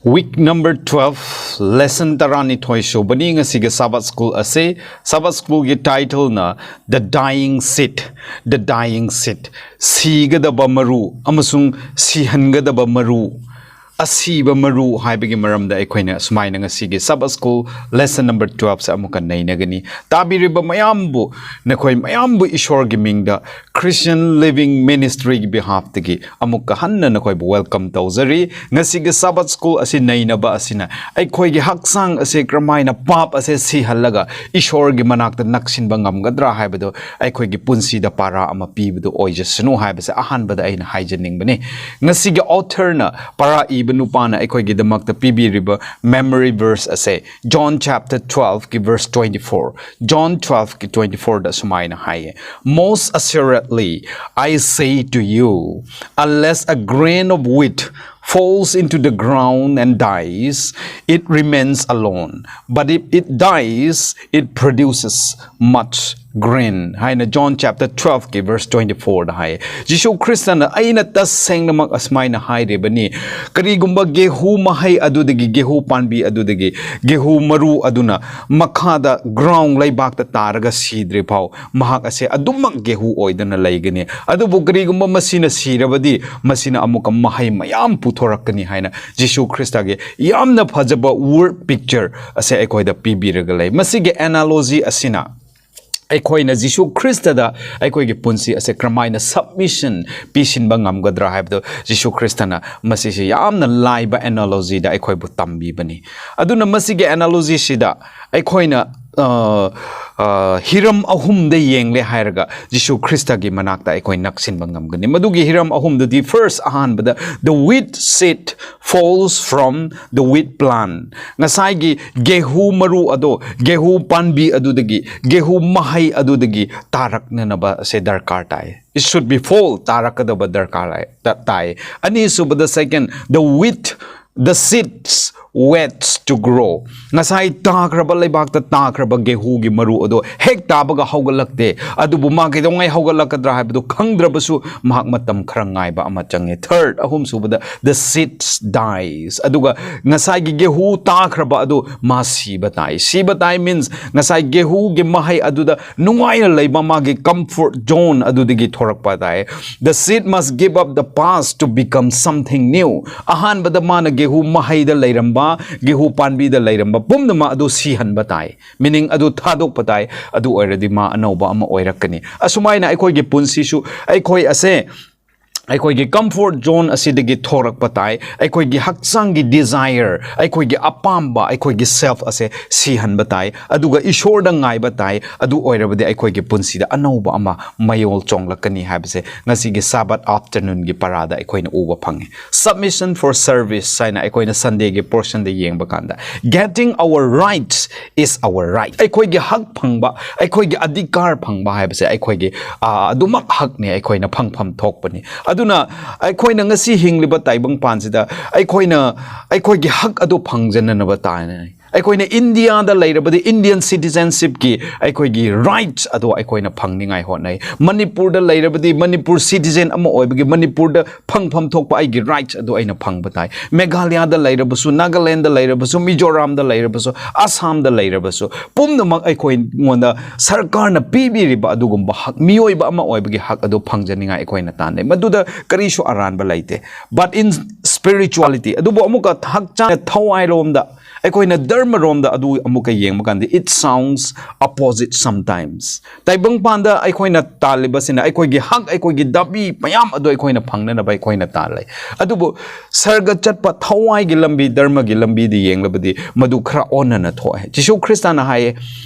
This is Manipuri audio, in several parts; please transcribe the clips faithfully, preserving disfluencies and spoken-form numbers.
Week number twelve, lesson ꯇꯔꯥꯅꯤꯊꯣꯏ ꯁꯨꯕꯅꯤ ꯉꯁꯤꯒꯤ Sabbath School ꯑꯁꯤ꯫ Sabbath Schoolꯒꯤ titleꯅ The Dying Seed, The Dying Seed, ꯁꯤꯒꯗꯕ ꯃꯔꯨ ꯑꯃꯁꯨꯡ ꯁꯤꯍꯟꯒꯗꯕ ꯃꯔꯨ, ꯑꯁꯤꯕ ꯃꯔꯨ ꯍꯥꯏꯕꯒꯤ ꯃꯔꯝꯗ ꯑꯩꯈꯣꯏꯅ ꯁꯨꯃꯥꯏꯅ ꯉꯁꯤꯒꯤ Sabbath School lesson number twelveꯁꯦ ꯑꯃꯨꯛꯀ ꯅꯩꯅꯒꯅꯤ꯫ ꯇꯥꯕꯤꯔꯤꯕ ꯃꯌꯥꯝꯕꯨ, ꯅꯈꯣꯏ ꯃꯌꯥꯝꯕꯨ ꯏꯁꯣꯔꯒꯤ ꯃꯤꯡꯗ Christian Living Ministryꯒꯤ behalfꯇꯒꯤ ꯑꯃꯨꯛꯀ ꯍꯟꯅ ꯅꯈꯣꯏꯕꯨ welcome ꯇꯧꯖꯔꯤ꯫ ꯉꯁꯤꯒꯤ Sabbath School ꯑꯁꯤ ꯅꯩꯅꯕ ꯑꯁꯤꯅ ꯑꯩꯈꯣꯏꯒꯤ ꯍꯛꯆꯥꯡ ꯑꯁꯦ ꯀꯔꯝꯍꯥꯏꯅ ꯄꯥꯞ ꯑꯁꯦ ꯁꯤꯍꯜꯂꯒ ꯏꯁꯣꯔꯒꯤ ꯃꯅꯥꯛꯇ ꯅꯛꯁꯤꯟꯕ ꯉꯝꯒꯗ꯭ꯔꯥ ꯍꯥꯏꯕꯗꯨ ꯑꯩꯈꯣꯏꯒꯤ ꯄꯨꯟꯁꯤꯗ ꯄꯥꯔꯥ ꯑꯃ ꯄꯤꯕꯗꯨ ꯑꯣꯏꯖꯁꯅꯨ ꯍꯥꯏꯕꯁꯦ ꯑꯍꯥꯟꯕꯗ ꯑꯩꯅ ꯍꯥꯏꯖꯅꯤꯡꯕꯅꯤ꯫ ꯉꯁꯤꯒꯤ authorꯅ, ꯄꯥꯔꯥ ꯏꯕ ꯅꯨꯄꯥꯅ ꯑꯩꯈꯣꯏꯒꯤꯗꯃꯛꯇ ꯄꯤꯕꯤꯔꯤꯕ memory verse ꯑꯁꯦ John chapter twelveꯀꯤ verse twenty-four꯫ John twelveꯀꯤ twenty-fourꯗ ꯁꯨꯃꯥꯏꯅ ꯍꯥꯏꯌꯦ, "Most assuredly, I say to you, unless a grain of wheat falls into the ground and dies, it remains alone. But if it dies, it produces much grain" ꯍꯥꯏꯅ John chapter twelveꯀꯤ verse twenty-fourꯗ ꯍꯥꯏꯌꯦ꯫ ꯖꯤꯁꯨ ꯈ꯭ꯔꯤꯁꯇꯅ, "ꯑꯩꯅ ꯇꯁꯦꯡꯅꯃꯛ ꯑꯁꯨꯃꯥꯏꯅ ꯍꯥꯏꯔꯤꯕꯅꯤ, ꯀꯔꯤꯒꯨꯝꯕ ꯒꯦꯍꯨ ꯃꯍꯩ ꯑꯗꯨꯗꯒꯤ, ꯒꯦꯍꯨ ꯄꯥꯝꯕꯤ ꯑꯗꯨꯗꯒꯤ ꯒꯦꯍꯨ ꯃꯔꯨ ꯑꯗꯨꯅ ꯃꯈꯥꯗ ground, ꯂꯩꯕꯥꯛꯇ ꯇꯥꯔꯒ ꯁꯤꯗ꯭ꯔꯤ ꯐꯥꯎ ꯃꯍꯥꯛ ꯑꯁꯦ ꯑꯗꯨꯃꯛ ꯒꯦꯍꯨ ꯑꯣꯏꯗꯅ ꯂꯩꯒꯅꯤ꯫ ꯑꯗꯨꯕꯨ ꯀꯔꯤꯒꯨꯝꯕ ꯃꯁꯤꯅ ꯁꯤꯔꯕꯗꯤ ꯃꯁꯤꯅ ꯑꯃꯨꯛꯀ ꯃꯍꯩ ꯃꯌꯥꯝ ꯄꯨꯊꯣꯔꯛꯀꯅꯤ" ꯍꯥꯏꯅ ꯖꯤꯁꯨ ꯈ꯭ꯔꯤꯁꯇꯒꯤ ꯌꯥꯝꯅ ꯐꯖꯕ word picture ꯑꯁꯦ ꯑꯩꯈꯣꯏꯗ ꯄꯤꯕꯤꯔꯒ ꯂꯩ꯫ ꯃꯁꯤꯒꯤ analogy ꯑꯁꯤꯅ ꯑꯩꯈꯣꯏꯅ ꯖꯤꯁꯨ ꯈ꯭ꯔꯤꯁꯇꯗ ꯑꯩꯈꯣꯏꯒꯤ ꯄꯨꯟꯁꯤ ꯑꯁꯦ ꯀꯔꯝꯍꯥꯏꯅ submission ꯄꯤꯁꯤꯟꯕ ꯉꯝꯒꯗ꯭ꯔꯥ ꯍꯥꯏꯕꯗꯨ ꯖꯤꯁꯨ ꯈ꯭ꯔꯤꯁꯇꯅ ꯃꯁꯤꯁꯤ ꯌꯥꯝꯅ ꯂꯥꯏꯕ analogyꯗ ꯑꯩꯈꯣꯏꯕꯨ ꯇꯝꯕꯤꯕꯅꯤ꯫ ꯑꯗꯨꯅ ꯃꯁꯤꯒꯤ analogyꯁꯤꯗ ꯑꯩꯈꯣꯏꯅ, ꯑ, ꯑ, ꯍꯤꯔꯝ ꯑꯍꯨꯝꯗ ꯌꯦꯡꯂꯦ ꯍꯥꯏꯔꯒ ꯖꯤꯁꯨ ꯈ꯭ꯔꯤꯁꯇꯒꯤ ꯃꯅꯥꯛꯇ ꯑꯩꯈꯣꯏ ꯅꯛꯁꯤꯟꯕ ꯉꯝꯒꯅꯤ꯫ ꯃꯗꯨꯒꯤ ꯍꯤꯔꯝ ꯑꯍꯨꯝꯗꯨꯗꯤ, first, ꯑꯍꯥꯟꯕꯗ, the wheat seed falls from the wheat plant. ꯉꯁꯥꯏꯒꯤ ꯒꯦꯍꯨ ꯃꯔꯨ ꯑꯗꯣ, ꯒꯦꯍꯨ ꯄꯥꯝꯕꯤ ꯑꯗꯨꯗꯒꯤ, ꯒꯦꯍꯨ ꯃꯍꯩ ꯑꯗꯨꯗꯒꯤ ꯇꯥꯔꯛꯅꯅꯕ ꯑꯁꯦ ꯗꯔꯀꯥꯔ ꯇꯥꯏ꯫ It should be fall, ꯇꯥꯔꯛꯀꯗꯕ ꯗꯔꯀꯥꯔ ꯂꯩ, ꯇ-, ꯇꯥꯏ꯫ ꯑꯅꯤꯁꯨꯕꯗ, second, the wheat, the seeds waits to grow. ꯉꯁꯥꯏ ꯇꯥꯈ꯭ꯔꯕ, ꯂꯩꯕꯥꯛꯇ ꯇꯥꯈ꯭ꯔꯕ ꯒꯦꯍꯨꯒꯤ ꯃꯔꯨ ꯑꯗꯣ ꯍꯦꯛ ꯇꯥꯕꯒ ꯍꯧꯒꯠꯂꯛꯇꯦ꯫ ꯑꯗꯨꯕꯨ ꯃꯥ ꯀꯩꯗꯧꯉꯩ ꯍꯧꯒꯠꯂꯛꯀꯗ꯭ꯔꯥ ꯍꯥꯏꯕꯗꯨ ꯈꯪꯗ꯭ꯔꯕꯁꯨ, ꯃꯍꯥꯛ ꯃꯇꯝ ꯈꯔ ꯉꯥꯏꯕ ꯑꯃ ꯆꯪꯉꯦ꯫ Third, ꯑꯍꯨꯝꯁꯨꯕꯗ, the seeds dies. ꯑꯗꯨꯒ ꯉꯁꯥꯏꯒꯤ ꯒꯦꯍꯨ ꯇꯥꯈ꯭ꯔꯕ ꯑꯗꯨ ꯃꯥ ꯁꯤꯕ ꯇꯥꯏ꯫ ꯁꯤꯕ ꯇꯥꯏ means ꯉꯁꯥꯏ ꯒꯦꯍꯨꯒꯤ ꯃꯍꯩ ꯑꯗꯨꯗ ꯅꯨꯡꯉꯥꯏꯅ ꯂꯩꯕ, ꯃꯥꯒꯤ comfort zone ꯑꯗꯨꯗꯒꯤ ꯊꯣꯔꯛꯄ ꯇꯥꯏ꯫ The seed must give up the past to become something new. ꯑꯍꯥꯟꯕꯗ ꯃꯥꯅ ꯒꯦꯍꯨ ꯃꯍꯩꯗ ꯂꯩꯔꯝꯕ, ꯒꯦꯍꯨ ꯄꯥꯝꯕꯤꯗ ꯂꯩꯔꯝꯕ ꯄꯨꯝꯅꯃꯛ ꯑꯗꯨ ꯁꯤꯍꯟꯕ ꯇꯥꯏ, meaning ꯑꯗꯨ ꯊꯥꯗꯣꯛꯄ ꯇꯥꯏ꯫ ꯑꯗꯨ ꯑꯣꯏꯔꯗꯤ ꯃꯥ ꯑꯅꯧꯕ ꯑꯃ ꯑꯣꯏꯔꯛꯀꯅꯤ꯫ ꯑꯁꯨꯃꯥꯏꯅ ꯑꯩꯈꯣꯏꯒꯤ ꯄꯨꯟꯁꯤꯁꯨ, ꯑꯩꯈꯣꯏ ꯑꯁꯦ ꯑꯩꯈꯣꯏꯒꯤ comfort zone ꯑꯁꯤꯗꯒꯤ ꯊꯣꯔꯛꯄ ꯇꯥꯏ꯫ ꯑꯩꯈꯣꯏꯒꯤ ꯍꯛꯆꯥꯡꯒꯤ desire, ꯑꯩꯈꯣꯏꯒꯤ ꯑꯄꯥꯝꯕ, ꯑꯩꯈꯣꯏꯒꯤ self ꯑꯁꯦ ꯁꯤꯍꯟꯕ ꯇꯥꯏ꯫ ꯑꯗꯨꯒ ꯏꯁꯣꯔꯗ ꯉꯥꯏꯕ ꯇꯥꯏ꯫ ꯑꯗꯨ ꯑꯣꯏꯔꯕꯗꯤ ꯑꯩꯈꯣꯏꯒꯤ ꯄꯨꯟꯁꯤꯗ ꯑꯅꯧꯕ ꯑꯃ ꯃꯌꯣꯜ ꯆꯣꯡꯂꯛꯀꯅꯤ ꯍꯥꯏꯕꯁꯦ ꯉꯁꯤꯒꯤ Sabbath afternoonꯒꯤ ꯄꯔꯥꯗ ꯑꯩꯈꯣꯏꯅ ꯎꯕ ꯐꯪꯉꯤ꯫ Submission for service ꯍꯥꯏꯅ ꯑꯩꯈꯣꯏꯅ Sundayꯒꯤ portionꯗ ꯌꯦꯡꯕ ꯀꯥꯟꯗ, getting our rights is our right. ꯑꯩꯈꯣꯏꯒꯤ ꯍꯛ ꯐꯪꯕ, ꯑꯩꯈꯣꯏꯒꯤ ꯑꯙꯤꯀꯥꯔ ꯐꯪꯕ ꯍꯥꯏꯕꯁꯦ ꯑꯩꯈꯣꯏꯒꯤ, ꯑ, ꯑꯗꯨꯃꯛ ꯍꯛꯅꯤ, ꯑꯩꯈꯣꯏꯅ ꯐꯪꯐꯝ ꯊꯣꯛꯄꯅꯤ꯫ ꯑꯗꯨꯅ ꯑꯩꯈꯣꯏꯅ ꯉꯁꯤ ꯍꯤꯡꯂꯤꯕ ꯇꯥꯏꯕꯪꯄꯥꯟꯁꯤꯗ ꯑꯩꯈꯣꯏꯅ ꯑꯩꯈꯣꯏꯒꯤ ꯍꯛ ꯑꯗꯨ ꯐꯪꯖꯅꯅꯕ ꯇꯥꯏꯅꯩ꯫ ꯑꯩꯈꯣꯏꯅ ꯏꯟꯗꯤꯌꯥꯗ ꯂꯩꯔꯕꯗꯤ Indian citizenshipꯀꯤ ꯑꯩꯈꯣꯏꯒꯤ rights ꯑꯗꯨ ꯑꯩꯈꯣꯏꯅ ꯐꯪꯅꯤꯡꯉꯥꯏ ꯍꯣꯠꯅꯩ꯫ ꯃꯅꯤꯄꯨꯔꯗ ꯂꯩꯔꯕꯗꯤ ꯃꯅꯤꯄꯨꯔ citizen ꯑꯃ ꯑꯣꯏꯕꯒꯤ ꯃꯅꯤꯄꯨꯔꯗ ꯐꯪꯐꯝ ꯊꯣꯛꯄ ꯑꯩꯒꯤ rights ꯑꯗꯨ ꯑꯩꯅ ꯐꯪꯕ ꯇꯥꯏ꯫ ꯃꯦꯘꯥꯂꯌꯥꯗ ꯂꯩꯔꯕꯁꯨ, ꯅꯥꯒꯥꯂꯦꯟꯗ ꯂꯩꯔꯕꯁꯨ, ꯃꯤꯖꯣꯔꯥꯝꯗ ꯂꯩꯔꯕꯁꯨ, ꯑꯁꯥꯝꯗ ꯂꯩꯔꯕꯁꯨ, ꯄꯨꯝꯅꯃꯛ ꯑꯩꯈꯣꯏꯉꯣꯟꯗ ꯁꯔꯀꯥꯔꯅ ꯄꯤꯕꯤꯔꯤꯕ ꯑꯗꯨꯒꯨꯝꯕ ꯍꯛ, ꯃꯤꯑꯣꯏꯕ ꯑꯃ ꯑꯣꯏꯕꯒꯤ ꯍꯛ ꯑꯗꯨ ꯐꯪꯖꯅꯤꯡꯉꯥꯏ ꯑꯩꯈꯣꯏꯅ ꯇꯥꯟꯅꯩ꯫ ꯃꯗꯨꯗ ꯀꯔꯤꯁꯨ ꯑꯔꯥꯟꯕ ꯂꯩꯇꯦ꯫ But in spirituality, ꯑꯗꯨꯕꯨ ꯑꯃꯨꯛꯀ ꯍꯛꯆꯥꯡ ꯊꯋꯥꯏꯔꯣꯝꯗ, ꯑꯩꯈꯣꯏꯅ ꯙꯔꯃꯔꯣꯝꯗ ꯑꯗꯨ ꯑꯃꯨꯛꯀ ꯌꯦꯡꯕ ꯀꯥꯟꯗ, it sounds opposite sometimes. ꯇꯥꯏꯕꯪꯄꯥꯟꯗ ꯑꯩꯈꯣꯏꯅ ꯇꯥꯜꯂꯤꯕꯁꯤꯅ ꯑꯩꯈꯣꯏꯒꯤ ꯍꯛ, ꯑꯩꯈꯣꯏꯒꯤ ꯗꯥꯕꯤ ꯃꯌꯥꯝ ꯑꯗꯨ ꯑꯩꯈꯣꯏꯅ ꯐꯪꯅꯅꯕ ꯑꯩꯈꯣꯏꯅ ꯇꯥꯜꯂꯤ꯫ ꯑꯗꯨꯕꯨ ꯁꯔꯒ ꯆꯠꯄ ꯊꯋꯥꯏꯒꯤ ꯂꯝꯕꯤ, ꯙꯔꯃꯒꯤ ꯂꯝꯕꯤꯗ ꯌꯦꯡꯂꯕꯗꯤ ꯃꯗꯨ ꯈꯔ ꯑꯣꯟꯅꯅ ꯊꯣꯛꯑꯦ꯫ ꯖꯤꯁꯨ ꯈ꯭ꯔꯤꯁꯇꯅ ꯍꯥꯏꯌꯦ,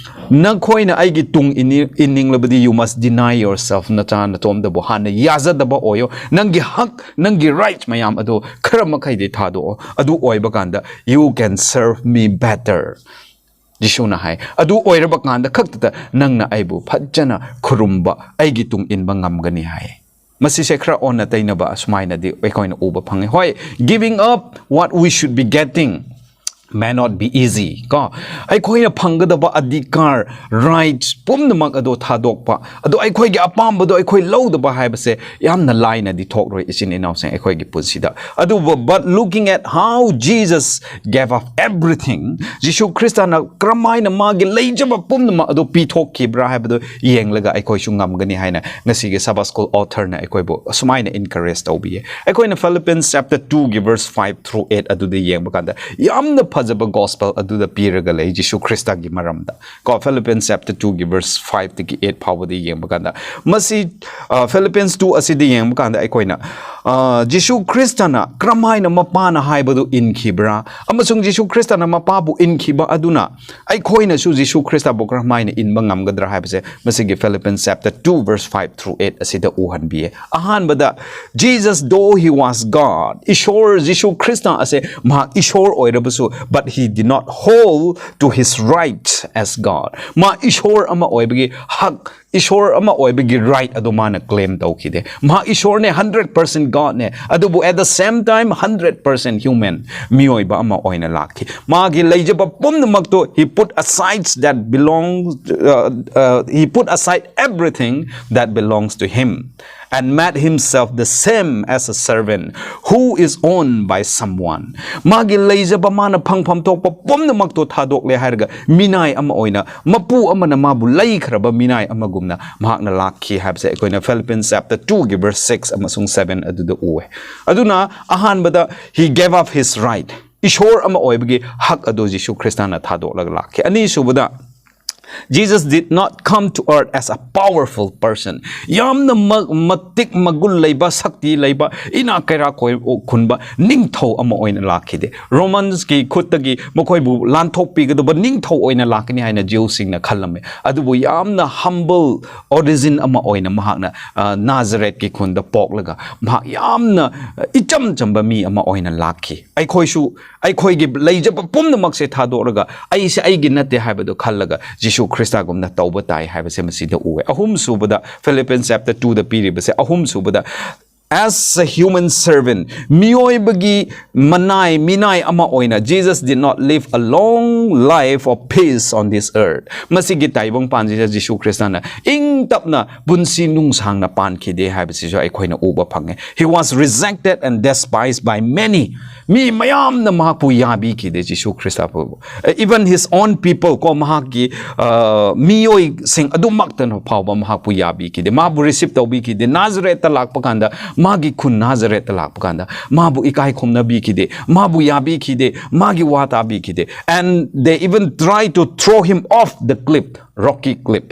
"ꯅꯈꯣꯏꯅ ꯑꯩꯒꯤ ꯇꯨꯡ ꯏꯅꯤ-, ꯏꯟꯅꯤꯡꯂꯕꯗꯤ, you must deny yourself, ꯅꯆꯥ ꯅꯇꯣꯝꯗꯕꯨ ꯍꯥꯟꯅ ꯌꯥꯖꯗꯕ ꯑꯣꯏꯌꯣ꯫ ꯅꯪꯒꯤ ꯍꯛ, ꯅꯪꯒꯤ rights ꯃꯌꯥꯝ ꯑꯗꯨ ꯈꯔ ꯃꯈꯩꯗꯤ ꯊꯥꯗꯣꯛꯑꯣ꯫ ꯑꯗꯨ ꯑꯣꯏꯕ ꯀꯥꯟꯗ, you can serve me better." ꯖꯤꯁꯨꯅ ꯍꯥꯏ, "ꯑꯗꯨ ꯑꯣꯏꯔꯕ ꯀꯥꯟꯗ ꯈꯛꯇꯗ ꯅꯪꯅ ꯑꯩꯕꯨ ꯐꯖꯅ ꯈꯨꯔꯨꯝꯕ, ꯑꯩꯒꯤ ꯇꯨꯡ ꯏꯟꯕ ꯉꯝꯒꯅꯤ" ꯍꯥꯏ꯫ ꯃꯁꯤꯁꯦ ꯈꯔ ꯑꯣꯟꯅ ꯇꯩꯅꯕ ꯑꯁꯨꯃꯥꯏꯅꯗꯤ ꯑꯩꯈꯣꯏꯅ ꯎꯕ ꯐꯪꯉꯤ꯫ ꯍꯣꯏ, giving up what we should be getting, may not be easy, ꯀꯣ꯫ ꯑꯩꯈꯣꯏꯅ ꯐꯪꯒꯗꯕ ꯑꯙꯤꯀꯥꯔ, ꯔꯥꯏꯠꯁ ꯄꯨꯝꯅꯃꯛ ꯑꯗꯣ ꯊꯥꯗꯣꯛꯄ, ꯑꯗꯣ ꯑꯩꯈꯣꯏꯒꯤ ꯑꯄꯥꯝꯕꯗꯣ ꯑꯩꯈꯣꯏ ꯂꯧꯗꯕ ꯍꯥꯏꯕꯁꯦ ꯌꯥꯝꯅ ꯂꯥꯏꯅꯗꯤ ꯊꯣꯛꯂꯣꯏ, ꯏꯆꯤꯟ ꯏꯅꯥꯎꯁꯤꯡ, ꯑꯩꯈꯣꯏꯒꯤ ꯄꯨꯟꯁꯤꯗ꯫ ꯑꯗꯨꯕꯨ, but looking at how Jesus gave up everything, ꯖꯤꯁꯨ ꯈ꯭ꯔꯤꯁꯇꯅ ꯀꯔꯝꯍꯥꯏꯅ ꯃꯥꯒꯤ ꯂꯩꯖꯕ ꯄꯨꯝꯅꯃꯛ ꯑꯗꯣ ꯄꯤꯊꯣꯛꯈꯤꯕ꯭ꯔꯥ ꯍꯥꯏꯕꯗꯣ ꯌꯦꯡꯂꯒ ꯑꯩꯈꯣꯏꯁꯨ ꯉꯝꯒꯅꯤ ꯍꯥꯏꯅ ꯉꯁꯤꯒꯤ Sabbath School authorꯅ ꯑꯩꯈꯣꯏꯕꯨ ꯑꯁꯨꯃꯥꯏꯅ encourage ꯇꯧꯕꯤꯌꯦ꯫ ꯑꯩꯈꯣꯏꯅ Philippians chapter two ꯒꯤ verse five through eight ꯑꯗꯨꯗ ꯌꯦꯡꯕ ꯀꯥꯟꯗ ꯌꯥꯝꯅ ꯐꯖꯕ gospel ꯑꯗꯨꯗ ꯄꯤꯔꯒ ꯂꯩ, ꯖꯤꯁꯨ ꯈ꯭ꯔꯤꯁꯇꯒꯤ ꯃꯔꯝꯗ꯫ ꯀꯣ, Philippians chapter two ꯒꯤ verse five ꯇꯒꯤ eight ꯐꯥꯎꯕꯗ ꯌꯦꯡꯕ ꯀꯥꯟꯗ, ꯃꯁꯤ, ꯑ, Philippians two ꯑꯁꯤꯗ ꯌꯦꯡꯕ ꯀꯥꯟꯗ ꯑꯩꯈꯣꯏꯅ, ꯑ, ꯖꯤꯁꯨ ꯈ꯭ꯔꯤꯁꯇꯅ ꯀꯔꯝꯍꯥꯏꯅ ꯃꯄꯥꯅ ꯍꯥꯏꯕꯗꯨ ꯏꯟꯈꯤꯕ꯭ꯔꯥ, ꯑꯃꯁꯨꯡ ꯖꯤꯁꯨ ꯈ꯭ꯔꯤꯁꯇꯅ ꯃꯄꯥꯕꯨ ꯏꯟꯈꯤꯕ ꯑꯗꯨꯅ ꯑꯩꯈꯣꯏꯅꯁꯨ ꯖꯤꯁꯨ ꯈ꯭ꯔꯤꯁꯇꯕꯨ ꯀꯔꯝꯍꯥꯏꯅ ꯏꯟꯕ ꯉꯝꯒꯗ꯭ꯔꯥ ꯍꯥꯏꯕꯁꯦ ꯃꯁꯤꯒꯤ Philippians chapter two verse five through eight ꯑꯁꯤꯗ ꯎꯍꯟꯕꯤꯌꯦ꯫ ꯑꯍꯥꯟꯕꯗ, Jesus, though he was God, ꯏꯁꯣꯔ, ꯖꯤꯁꯨ ꯈ꯭ꯔꯤꯁꯇ ꯑꯁꯦ ꯃꯍꯥꯛ ꯏꯁꯣꯔ ꯑꯣꯏꯔꯕꯁꯨ, but he did not hold to his right as God. ꯃꯥ ꯏꯁꯣꯔ ꯑꯃ ꯑꯣꯏꯕꯒꯤ ꯍꯛ, ꯏꯁꯣꯔ ꯑꯃ ꯑꯣꯏꯕꯒꯤ right ꯑꯗꯨ ꯃꯥꯅ claim ꯇꯧꯈꯤꯗꯦ꯫ ꯃꯍꯥꯛ ꯏꯁꯣꯔꯅꯦ, hundred percent Godꯅꯦ, ꯑꯗꯨꯕꯨ at the same time hundred percent human, ꯃꯤꯑꯣꯏꯕ ꯑꯃ ꯑꯣꯏꯅ ꯂꯥꯛꯈꯤ꯫ ꯃꯥꯒꯤ ꯂꯩꯖꯕ ꯄꯨꯝꯅꯃꯛꯇꯨ he put aside that belongs, uh, uh, he put aside everything that belongs to him and made himself the same as a servant who is owned by someone. ꯃꯥꯒꯤ ꯂꯩꯖꯕ, ꯃꯥꯅ ꯐꯪꯐꯝ ꯊꯣꯛꯄ ꯄꯨꯝꯅꯃꯛꯇꯣ ꯊꯥꯗꯣꯛꯂꯦ ꯍꯥꯏꯔꯒ ꯃꯤꯅꯥꯏ ꯑꯃ ꯑꯣꯏꯅ, ꯃꯄꯨ ꯑꯃꯅ ꯃꯥꯕꯨ ꯂꯩꯈ꯭ꯔꯕ ꯃꯤꯅꯥꯏ ꯑꯃꯒꯨꯝꯅ ꯃꯍꯥꯛꯅ ꯂꯥꯛꯈꯤ ꯍꯥꯏꯕꯁꯦ ꯑꯩꯈꯣꯏꯅ Philippians chapter two ꯒꯤ verse six ꯑꯃꯁꯨꯡ seven ꯑꯗꯨꯗ ꯎꯑꯦ꯫ ꯑꯗꯨꯅ ꯑꯍꯥꯟꯕꯗ, he gave up his right, ꯏꯁꯣꯔ ꯑꯃ ꯑꯣꯏꯕꯒꯤ ꯍꯛ ꯑꯗꯨ ꯖꯤꯁꯨ ꯈ꯭ꯔꯤꯁꯇꯅ ꯊꯥꯗꯣꯛꯂꯒ ꯂꯥꯛꯈꯤ꯫ ꯑꯅꯤꯁꯨꯕꯗ, Jesus did not come to earth as a powerful person. ꯌꯥꯝꯅ ꯃ-, ꯃꯇꯤꯛ ꯃꯒꯨꯟ ꯂꯩꯕ, ꯁꯛꯇꯤ ꯂꯩꯕ, ꯏꯅꯥꯛ ꯀꯩꯔꯥꯛ ꯈꯣꯏ-, ꯈꯨꯟꯕ ꯅꯤꯡꯊꯧ ꯑꯃ ꯑꯣꯏꯅ ꯂꯥꯛꯈꯤꯗꯦ꯫ Romans ꯀꯤ ꯈꯨꯠꯇꯒꯤ ꯃꯈꯣꯏꯕꯨ ꯂꯥꯟꯊꯣꯛꯄꯤꯒꯗꯕ ꯅꯤꯡꯊꯧ ꯑꯣꯏꯅ ꯂꯥꯛꯀꯅꯤ ꯍꯥꯏꯅ Jews ꯁꯤꯡꯅ ꯈꯜꯂꯝꯃꯤ꯫ ꯑꯗꯨꯕꯨ ꯌꯥꯝꯅ humble origin ꯑꯃ ꯑꯣꯏꯅ ꯃꯍꯥꯛꯅ, ꯑ, ꯅꯥꯖꯔꯦꯠꯀꯤ ꯈꯨꯟꯗ ꯄꯣꯛꯂꯒ ꯃꯍꯥꯛ ꯌꯥꯝꯅ, ꯑ, ꯏꯆꯝ ꯆꯝꯕ ꯃꯤ ꯑꯃ ꯑꯣꯏꯅ ꯂꯥꯛꯈꯤ꯫ ꯑꯩꯈꯣꯏꯁꯨ ꯑꯩꯈꯣꯏꯒꯤ ꯂꯩꯖꯕ ꯄꯨꯝꯅꯃꯛꯁꯦ ꯊꯥꯗꯣꯛꯂꯒ, ꯑꯩꯁꯦ ꯑꯩꯒꯤ ꯅꯠꯇꯦ ꯍꯥꯏꯕꯗꯨ ꯈꯜꯂꯒ, ꯖꯤꯁꯨ ꯈ꯭ꯔꯤꯁꯇꯒꯨꯝꯅ ꯇꯧꯕ ꯇꯥꯏ ꯍꯥꯏꯕꯁꯦ ꯃꯁꯤꯗ ꯎꯑꯦ꯫ ꯑꯍꯨꯝꯁꯨꯕꯗ, Philippians chapter two ꯗ ꯄꯤꯔꯤꯕꯁꯦ, ꯑꯍꯨꯝꯁꯨꯕꯗ, As a human servant, ꯃꯤꯑꯣꯏꯕꯒꯤ ꯃꯅꯥꯏ ꯃꯤꯅꯥꯏ ꯑꯃ ꯑꯣꯏꯅ, Jesus did not live a long life of peace on this earth. ꯃꯁꯤꯒꯤ ꯇꯥꯏꯕꯪ ꯄꯥꯟꯁꯤꯗ ꯖꯤꯁꯨ ꯈ꯭ꯔꯤꯁꯇꯅ ꯏꯪ ꯇꯞꯅ ꯄꯨꯟꯁꯤ ꯅꯨꯡꯁꯥꯡꯅ ꯄꯥꯟꯈꯤꯗꯦ ꯍꯥꯏꯕꯁꯤꯁꯨ ꯑꯩꯈꯣꯏꯅ ꯎꯕ ꯐꯪꯉꯦ. He was rejected and despised by many. ꯃꯤ ꯃꯌꯥꯝꯅ ꯃꯍꯥꯛꯄꯨ ꯌꯥꯕꯤꯈꯤꯗꯦ, ꯖꯤꯁꯨ ꯈ꯭ꯔꯤꯁꯇꯕꯨ. Even his own people, ꯀꯣ, ꯃꯍꯥꯛꯀꯤ, ꯑ, ꯃꯤꯑꯣꯏꯁꯤꯡ ꯑꯗꯨꯃꯛꯇꯅ ꯐꯥꯎꯕ ꯃꯍꯥꯛꯄꯨ ꯌꯥꯕꯤꯈꯤꯗꯦ, ꯃꯥꯕꯨ receive ꯇꯧꯕꯤꯈꯤꯗꯦ. ꯅꯥꯖꯔꯦꯠꯇ ꯂꯥꯛꯄ ꯀꯥꯟꯗ, ꯃꯥꯒꯤ ꯈꯨꯟ ꯅꯥꯖꯔꯦꯠꯇ ꯂꯥꯛꯄ ꯀꯥꯟꯗ, ꯃꯥꯕꯨ ꯏꯀꯥꯏ ꯈꯨꯝꯅꯕꯤꯈꯤꯗꯦ, ꯃꯥꯕꯨ ꯌꯥꯕꯤꯈꯤꯗꯦ, ꯃꯥꯒꯤ ꯋꯥ ꯇꯥꯕꯤꯈꯤꯗꯦ. And they even try to throw him off the cliff, rocky cliff.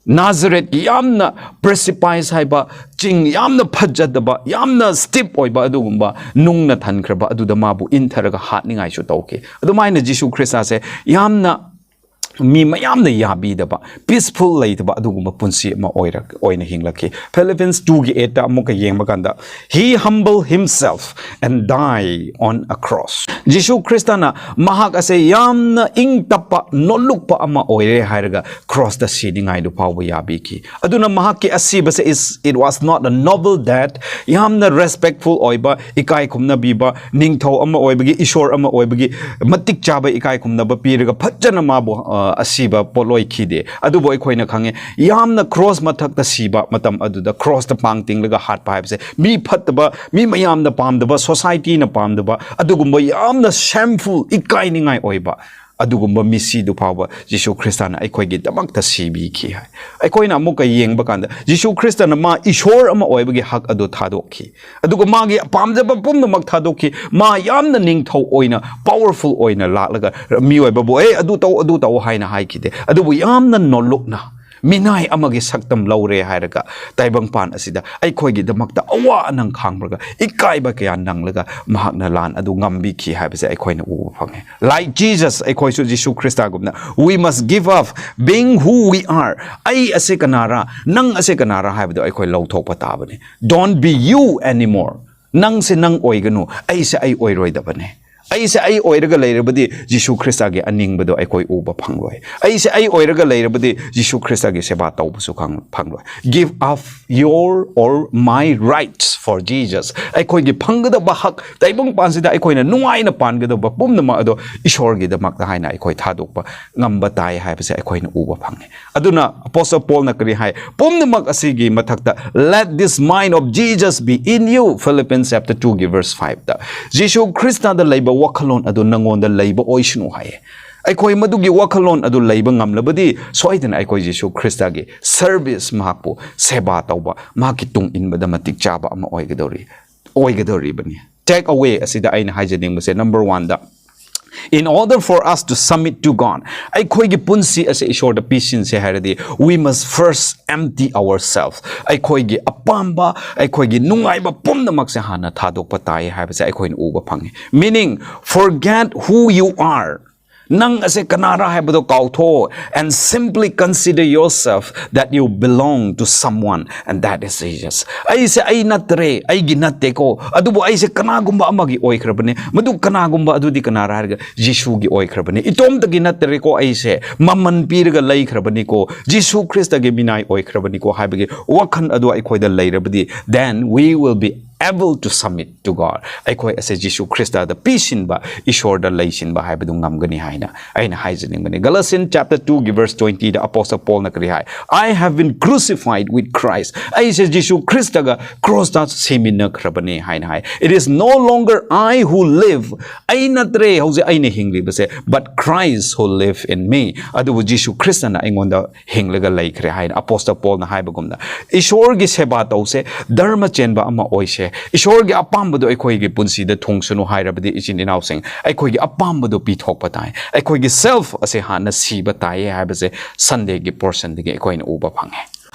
ꯅꯥꯖꯔꯦꯠꯀꯤ ꯌꯥꯝꯅ precipice ꯍꯥꯏꯕ ꯆꯤꯡ, ꯌꯥꯝꯅ ꯐꯖꯗꯕ, ꯌꯥꯝꯅ steep ꯑꯣꯏꯕ ꯑꯗꯨꯒꯨꯝꯕ ꯅꯨꯡꯅ ꯊꯟꯈ꯭ꯔꯕ ꯑꯗꯨꯗ ꯃꯥꯕꯨ ꯏꯟꯊꯔꯒ ꯍꯥꯠꯅꯤꯡꯉꯥꯏꯁꯨ ꯇꯧꯈꯤ. ꯑꯗꯨꯃꯥꯏꯅ ꯖꯤꯁꯨ ꯈ꯭ꯔꯤꯁꯇꯁꯦ ꯌꯥꯝꯅ ꯃꯤ ꯃꯌꯥꯝꯅ ꯌꯥꯕꯤꯗꯕ, peaceful ꯂꯩꯇꯕ ꯑꯗꯨꯒꯨꯝꯕ ꯄꯨꯟꯁꯤ ꯑꯃ ꯑꯣꯏꯔ-, ꯑꯣꯏꯅ ꯍꯤꯡꯂꯛꯈꯤ. Philippians two ꯒꯤ eight ꯇ ꯑꯃꯨꯛꯀ ꯌꯦꯡꯕ ꯀꯥꯟꯗ, "He humble himself and die on a cross." ꯖꯤꯁꯨ ꯈ꯭ꯔꯤꯁꯇꯅ ꯃꯍꯥꯛ ꯑꯁꯦ ꯌꯥꯝꯅ ꯏꯪ ꯇꯞꯄ, ꯅꯣꯜꯂꯨꯛꯄ ꯑꯃ ꯑꯣꯏꯔꯦ ꯍꯥꯏꯔꯒ cross ꯇ ꯁꯤꯅꯤꯡꯉꯥꯏꯗꯨ ꯐꯥꯎꯕ ꯌꯥꯕꯤꯈꯤ. ꯑꯗꯨꯅ ꯃꯍꯥꯛꯀꯤ ꯑꯁꯤꯕꯁꯦ is, it was not a noble death. ꯌꯥꯝꯅ respectful ꯑꯣꯏꯕ, ꯏꯀꯥꯏ ꯈꯨꯝꯅꯕꯤꯕ, ꯅꯤꯡꯊꯧ ꯑꯃ ꯑꯣꯏꯕꯒꯤ, ꯏꯁꯣꯔ ꯑꯃ ꯑꯣꯏꯕꯒꯤ ꯃꯇꯤꯛ ꯆꯥꯕ ꯏꯀꯥꯏ ꯈꯨꯝꯅꯕ ꯄꯤꯔꯒ ꯐꯖꯅ ꯃꯥꯕꯨ, ꯑ, ꯑꯁꯤꯕ ꯄꯣꯠꯂꯣꯏꯈꯤꯗꯦ. ꯑꯗꯨꯕꯨ ꯑꯩꯈꯣꯏꯅ ꯈꯪꯉꯦ, ꯌꯥꯝꯅ cross ꯃꯊꯛꯇ ꯁꯤꯕ ꯃꯇꯝ ꯑꯗꯨꯗ, cross ꯇ ꯄꯥꯡ ꯇꯤꯡꯂꯒ ꯍꯥꯠꯄ ꯍꯥꯏꯕꯁꯦ, ꯃꯤ ꯐꯠꯇꯕ, ꯃꯤ ꯃꯌꯥꯝꯅ ꯄꯥꯝꯗꯕ, society ꯅ ꯄꯥꯝꯗꯕ, ꯑꯗꯨꯒꯨꯝꯕ ꯌꯥꯝꯅ shameful, ꯏꯀꯥꯏꯅꯤꯡꯉꯥꯏ ꯑꯣꯏꯕ ꯑꯗꯨꯒꯨꯝꯕ ꯃꯤꯁꯤꯗꯨ ꯐꯥꯎꯕ ꯖꯤꯁꯨ ꯈ꯭ꯔꯤꯁꯇꯅ ꯑꯩꯈꯣꯏꯒꯤꯗꯃꯛꯇ ꯁꯤꯕꯤꯈꯤ ꯍꯥꯏ꯫ ꯑꯩꯈꯣꯏꯅ ꯑꯃꯨꯛꯀ ꯌꯦꯡꯕ ꯀꯥꯟꯗ, ꯖꯤꯁꯨ ꯈ꯭ꯔꯤꯁꯇꯅ ꯃꯥ ꯏꯁꯣꯔ ꯑꯃ ꯑꯣꯏꯕꯒꯤ ꯍꯛ ꯑꯗꯨ ꯊꯥꯗꯣꯛꯈꯤ, ꯑꯗꯨꯒ ꯃꯥꯒꯤ ꯄꯥꯝꯖꯕ ꯄꯨꯝꯅꯃꯛ ꯊꯥꯗꯣꯛꯈꯤ꯫ ꯃꯥ ꯌꯥꯝꯅ ꯅꯤꯡꯊꯧ ꯑꯣꯏꯅ, powerful ꯑꯣꯏꯅ ꯂꯥꯛꯂꯒ ꯃꯤꯑꯣꯏꯕꯕꯨ, "ꯑꯦ, ꯑꯗꯨ ꯇꯧ, ꯑꯗꯨ ꯇꯧ" ꯍꯥꯏꯅ ꯍꯥꯏꯈꯤꯗꯦ, ꯑꯗꯨꯕꯨ ꯌꯥꯝꯅ ꯅꯣꯜꯂꯨꯛꯅ ꯃꯤꯅꯥꯏ ꯑꯃꯒꯤ ꯁꯛꯇꯝ ꯂꯧꯔꯦ ꯍꯥꯏꯔꯒ ꯇꯥꯏꯕꯪꯄꯥꯟ ꯑꯁꯤꯗ ꯑꯩꯈꯣꯏꯒꯤꯗꯃꯛꯇ ꯑꯋꯥ ꯑꯅꯪ ꯈꯥꯡꯕꯒ, ꯏꯀꯥꯏꯕ ꯀꯌꯥ ꯅꯪꯂꯒ ꯃꯍꯥꯛꯅ ꯂꯥꯟ ꯑꯗꯨ ꯉꯝꯕꯤꯈꯤ ꯍꯥꯏꯕꯁꯦ ꯑꯩꯈꯣꯏꯅ ꯎꯕ ꯐꯪꯉꯦ꯫ Like Jesus, ꯑꯩꯈꯣꯏꯁꯨ ꯖꯤꯁꯨ ꯈ꯭ꯔꯤꯁꯇꯒꯨꯝꯅ, we must give up being who we are. ꯑꯩ ꯑꯁꯦ ꯀꯅꯥꯔꯥ, ꯅꯪ ꯑꯁꯦ ꯀꯅꯥꯔꯥ ꯍꯥꯏꯕꯗꯣ ꯑꯩꯈꯣꯏ ꯂꯧꯊꯣꯛꯄ ꯇꯥꯕꯅꯤ꯫ Don't be you anymore. ꯅꯪꯁꯦ ꯅꯪ ꯑꯣꯏꯒꯅꯨ, ꯑꯩꯁꯦ ꯑꯩ ꯑꯣꯏꯔꯣꯏꯗꯕꯅꯦ꯫ ꯑꯩꯁꯦ ꯑꯩ ꯑꯣꯏꯔꯒ ꯂꯩꯔꯕꯗꯤ ꯖꯤꯁꯨ ꯈ꯭ꯔꯤꯁꯇꯒꯤ ꯑꯅꯤꯡꯕꯗꯣ ꯑꯩꯈꯣꯏ ꯎꯕ ꯐꯪꯂꯣꯏ꯫ ꯑꯩꯁꯦ ꯑꯩ ꯑꯣꯏꯔꯒ ꯂꯩꯔꯕꯗꯤ ꯖꯤꯁꯨ ꯈ꯭ꯔꯤꯁꯇꯒꯤ ꯁꯦꯕꯥ ꯇꯧꯕꯁꯨ ꯈꯪ-, ꯐꯪꯂꯣꯏ꯫ Give up your or my rights for Jesus. ꯑꯩꯈꯣꯏꯒꯤ ꯐꯪꯒꯗꯕ ꯍꯛ, ꯇꯥꯏꯕꯪ ꯄꯥꯟꯁꯤꯗ ꯑꯩꯈꯣꯏꯅ ꯅꯨꯡꯉꯥꯏꯅ ꯄꯥꯟꯒꯗꯕ ꯄꯨꯝꯅꯃꯛ ꯑꯗꯣ ꯏꯁꯣꯔꯒꯤꯗꯃꯛꯇ ꯍꯥꯏꯅ ꯑꯩꯈꯣꯏ ꯊꯥꯗꯣꯛꯄ ꯉꯝꯕ ꯇꯥꯏ ꯍꯥꯏꯕꯁꯦ ꯑꯩꯈꯣꯏꯅ ꯎꯕ ꯐꯪꯉꯦ꯫ ꯑꯗꯨꯅ ꯑꯄꯣꯁꯇꯜ ꯄꯣꯜꯅ ꯀꯔꯤ ꯍꯥꯏ? "ꯄꯨꯝꯅꯃꯛ ꯑꯁꯤꯒꯤ ꯃꯊꯛꯇ, let this mind of Jesus be in you," Philippians chapter two ꯒꯤ verse five ꯇ꯫ ꯖꯤꯁꯨ ꯈ꯭ꯔꯤꯁꯇꯗ ꯂꯩꯕ ꯋꯥꯈꯜꯂꯣꯟ ꯑꯗꯨ ꯅꯉꯣꯟꯗ ꯂꯩꯕ ꯑꯣꯏꯁꯅꯨ ꯍꯥꯏꯌꯦ꯫ ꯑꯩꯈꯣꯏ ꯃꯗꯨꯒꯤ ꯋꯥꯈꯜꯂꯣꯟ ꯑꯗꯨ ꯂꯩꯕ ꯉꯝꯂꯕꯗꯤ, ꯁꯣꯏꯗꯅ ꯑꯩꯈꯣꯏ ꯖꯤꯁꯨ ꯈ꯭ꯔꯤꯁꯇꯒꯤ service, ꯃꯍꯥꯛꯄꯨ ꯁꯦꯕꯥ ꯇꯧꯕ, ꯃꯍꯥꯛꯀꯤ ꯇꯨꯡ ꯏꯟꯕꯗ ꯃꯇꯤꯛ ꯆꯥꯕ ꯑꯃ ꯑꯣꯏꯒꯗꯧꯔꯤ, ꯑꯣꯏꯒꯗꯧꯔꯤꯕꯅꯤ꯫ Take away ꯑꯁꯤꯗ ꯑꯩꯅ ꯍꯥꯏꯖꯅꯤꯡꯕꯁꯦ, number one the, in order for us to submit to God, ꯑꯩꯈꯣꯏꯒꯤ ꯄꯨꯟꯁꯤ ꯑꯁꯦ ꯏꯁꯣꯔꯗ ꯄꯤꯁꯤꯟꯁꯦ ꯍꯥꯏꯔꯗꯤ, we must first empty ourselves. ꯑꯩꯈꯣꯏꯒꯤ ꯑꯄꯥꯝꯕ, ꯑꯩꯈꯣꯏꯒꯤ ꯅꯨꯡꯉꯥꯏꯕ ꯄꯨꯝꯅꯃꯛꯁꯦ ꯍꯥꯟꯅ ꯊꯥꯗꯣꯛꯄ ꯇꯥꯏ ꯍꯥꯏꯕꯁꯦ ꯑꯩꯈꯣꯏꯅ ꯎꯕ ꯐꯪꯉꯤ꯫ Meaning, forget who you are. ꯅꯪ ꯑꯁꯦ ꯀꯅꯥꯔ ꯍꯥꯏꯕꯗꯣ ꯀꯥꯎꯊꯣꯛꯑꯣ, and simply consider yourself that you belong to someone, and that is Jesus. ꯑꯩꯁꯦ ꯑꯩ ꯅꯠꯇ꯭ꯔꯦ, ꯑꯩꯒꯤ ꯅꯠꯇꯦꯀꯣ, ꯑꯗꯨꯕꯨ ꯑꯩꯁꯦ ꯀꯅꯥꯒꯨꯝꯕ ꯑꯃꯒꯤ ꯑꯣꯏꯈ꯭ꯔꯕꯅꯦ꯫ ꯃꯗꯨ ꯀꯅꯥꯒꯨꯝꯕ ꯑꯗꯨꯗꯤ ꯀꯅꯥꯔ ꯍꯥꯏꯔꯒ, ꯖꯤꯁꯨꯒꯤ ꯑꯣꯏꯈ꯭ꯔꯕꯅꯦ꯫ ꯏꯇꯣꯝꯇꯒꯤ ꯅꯠꯇ꯭ꯔꯦꯀꯣ, ꯑꯩꯁꯦ ꯃꯃꯜ ꯄꯤꯔꯒ ꯂꯩꯈ꯭ꯔꯕꯅꯤꯀꯣ, ꯖꯤꯁꯨ ꯈ꯭ꯔꯤꯁꯇꯒꯤ ꯃꯤꯅꯥꯏ ꯑꯣꯏꯈ꯭ꯔꯕꯅꯤꯀꯣ ꯍꯥꯏꯕꯒꯤ ꯋꯥꯈꯜ ꯑꯗꯨ ꯑꯩꯈꯣꯏꯗ ꯂꯩꯔꯕꯗꯤ, then we will be able to submit to God. ꯑꯩꯈꯣꯏ ꯑꯁꯦ ꯖꯤꯁꯨ ꯈ꯭ꯔꯤꯁꯇꯗ ꯄꯤꯁꯤꯟꯕ, ꯏꯁꯣꯔꯗ ꯂꯩꯁꯤꯟꯕ ꯍꯥꯏꯕꯗꯨ ꯉꯝꯒꯅꯤ ꯍꯥꯏꯅ ꯑꯩꯅ ꯍꯥꯏꯖꯅꯤꯡꯕꯅꯤ꯫ Galatians chapter two ꯒꯤ verse twenty ꯗ ꯑꯄꯣꯁꯇꯜ ꯄꯣꯜꯅ ꯀꯔꯤ ꯍꯥꯏ? "I have been crucified with Christ." ꯑꯩꯁꯦ ꯖꯤꯁꯨ ꯈ꯭ꯔꯤꯁꯇꯒ ꯀ꯭ꯔꯣꯁꯇ ꯁꯤꯃꯤꯟꯅꯈ꯭ꯔꯕꯅꯤ ꯍꯥꯏꯅ ꯍꯥꯏ꯫ "It is no longer I who live." ꯑꯩ ꯅꯠꯇ꯭ꯔꯦ ꯍꯧꯖꯤꯛ ꯑꯩꯅ ꯍꯤꯡꯂꯤꯕꯁꯦ, "but Christ who live in me." ꯑꯗꯨꯕꯨ ꯖꯤꯁꯨ ꯈ꯭ꯔꯤꯁꯇꯅ ꯑꯩꯉꯣꯟꯗ ꯍꯤꯡꯂꯒ ꯂꯩꯈ꯭ꯔꯦ ꯍꯥꯏꯅ ꯑꯄꯣꯁꯇꯜ ꯄꯣꯜꯅ ꯍꯥꯏꯕꯒꯨꯝꯅ, ꯏꯁꯣꯔꯒꯤ ꯁꯦꯕꯥ ꯇꯧꯁꯦ, ꯙꯔꯃ ꯆꯦꯟꯕ ꯑꯃ ꯑꯣꯏꯁꯦ, ꯏꯁꯣꯔꯒꯤ ꯑꯄꯥꯝꯕꯗꯣ ꯑꯩꯈꯣꯏꯒꯤ ꯄꯨꯟꯁꯤꯗ ꯊꯨꯡꯁꯅꯨ ꯍꯥꯏꯔꯕꯗꯤ, ꯏꯆꯤꯟ ꯏꯅꯥꯎꯁꯤꯡ, ꯑꯩꯈꯣꯏꯒꯤ ꯑꯄꯥꯝꯕꯗꯣ ꯄꯤꯊꯣꯛꯄ ꯇꯥꯏ꯫ ꯑꯩꯈꯣꯏꯒꯤ self ꯑꯁꯦ ꯍꯥꯟꯅ ꯁꯤꯕ ꯇꯥꯏꯌꯦ ꯍꯥꯏꯕꯁꯦ Sunday ꯒꯤ portion ꯗꯒꯤ ꯑꯩꯈꯣꯏꯅ ꯎꯕ ꯐꯪꯉꯦ꯫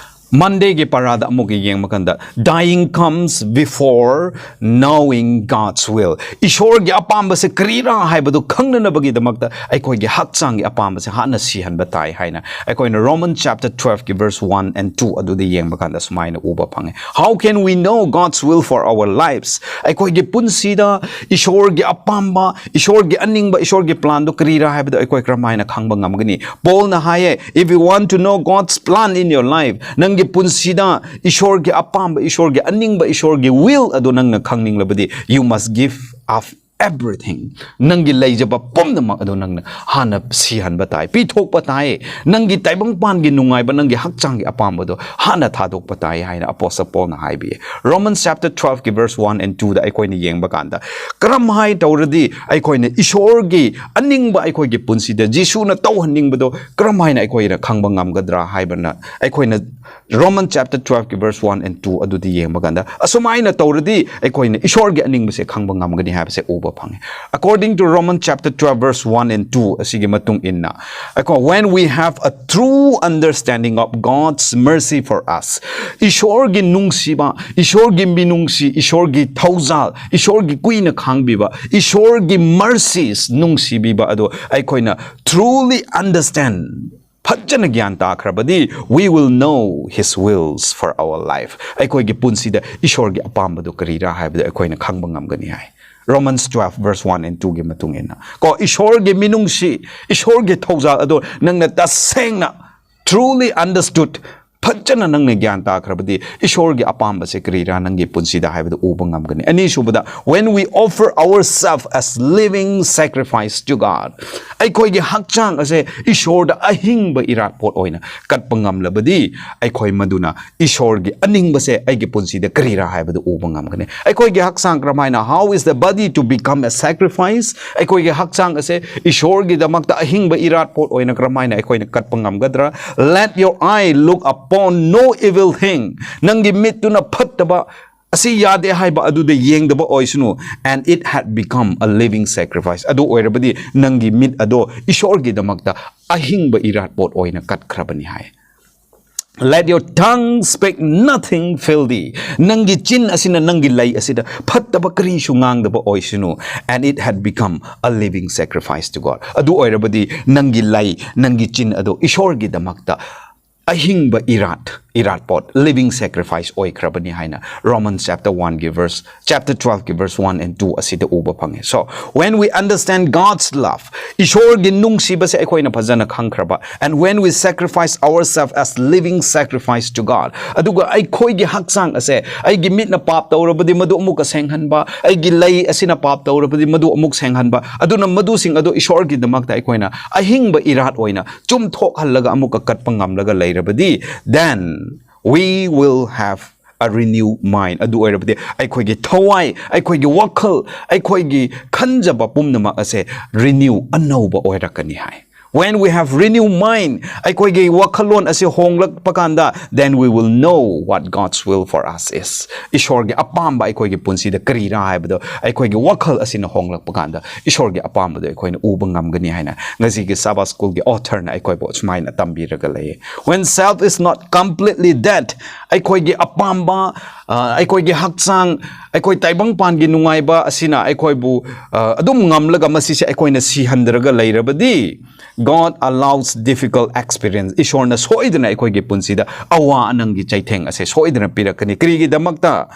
Mondayꯒꯤ ꯄꯔꯥꯗ ꯑꯃꯨꯛꯀ ꯌꯦꯡꯕ ꯀꯥꯟꯗ, "Dying comes before knowing God's will." ꯏꯁꯣꯔꯒꯤ ꯑꯄꯥꯝꯕꯁꯦ ꯀꯔꯤꯔꯥ ꯍꯥꯏꯕꯗꯨ ꯈꯪꯅꯅꯕꯒꯤꯗꯃꯛꯇ ꯑꯩꯈꯣꯏꯒꯤ ꯍꯛꯆꯥꯡꯒꯤ ꯑꯄꯥꯝꯕꯁꯦ ꯍꯥꯟꯅ ꯁꯤꯍꯟꯕ ꯇꯥꯏ ꯍꯥꯏꯅ ꯑꯩꯈꯣꯏꯅ Roman chapter twelveꯀꯤ verse one and two ꯑꯗꯨꯗ ꯌꯦꯡꯕ ꯀꯥꯟꯗ ꯁꯨꯃꯥꯏꯅ ꯎꯕ ꯐꯪꯉꯦ꯫ "How can we know God's will for our lives?" ꯑꯩꯈꯣꯏꯒꯤ ꯄꯨꯟꯁꯤꯗ ꯏꯁꯣꯔꯒꯤ ꯑꯄꯥꯝꯕ, ꯏꯁꯣꯔꯒꯤ ꯑꯅꯤꯡꯕ, ꯏꯁꯣꯔꯒꯤ planꯗꯨ ꯀꯔꯤꯔꯥ ꯍꯥꯏꯕꯗꯨ ꯑꯩꯈꯣꯏ ꯀꯔꯝꯍꯥꯏꯅ ꯈꯪꯕ ꯉꯝꯒꯅꯤ? ꯄꯣꯜꯅ ꯍꯥꯏꯌꯦ, "If you want to know God's plan in your life," ꯅꯪꯒꯤ ꯄꯨꯟꯁꯤꯗ ꯏꯁꯣꯔꯒꯤ ꯑꯄꯥꯝꯕ, ꯏꯁꯣꯔꯒꯤ ꯑꯅꯤꯡꯕ, ꯏꯁꯣꯔꯒꯤ will ꯑꯗꯨ ꯅꯪꯅ ꯈꯪꯅꯤꯡꯂꯕꯗꯤ, "You must give up everything." ꯅꯪꯒꯤ ꯂꯩꯖꯕ ꯄꯨꯝꯅꯃꯛ ꯑꯗꯨ ꯅꯪꯅ ꯍꯥꯟꯅ ꯁꯤꯍꯟꯕ ꯇꯥꯏ, ꯄꯤꯊꯣꯛꯄ ꯇꯥꯏ꯫ ꯅꯪꯒꯤ ꯇꯥꯏꯕꯪꯄꯥꯟꯒꯤ ꯅꯨꯡꯉꯥꯏꯕ, ꯅꯪꯒꯤ ꯍꯛꯆꯥꯡꯒꯤ ꯑꯄꯥꯝꯕꯗꯣ ꯍꯥꯟꯅ ꯊꯥꯗꯣꯛꯄ ꯇꯥꯏ ꯍꯥꯏꯅ ꯑꯄꯣꯁꯇꯜ ꯄꯣꯜꯅ ꯍꯥꯏꯕꯤꯌꯦ꯫ Romans chapter twelveꯀꯤ verse one and twoꯗ ꯑꯩꯈꯣꯏꯅ ꯌꯦꯡꯕ ꯀꯥꯟꯗ, ꯀꯔꯝꯍꯥꯏ ꯇꯧꯔꯗꯤ ꯑꯩꯈꯣꯏꯅ ꯏꯁꯣꯔꯒꯤ ꯑꯅꯤꯡꯕ ꯑꯩꯈꯣꯏꯒꯤ ꯄꯨꯟꯁꯤꯗ ꯖꯤꯁꯨꯅ ꯇꯧꯍꯟꯅꯤꯡꯕꯗꯣ ꯀꯔꯝꯍꯥꯏꯅ ꯑꯩꯈꯣꯏꯅ ꯈꯪꯕ ꯉꯝꯒꯗ꯭ꯔꯥ ꯍꯥꯏꯕꯅ ꯑꯩꯈꯣꯏꯅ Roman chapter twelveꯀꯤ verse one and two ꯑꯗꯨꯗꯤ ꯌꯦꯡꯕ ꯀꯥꯟꯗ, ꯑꯁꯨꯃꯥꯏꯅ ꯇꯧꯔꯗꯤ ꯑꯩꯈꯣꯏꯅ ꯏꯁꯣꯔꯒꯤ ꯑꯅꯤꯡꯕꯁꯦ ꯈꯪꯕ ꯉꯝꯒꯅꯤ ꯍꯥꯏꯕꯁꯦ ꯎꯕ ꯐꯪꯉꯦ꯫ According to Roman chapter twelve verse one and two ꯑꯁꯤꯒꯤ ꯃꯇꯨꯡ ꯏꯟꯅ, ꯑꯩꯈꯣꯏ, "When we have a true understanding of God's mercy for us," ꯏꯁꯣꯔꯒꯤ ꯅꯨꯡꯁꯤꯕ, ꯏꯁꯣꯔꯒꯤ ꯃꯤꯅꯨꯡꯁꯤ, ꯏꯁꯣꯔꯒꯤ ꯊꯧꯖꯥꯜ, ꯏꯁꯣꯔꯒꯤ ꯀꯨꯏꯅ ꯈꯥꯡꯕꯤꯕ, ꯏꯁꯣꯔꯒꯤ mercies, ꯅꯨꯡꯁꯤꯕꯤꯕ ꯑꯗꯨ ꯑꯩꯈꯣꯏꯅ truly understand, ꯐꯖꯅ ꯒ꯭ꯌꯥꯟ ꯇꯥꯈ꯭ꯔꯕꯗꯤ, "We will know His wills for our life." ꯑꯩꯈꯣꯏꯒꯤ ꯄꯨꯟꯁꯤꯗ ꯏꯁꯣꯔꯒꯤ ꯑꯄꯥꯝꯕꯗꯨ ꯀꯔꯤꯔꯥ ꯍꯥꯏꯕꯗꯨ ꯑꯩꯈꯣꯏꯅ ꯈꯪꯕ ꯉꯝꯒꯅꯤ ꯍꯥꯏ꯫ Romans twelve verse one and twoꯒꯤ ꯃꯇꯨꯡ ꯏꯟꯅ ꯀꯣ, ꯏꯁꯣꯔꯒꯤ ꯃꯤꯅꯨꯡꯁꯤ, ꯏꯁꯣꯔꯒꯤ ꯊꯧꯖꯥꯜ ꯑꯗꯣ ꯅꯪꯅ ꯇꯁꯦꯡꯅ, truly understood, ꯐꯖꯅ ꯅꯪꯅ ꯒ꯭ꯌꯥꯟ ꯇꯥꯈ꯭ꯔꯕꯗꯤ, ꯏꯁꯣꯔꯒꯤ ꯑꯄꯥꯝꯕꯁꯦ ꯀꯔꯤꯔꯥ ꯅꯪꯒꯤ ꯄꯨꯟꯁꯤꯗ ꯍꯥꯏꯕꯗꯨ ꯎꯕ ꯉꯝꯒꯅꯤ꯫ ꯑꯅꯤꯁꯨꯕꯗ, "When we offer ourselves as living sacrifice to God," ꯑꯩꯈꯣꯏꯒꯤ ꯍꯛꯆꯥꯡ ꯑꯁꯦ ꯏꯁꯣꯔꯗ ꯑꯍꯤꯡꯕ ꯏꯔꯥꯠꯄꯣꯠ ꯑꯣꯏꯅ ꯀꯠꯄ ꯉꯝꯂꯕꯗꯤ, ꯑꯩꯈꯣꯏ ꯃꯗꯨꯅ ꯏꯁꯣꯔꯒꯤ ꯑꯅꯤꯡꯕꯁꯦ ꯑꯩꯒꯤ ꯄꯨꯟꯁꯤꯗ ꯀꯔꯤꯔꯥ ꯍꯥꯏꯕꯗꯨ ꯎꯕ ꯉꯝꯒꯅꯤ꯫ ꯑꯩꯈꯣꯏꯒꯤ ꯍꯛꯆꯥꯡ ꯀꯔꯝꯍꯥꯏꯅ, "How is the body to become a sacrifice?" ꯑꯩꯈꯣꯏꯒꯤ ꯍꯛꯆꯥꯡ ꯑꯁꯦ ꯏꯁꯣꯔꯒꯤꯗꯃꯛꯇ ꯑꯍꯤꯡꯕ ꯏꯔꯥꯠꯄꯣꯠ ꯑꯣꯏꯅ ꯀꯔꯝꯍꯥꯏꯅ ꯑꯩꯈꯣꯏꯅ ꯀꯠꯄ ꯉꯝꯒꯗ꯭ꯔꯥ? "Let your eye look upon no evil thing." ꯅꯪꯒꯤ ꯃꯤꯠꯇꯨꯅ ꯐꯠꯇꯕ, ꯑꯁꯤ ꯌꯥꯗꯦ ꯍꯥꯏꯕ ꯑꯗꯨꯗ ꯌꯦꯡꯗꯕ ꯑꯣꯏꯁꯅꯨ, "and it had become a living sacrifice." ꯑꯗꯨ ꯑꯣꯏꯔꯕꯗꯤ ꯅꯪꯒꯤ ꯃꯤꯠ ꯑꯗꯣ ꯏꯁꯣꯔꯒꯤꯗꯃꯛꯇ ꯑꯍꯤꯡꯕ ꯏꯔꯥꯠꯄꯣꯠ ꯑꯣꯏꯅ ꯀꯠꯈ꯭ꯔꯕꯅꯤ ꯍꯥꯏ꯫ "Let your tongue speak nothing filthy." ꯅꯪꯒꯤ ꯆꯤꯟ ꯑꯁꯤꯅ, ꯅꯪꯒꯤ ꯂꯩ ꯑꯁꯤꯗ ꯐꯠꯇꯕ ꯀꯔꯤꯁꯨ ꯉꯥꯡꯗꯕ ꯑꯣꯏꯁꯅꯨ. "And it had become a living sacrifice to God." ꯑꯗꯨ ꯑꯣꯏꯔꯕꯗꯤ ꯅꯪꯒꯤ ꯂꯩ, ꯅꯪꯒꯤ ꯆꯤꯟ ꯑꯗꯣ ꯏꯁꯣꯔꯒꯤꯗꯃꯛꯇ ꯑꯍꯤꯡꯕ ꯏꯔꯥꯠ, ꯏꯔꯥꯠꯄꯣꯠ, living sacrifice ꯑꯣꯏꯈ꯭ꯔꯕꯅꯤ ꯍꯥꯏꯅ Romans chapter one ꯒꯤ verse, chapter twelve ꯒꯤ verse one and two ꯑꯁꯤꯗ ꯎꯕ ꯐꯪꯉꯦ꯫ So, when we understand God's love, ꯏꯁꯣꯔꯒꯤ ꯅꯨꯡꯁꯤꯕꯁꯦ ꯑꯩꯈꯣꯏꯅ ꯐꯖꯅ ꯈꯪꯈ꯭ꯔꯕ, and when we sacrifice ourselves as living sacrifice to God, ꯑꯗꯨꯒ ꯑꯩꯈꯣꯏꯒꯤ ꯍꯛꯆꯥꯡ ꯑꯁꯦ, ꯑꯩꯒꯤ ꯃꯤꯠꯅ ꯄꯥꯞ ꯇꯧꯔꯕꯗꯤ ꯃꯗꯨ ꯑꯃꯨꯛꯀ ꯁꯦꯡꯍꯟꯕ, ꯑꯩꯒꯤ ꯂꯩ ꯑꯁꯤꯅ ꯄꯥꯞ ꯇꯧꯔꯕꯗꯤ ꯃꯗꯨ ꯑꯃꯨꯛ ꯁꯦꯡꯍꯟꯕ, ꯑꯗꯨꯅ ꯃꯗꯨꯁꯤꯡ ꯑꯗꯨ ꯏꯁꯣꯔꯒꯤꯗꯃꯛꯇ ꯑꯩꯈꯣꯏꯅ ꯑꯍꯤꯡꯕ ꯏꯔꯥꯠ ꯑꯣꯏꯅ ꯆꯨꯝꯊꯣꯛꯍꯜꯂꯒ ꯑꯃꯨꯛꯀ ꯀꯠꯄ ꯉꯝꯂꯒ ꯂꯩꯔꯕꯗꯤ, then we will have a renewed mind. ꯑꯗꯨ ꯑꯣꯏꯔꯕꯗꯤ ꯑꯩꯈꯣꯏꯒꯤ ꯊꯋꯥꯏ, ꯑꯩꯈꯣꯏꯒꯤ ꯋꯥꯈꯜ, ꯑꯩꯈꯣꯏꯒꯤ ꯈꯟꯖꯕ ꯄꯨꯝꯅꯃꯛ ꯑꯁꯦ renew, ꯑꯅꯧꯕ ꯑꯣꯏꯔꯛꯀꯅꯤ ꯍꯥꯏ꯫ When we have renewed mind, ꯑꯩꯈꯣꯏꯒꯤ ꯋꯥꯈꯜꯂꯣꯟ ꯑꯁꯤ ꯍꯣꯡꯂꯛꯄ ꯀꯥꯟꯗ, then we will know what God's will for us is. ꯏꯁꯣꯔꯒꯤ ꯑꯄꯥꯝꯕ ꯑꯩꯈꯣꯏꯒꯤ ꯄꯨꯟꯁꯤꯗ ꯀꯔꯤꯔꯥ ꯍꯥꯏꯕꯗꯣ ꯑꯩꯈꯣꯏꯒꯤ ꯋꯥꯈꯜ ꯑꯁꯤꯅ ꯍꯣꯡꯂꯛꯄ ꯀꯥꯟꯗ ꯏꯁꯣꯔꯒꯤ ꯑꯄꯥꯝꯕꯗꯣ ꯑꯩꯈꯣꯏꯅ ꯎꯕ ꯉꯝꯒꯅꯤ ꯍꯥꯏꯅ ꯉꯁꯤꯒꯤ Sabbath School ꯒꯤ author ꯅ ꯑꯩꯈꯣꯏꯕꯨ ꯑꯁꯨꯃꯥꯏꯅ ꯇꯝꯕꯤꯔꯒ ꯂꯩꯌꯦ꯫ When self is not completely dead, ꯑꯩꯈꯣꯏꯒꯤ ꯑꯄꯥꯝꯕ, ꯑ, ꯑꯩꯈꯣꯏꯒꯤ ꯍꯛꯆꯥꯡ, ꯑꯩꯈꯣꯏ ꯇꯥꯏꯕꯪꯄꯥꯟꯒꯤ ꯅꯨꯡꯉꯥꯏꯕ ꯑꯁꯤꯅ ꯑꯩꯈꯣꯏꯕꯨ, ꯑ, ꯑꯗꯨꯝ ꯉꯝꯂꯒ ꯃꯁꯤꯁꯦ ꯑꯩꯈꯣꯏꯅ ꯁꯤꯍꯟꯗ꯭ꯔꯒ ꯂꯩꯔꯕꯗꯤ, God allows difficult experience. ꯏꯁꯣꯔꯅ ꯁꯣꯏꯗꯅ ꯑꯩꯈꯣꯏꯒꯤ ꯄꯨꯟꯁꯤꯗ ꯑꯋꯥ ꯑꯅꯪꯒꯤ ꯆꯩꯊꯦꯡ ꯑꯁꯦ ꯁꯣꯏꯗꯅ ꯄꯤꯔꯛꯀꯅꯤ꯫ ꯀꯔꯤꯒꯤꯗꯃꯛꯇ?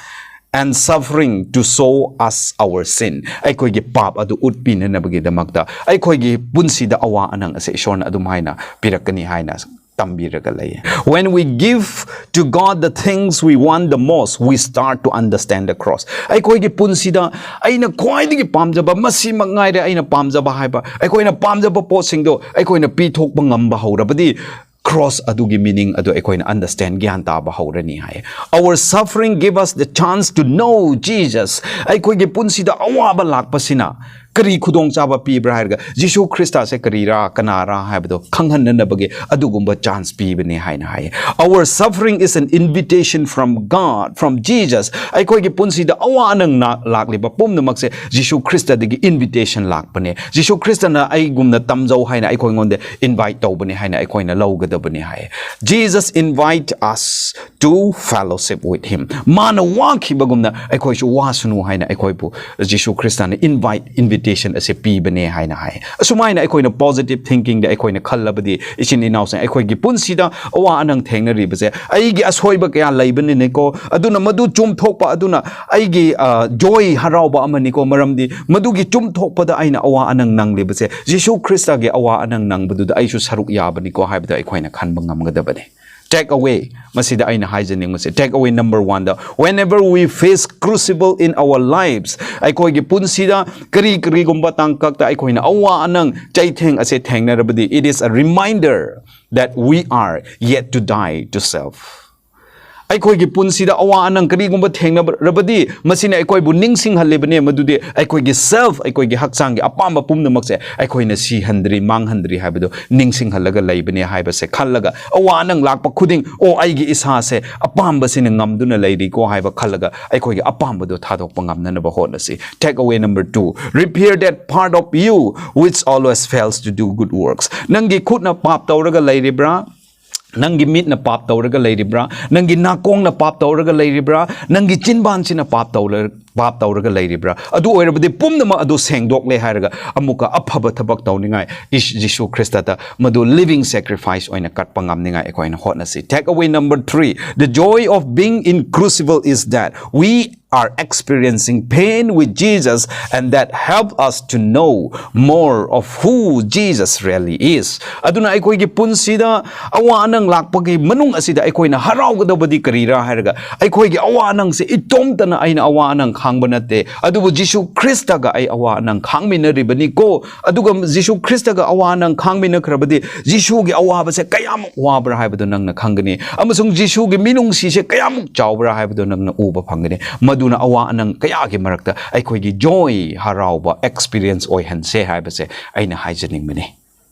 And suffering to show us our sin. ꯑꯩꯈꯣꯏꯒꯤ ꯄꯥꯞ ꯑꯗꯨ ꯎꯠꯄꯤꯅꯅꯕꯒꯤꯗꯃꯛꯇ ꯑꯩꯈꯣꯏꯒꯤ ꯄꯨꯟꯁꯤꯗ ꯑꯋꯥ ꯑꯅꯪ ꯑꯁꯦ ꯏꯁꯣꯔꯅ ꯑꯗꯨꯝ ꯍꯥꯏꯅ ꯄꯤꯔꯛꯀꯅꯤ ꯍꯥꯏꯅ ꯇꯝꯕꯤꯔꯒ ꯂꯩꯌꯦ꯫ When we give to God the things we want the most, we start to understand the cross. ꯑꯩꯈꯣꯏꯒꯤ ꯄꯨꯟꯁꯤꯗ ꯑꯩꯅ ꯈ꯭ꯋꯥꯏꯗꯒꯤ ꯄꯥꯝꯖꯕ, ꯃꯁꯤꯃꯛ ꯉꯥꯏꯔꯦ ꯑꯩꯅ ꯄꯥꯝꯖꯕ ꯍꯥꯏꯕ, ꯑꯩꯈꯣꯏꯅ ꯄꯥꯝꯖꯕ ꯄꯣꯠꯁꯤꯡꯗꯣ ꯑꯩꯈꯣꯏꯅ ꯄꯤꯊꯣꯛꯄ ꯉꯝꯕ ꯍꯧꯔꯕꯗꯤ, cross ꯑꯗꯨꯒꯤ meaning ꯑꯗꯨ ꯑꯩꯈꯣꯏꯅ understand, ꯒ꯭ꯌꯥꯟ ꯇꯥꯕ ꯍꯧꯔꯅꯤ ꯍꯥꯏ꯫ Our suffering give us the chance to know Jesus. ꯑꯩꯈꯣꯏꯒꯤ ꯄꯨꯟꯁꯤꯗ ꯑꯋꯥꯕ ꯂꯥꯛꯄꯁꯤꯅ ꯀꯔꯤ ꯈꯨꯗꯣꯡꯆꯥꯕ ꯄꯤꯕ꯭ꯔꯥ ꯍꯥꯏꯔꯒ, ꯖꯤꯁꯨ ꯈ꯭ꯔꯤꯁꯇꯁꯦ ꯀꯔꯤꯔꯥ, ꯀꯅꯥꯔꯥ ꯍꯥꯏꯕꯗꯣ ꯈꯪꯍꯟꯅꯅꯕꯒꯤ ꯑꯗꯨꯒꯨꯝꯕ chance ꯄꯤꯕꯅꯦ ꯍꯥꯏꯅ ꯍꯥꯏꯌꯦ꯫ Our suffering is an invitation from God, from Jesus. ꯑꯩꯈꯣꯏꯒꯤ ꯄꯨꯟꯁꯤꯗ ꯑꯋꯥ ꯑꯅꯪ ꯂꯥꯛꯂꯤꯕ ꯄꯨꯝꯅꯃꯛꯁꯦ ꯖꯤꯁꯨ ꯈ꯭ꯔꯤꯁꯇꯗꯒꯤ invitation ꯂꯥꯛꯄꯅꯦ꯫ ꯖꯤꯁꯨ ꯈ꯭ꯔꯤꯁꯇꯅ ꯑꯩꯒꯨꯝꯅ ꯇꯝꯖꯧ ꯍꯥꯏꯅ ꯑꯩꯈꯣꯏꯉꯣꯟꯗ invite ꯇꯧꯕꯅꯦ ꯍꯥꯏꯅ ꯑꯩꯈꯣꯏꯅ ꯂꯧꯒꯗꯕꯅꯦ ꯍꯥꯏꯌꯦ꯫ Jesus invite us to fellowship with him. ꯃꯥꯅ ꯋꯥꯈꯤꯕꯒꯨꯝꯅ ꯑꯩꯈꯣꯏꯁꯨ ꯋꯥꯁꯅꯨ ꯍꯥꯏꯅ ꯑꯩꯈꯣꯏꯕꯨ ꯖꯤꯁꯨ ꯈ꯭ꯔꯤꯁꯇꯅ invite, invitation ꯑꯁꯦ ꯄꯤꯕꯅꯦ ꯍꯥꯏꯅ ꯍꯥꯏ꯫ ꯑꯁꯨꯃꯥꯏꯅ ꯑꯩꯈꯣꯏꯅ positive thinking ꯗ ꯑꯩꯈꯣꯏꯅ ꯈꯜꯂꯕꯗꯤ, ꯏꯆꯤꯟ ꯏꯅꯥꯎꯁꯤꯡ, ꯑꯩꯈꯣꯏꯒꯤ ꯄꯨꯟꯁꯤꯗ ꯑꯋꯥ ꯑꯅꯪ ꯊꯦꯡꯅꯔꯤꯕꯁꯦ ꯑꯩꯒꯤ ꯑꯁꯣꯏꯕ ꯀꯌꯥ ꯂꯩꯕꯅꯤꯅꯦꯀꯣ, ꯑꯗꯨꯅ ꯃꯗꯨ ꯆꯨꯝꯊꯣꯛꯄ ꯑꯗꯨꯅ ꯑꯩꯒꯤ, ꯑ, joy, ꯍꯔꯥꯎꯕ ꯑꯃꯅꯤꯀꯣ, ꯃꯔꯝꯗꯤ ꯃꯗꯨꯒꯤ ꯆꯨꯝꯊꯣꯛꯄꯗ ꯑꯩꯅ ꯑꯋꯥ ꯑꯅꯪ ꯅꯪꯂꯤꯕꯁꯦ ꯖꯤꯁꯨ ꯈ꯭ꯔꯤꯁꯇꯒꯤ ꯑꯋꯥ ꯑꯅꯪ ꯅꯪꯕꯗꯨꯗ ꯑꯩꯁꯨ ꯁꯔꯨꯛ ꯌꯥꯕꯅꯤꯀꯣ ꯍꯥꯏꯕꯗꯣ ꯑꯩꯈꯣꯏꯅ ꯈꯟꯕ ꯉꯝꯒꯗꯕꯅꯦ꯫ Take away, ꯃꯁꯤꯗ ꯑꯩꯅ ꯍꯥꯏꯖꯅꯤꯡꯕꯁꯦ, take away number one the, whenever we face crucible in our lives, ꯑꯩꯈꯣꯏꯒꯤ ꯄꯨꯟꯁꯤꯗ ꯀꯔꯤ ꯀꯔꯤꯒꯨꯝꯕ ꯇꯥꯡꯀꯛꯇ ꯑꯩꯈꯣꯏꯅ ꯑꯋꯥ ꯑꯅꯪ ꯆꯩꯊꯦꯡ ꯑꯁꯦ ꯊꯦꯡꯅꯔꯕꯗꯤ, it is a reminder that we are yet to die to self. ꯑꯩꯈꯣꯏꯒꯤ ꯄꯨꯟꯁꯤꯗ ꯑꯋꯥ ꯑꯅꯪ ꯀꯔꯤꯒꯨꯝꯕ ꯊꯦꯡꯅꯔꯕꯗꯤ, ꯃꯁꯤꯅ ꯑꯩꯈꯣꯏꯕꯨ ꯅꯤꯡꯁꯤꯡꯍꯜꯂꯤꯕꯅꯦ ꯃꯗꯨꯗꯤ ꯑꯩꯈꯣꯏꯒꯤ self, ꯑꯩꯈꯣꯏꯒꯤ ꯍꯛꯆꯥꯡꯒꯤ ꯑꯄꯥꯝꯕ ꯄꯨꯝꯅꯃꯛꯁꯦ ꯑꯩꯈꯣꯏꯅ ꯁꯤꯍꯟꯗ꯭ꯔꯤ, ꯃꯥꯡꯍꯟꯗ꯭ꯔꯤ ꯍꯥꯏꯕꯗꯨ ꯅꯤꯡꯁꯤꯡꯍꯜꯂꯒ ꯂꯩꯕꯅꯦ ꯍꯥꯏꯕꯁꯦ ꯈꯜꯂꯒ, ꯑꯋꯥ ꯑꯅꯪ ꯂꯥꯛꯄ ꯈꯨꯗꯤꯡ, "ꯑꯣ, ꯑꯩꯒꯤ ꯏꯁꯥꯁꯦ ꯑꯄꯥꯝꯕꯁꯤꯅ ꯉꯝꯗꯨꯅ ꯂꯩꯔꯤꯀꯣ" ꯍꯥꯏꯕ ꯈꯜꯂꯒ ꯑꯩꯈꯣꯏꯒꯤ ꯑꯄꯥꯝꯕꯗꯣ ꯊꯥꯗꯣꯛꯄ ꯉꯝꯅꯅꯕ ꯍꯣꯠꯅꯁꯤ꯫ Take away number two, repair that part of you which always fails to do good works. ꯅꯪꯒꯤ ꯈꯨꯠꯅ ꯄꯥꯞ ꯇꯧꯔꯒ ꯂꯩꯔꯤꯕ꯭ꯔꯥ? ꯅꯪꯒꯤ ꯃꯤꯠꯅ ꯄꯥꯞ ꯇꯧꯔꯒ ꯂꯩꯔꯤꯕ꯭ꯔꯥ? ꯅꯪꯒꯤ ꯅꯥꯀꯣꯡꯅ ꯄꯥꯞ ꯇꯧꯔꯒ ꯂꯩꯔꯤꯕ꯭ꯔꯥ? ꯅꯪꯒꯤ ꯆꯤꯟꯕꯥꯟꯁꯤꯅ ꯄꯥꯞ ꯇꯧꯔ-, ꯄꯥꯞ ꯇꯧꯔꯒ ꯂꯩꯔꯤꯕ꯭ꯔꯥ? ꯑꯗꯨ ꯑꯣꯏꯔꯕꯗꯤ ꯄꯨꯝꯅꯃꯛ ꯑꯗꯨ ꯁꯦꯡꯗꯣꯛꯂꯦ ꯍꯥꯏꯔꯒ ꯑꯃꯨꯛꯀ ꯑꯐꯕ ꯊꯕꯛ ꯇꯧꯅꯤꯡꯉꯥꯏ ꯏꯁ-, ꯖꯤꯁꯨ ꯈ꯭ꯔꯤꯁꯇꯗ ꯃꯗꯨ living sacrifice ꯑꯣꯏꯅ ꯀꯠꯄ ꯉꯝꯅꯤꯡꯉꯥꯏ ꯑꯩꯈꯣꯏꯅ ꯍꯣꯠꯅꯁꯤ꯫ Take away number three, the joy of being in crucible is that we are experiencing pain with Jesus, and that help us to know more of who Jesus really is. ꯑꯗꯨꯅ ꯑꯩꯈꯣꯏꯒꯤ ꯄꯨꯟꯁꯤꯗ ꯑꯋꯥ ꯑꯅꯪ ꯂꯥꯛꯄꯒꯤ ꯃꯅꯨꯡ ꯑꯁꯤꯗ ꯑꯩꯈꯣꯏꯅ ꯍꯔꯥꯎꯒꯗꯕꯗꯤ ꯀꯔꯤꯔꯥ ꯍꯥꯏꯔꯒ, ꯑꯩꯈꯣꯏꯒꯤ ꯑꯋꯥ ꯑꯅꯪꯁꯦ ꯏꯇꯣꯝꯇꯅ ꯑꯩꯅ ꯑꯋꯥ ꯑꯅꯪ ꯈꯥꯡꯕ ꯅꯠꯇꯦ, ꯑꯗꯨꯕꯨ ꯖꯤꯁꯨ ꯈ꯭ꯔꯤꯁꯇꯒ ꯑꯩ ꯑꯋꯥ ꯑꯅꯪ ꯈꯥꯡꯃꯤꯟꯅꯔꯤꯕꯅꯤꯀꯣ꯫ ꯑꯗꯨꯒ ꯖꯤꯁꯨ ꯈ꯭ꯔꯤꯁꯇꯒ ꯑꯋꯥ ꯑꯅꯪ ꯈꯥꯡꯃꯤꯟꯅꯈ꯭ꯔꯕꯗꯤ ꯖꯤꯁꯨꯒꯤ ꯑꯋꯥꯕꯁꯦ ꯀꯌꯥꯃꯨꯛ ꯋꯥꯕ꯭ꯔꯥ ꯍꯥꯏꯕꯗꯣ ꯅꯪꯅ ꯈꯪꯒꯅꯤ, ꯑꯃꯁꯨꯡ ꯖꯤꯁꯨꯒꯤ ꯃꯤꯅꯨꯡꯁꯤꯁꯦ ꯀꯌꯥꯃꯨꯛ ꯆꯥꯎꯕ꯭ꯔꯥ ꯍꯥꯏꯕꯗꯣ ꯅꯪꯅ ꯎꯕ ꯐꯪꯒꯅꯤ꯫ ꯑꯗꯨꯅ ꯑꯋꯥ ꯑꯅꯪ ꯀꯌꯥꯒꯤ ꯃꯔꯛꯇ ꯑꯩꯈꯣꯏꯒꯤ joy, ꯍꯔꯥꯎꯕ experience ꯑꯣꯏꯍꯟꯁꯦ ꯍꯥꯏꯕꯁꯦ ꯑꯩꯅ ꯍꯥꯏꯖꯅꯤꯡꯕꯅꯤ꯫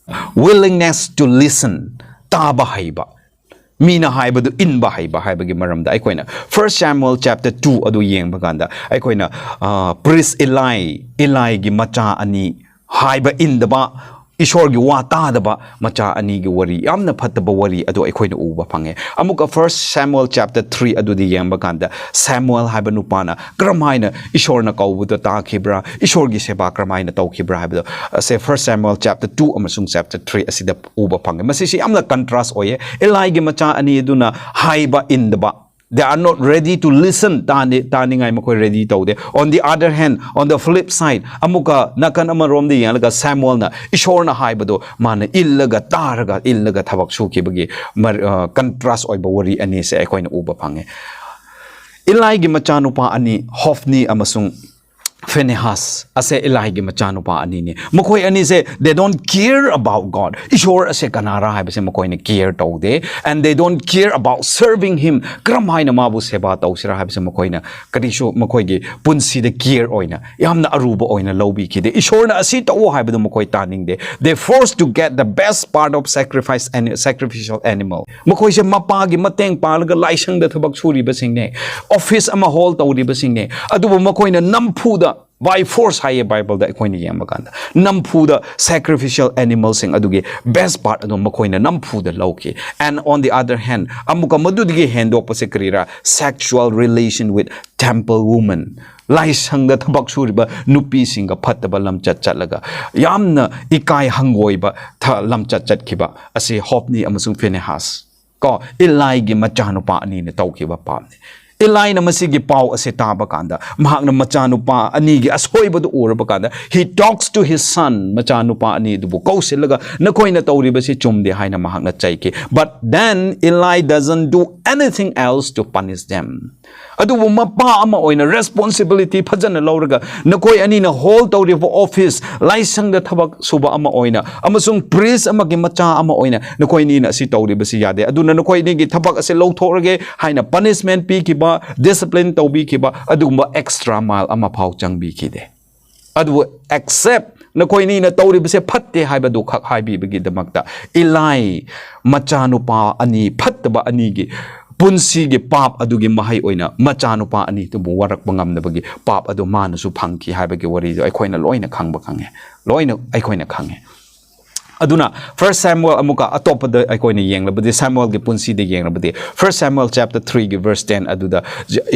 Willingness to listen, ꯇꯥꯕ ꯍꯩꯕ, ꯃꯤꯅ ꯍꯥꯏꯕꯗꯨ ꯏꯟꯕ ꯍꯩꯕ ꯍꯥꯏꯕꯒꯤ ꯃꯔꯝꯗ ꯑꯩꯈꯣꯏꯅ First Samuel chapter two ꯑꯗꯨ ꯌꯦꯡꯕ ꯀꯥꯟꯗ ꯑꯩꯈꯣꯏꯅ, ꯑ, priest Eli, Eliꯒꯤ ꯃꯆꯥ ꯑꯅꯤ, ꯍꯥꯏꯕ ꯏꯟꯗꯕ, ꯏꯁꯣꯔꯒꯤ ꯋꯥ ꯇꯥꯗꯕ ꯃꯆꯥ ꯑꯅꯤꯒꯤ ꯋꯥꯔꯤ, ꯌꯥꯝꯅ ꯐꯠꯇꯕ ꯋꯥꯔꯤ ꯑꯗꯨ ꯑꯩꯈꯣꯏꯅ ꯎꯕ ꯐꯪꯉꯦ꯫ ꯑꯃꯨꯛꯀ First Samuel chapter three ꯑꯗꯨꯗꯤ ꯌꯦꯡꯕ ꯀꯥꯟꯗ Samuel ꯍꯥꯏꯕ ꯅꯨꯄꯥꯅ ꯀꯔꯝ ꯍꯥꯏꯅ ꯏꯁꯣꯔꯅ ꯀꯧꯕꯗꯣ ꯇꯥꯈꯤꯕ꯭ꯔꯥ, ꯏꯁꯣꯔꯒꯤ ꯁꯦꯕꯥ ꯀꯔꯝ ꯍꯥꯏꯅ ꯇꯧꯈꯤꯕ꯭ꯔꯥ ꯍꯥꯏꯕꯗꯣ, ꯑꯁꯦ First Samuel chapter two ꯑꯃꯁꯨꯡ chapter three ꯑꯁꯤꯗ ꯎꯕ ꯐꯪꯉꯦ꯫ ꯃꯁꯤꯁꯤ ꯌꯥꯝꯅ contrast ꯑꯣꯏꯌꯦ꯫ ꯑꯦꯂꯥꯏꯒꯤ ꯃꯆꯥ ꯑꯅꯤ ꯑꯗꯨꯅ ꯍꯥꯏꯕ ꯏꯟꯗꯕ, they are not ready to listen, ꯇꯥꯅꯤ-, ꯇꯥꯅꯤꯡꯉꯥꯏ ꯃꯈꯣꯏ ready ꯇꯧꯗꯦ꯫ On the other hand, on the flip side, ꯑꯃꯨꯛꯀ ꯅꯥꯀꯟ ꯑꯃꯔꯣꯝꯗ ꯌꯦꯡꯂꯒ ꯁꯥꯃꯨꯑꯦꯜꯅ ꯏꯁꯣꯔꯅ ꯍꯥꯏꯕꯗꯣ ꯃꯥꯅ ꯏꯜꯂꯒ, ꯇꯥꯔꯒ, ꯏꯜꯂꯒ ꯊꯕꯛ ꯁꯨꯈꯤꯕꯒꯤ ꯃꯔ-, ꯑ, contrast ꯑꯣꯏꯕ ꯋꯥꯔꯤ ꯑꯅꯤꯁꯦ ꯑꯩꯈꯣꯏꯅ ꯎꯕ ꯐꯪꯉꯦ꯫ ꯏꯂꯥꯏꯒꯤ ꯃꯆꯥꯅꯨꯄꯥ ꯑꯅꯤ, ꯍꯣꯐꯅꯤ ꯑꯃꯁꯨꯡ ꯐꯤꯅꯦꯍꯥꯁ ꯑꯁꯦ ꯏꯂꯥꯏꯒꯤ ꯃꯆꯥꯅꯨꯄꯥ ꯑꯅꯤꯅꯤ꯫ ꯃꯈꯣꯏ ꯑꯅꯤꯁꯦ, they don't care about God. ꯏꯁꯣꯔ ꯑꯁꯦ ꯀꯅꯥꯔꯥ ꯍꯥꯏꯕꯁꯦ ꯃꯈꯣꯏꯅ care ꯇꯧꯗꯦ꯫ And they don't care about serving him. ꯀꯔꯝ ꯍꯥꯏꯅ ꯃꯥꯕꯨ ꯁꯦꯕꯥ ꯇꯧꯁꯤꯔꯥ ꯍꯥꯏꯕꯁꯦ ꯃꯈꯣꯏꯅ ꯀꯔꯤꯁꯨ ꯃꯈꯣꯏꯒꯤ ꯄꯨꯟꯁꯤꯗ care ꯑꯣꯏꯅ, ꯌꯥꯝꯅ ꯑꯔꯨꯕ ꯑꯣꯏꯅ ꯂꯧꯕꯤꯈꯤꯗꯦ꯫ ꯏꯁꯣꯔꯅ ꯑꯁꯤ ꯇꯧꯑꯣ ꯍꯥꯏꯕꯗꯨ ꯃꯈꯣꯏ ꯇꯥꯅꯤꯡꯗꯦ꯫ They forced to get the best part of sacrifice and sacrificial animal. ꯃꯈꯣꯏꯁꯦ ꯃꯄꯥꯒꯤ ꯃꯇꯦꯡ ꯄꯥꯡꯂꯒ ꯂꯥꯏꯁꯪꯗ ꯊꯕꯛ ꯁꯨꯔꯤꯕꯁꯤꯡꯅꯦ, office ꯑꯃ hold ꯇꯧꯔꯤꯕꯁꯤꯡꯅꯦ, ꯑꯗꯨꯕꯨ ꯃꯈꯣꯏꯅ ꯅꯝꯐꯨꯗ, by force ꯍꯥꯏꯌꯦ ꯕꯥꯏꯕꯜꯗ ꯑꯩꯈꯣꯏꯅ ꯌꯦꯡꯕ ꯀꯥꯟꯗ, ꯅꯝꯐꯨꯗ sacrificial animalꯁꯤꯡ ꯑꯗꯨꯒꯤ best part ꯑꯗꯨ ꯃꯈꯣꯏꯅ ꯅꯝꯐꯨꯗ ꯂꯧꯈꯤ꯫ And on the other hand, ꯑꯃꯨꯛꯀ ꯃꯗꯨꯗꯒꯤ ꯍꯦꯟꯗꯣꯛꯄꯁꯦ ꯀꯔꯤꯔꯥ? Sexual relation with temple woman. ꯂꯥꯏꯁꯪꯗ ꯊꯕꯛ ꯁꯨꯔꯤꯕ ꯅꯨꯄꯤꯁꯤꯡꯒ ꯐꯠꯇꯕ ꯂꯝꯆꯠ ꯆꯠꯂꯒ, ꯌꯥꯝꯅ ꯏꯀꯥꯏ ꯍꯪꯒꯣꯏꯕ ꯊ-, ꯂꯝꯆꯠ ꯆꯠꯈꯤꯕ ꯑꯁꯤ ꯍꯣꯞꯅꯤ ꯑꯃꯁꯨꯡ ꯐꯤꯅꯦꯍꯥꯁ, ꯀꯣ, ꯏꯂꯥꯏꯒꯤ ꯃꯆꯥꯅꯨꯄꯥ ꯑꯅꯤꯅ ꯇꯧꯈꯤꯕ ꯄꯥꯞꯅꯤ꯫ ꯏꯂꯥꯏꯅ ꯃꯁꯤꯒꯤ ꯄꯥꯎ ꯑꯁꯤ ꯇꯥꯕ ꯀꯥꯟꯗ, ꯃꯍꯥꯛꯅ ꯃꯆꯥꯅꯨꯄꯥ ꯑꯅꯤꯒꯤ ꯑꯁꯣꯏꯕꯗꯨ ꯎꯔꯕ ꯀꯥꯟꯗ, he talks to his son, ꯃꯆꯥꯅꯨꯄꯥ ꯑꯅꯤ ꯑꯗꯨꯕꯨ ꯀꯧꯁꯤꯜꯂꯒ, "ꯅꯈꯣꯏꯅ ꯇꯧꯔꯤꯕꯁꯤ ꯆꯨꯝꯗꯦ," ꯍꯥꯏꯅ ꯃꯍꯥꯛꯅ ꯆꯩꯈꯤ꯫ But then Eli doesn't do anything else to punish them. ꯑꯗꯨꯕꯨ ꯃꯄꯥ ꯑꯃ ꯑꯣꯏꯅ responsibility ꯐꯖꯅ ꯂꯧꯔꯒ, ꯅꯈꯣꯏ ꯑꯅꯤꯅ hold ꯇꯧꯔꯤꯕ office, ꯂꯥꯏꯁꯪꯗ ꯊꯕꯛ ꯁꯨꯕ ꯑꯃ ꯑꯣꯏꯅ, ꯑꯃꯁꯨꯡ priest ꯑꯃꯒꯤ ꯃꯆꯥ ꯑꯃ ꯑꯣꯏꯅ, ꯅꯈꯣꯏ ꯑꯅꯤꯅ ꯑꯁꯤ ꯇꯧꯔꯤꯕꯁꯤ ꯌꯥꯗꯦ, ꯑꯗꯨꯅ ꯅꯈꯣꯏ ꯑꯅꯤꯒꯤ ꯊꯕꯛ ꯑꯁꯤ ꯂꯧꯊꯣꯛꯂꯒꯦ ꯍꯥꯏꯅ punishment ꯄꯤꯈꯤꯕ ꯗꯤꯁꯤꯄ꯭ꯂꯤꯟ ꯇꯧꯕꯤꯈꯤꯕ ꯑꯗꯨꯒꯨꯝꯕ ꯑꯦꯛꯁꯇ꯭ꯔꯥ ꯃꯥꯏꯜ ꯑꯃꯐꯥꯎ ꯆꯪꯕꯤꯈꯤꯗꯦ꯫ ꯑꯗꯨꯕꯨ ꯑꯦꯛꯁꯦꯞ ꯅꯈꯣꯏꯅꯤꯅ ꯇꯧꯔꯤꯕꯁꯦ ꯐꯠꯇꯦ ꯍꯥꯏꯕꯗꯨ ꯈꯛ ꯍꯥꯏꯕꯤꯕꯒꯤꯗꯃꯛꯇ ꯏꯂꯥꯏ ꯃꯆꯥꯅꯨꯄꯥ ꯑꯅꯤ ꯐꯠꯇꯕ ꯑꯅꯤꯒꯤ ꯄꯨꯟꯁꯤꯒꯤ ꯄꯥꯞ ꯑꯗꯨꯒꯤ ꯃꯍꯩ ꯑꯣꯏꯅ ꯃꯆꯥꯅꯨꯄꯥ ꯑꯅꯤꯗꯨꯕꯨ ꯋꯥꯔꯛꯄ ꯉꯝꯗꯕꯒꯤ ꯄꯥꯞ ꯑꯗꯨ ꯃꯥꯅꯁꯨ ꯐꯪꯈꯤ ꯍꯥꯏꯕꯒꯤ ꯋꯥꯔꯤꯗꯨ ꯑꯩꯈꯣꯏꯅ ꯂꯣꯏꯅ ꯈꯪꯕ ꯈꯪꯉꯦ꯫ ꯂꯣꯏꯅ ꯑꯩꯈꯣꯏꯅ ꯈꯪꯉꯦ꯫ ꯑꯗꯨꯅ ꯐꯥꯔꯁ ꯁꯦꯃꯨꯑꯦꯜ ꯑꯃꯨꯛꯀ ꯑꯇꯣꯞꯄꯗ ꯑꯩꯈꯣꯏꯅ ꯌꯦꯡꯂꯕꯗꯤ, ꯁꯦꯃꯨꯑꯦꯜꯒꯤ ꯄꯨꯟꯁꯤꯗ ꯌꯦꯡꯂꯕꯗꯤ, ꯐꯥꯔꯁ ꯁꯦꯃꯨꯑꯦꯜ ꯆꯦꯞꯇꯔ ꯊ꯭ꯔꯤꯒꯤ ꯚꯔꯁ ꯇꯦꯟ ꯑꯗꯨꯗ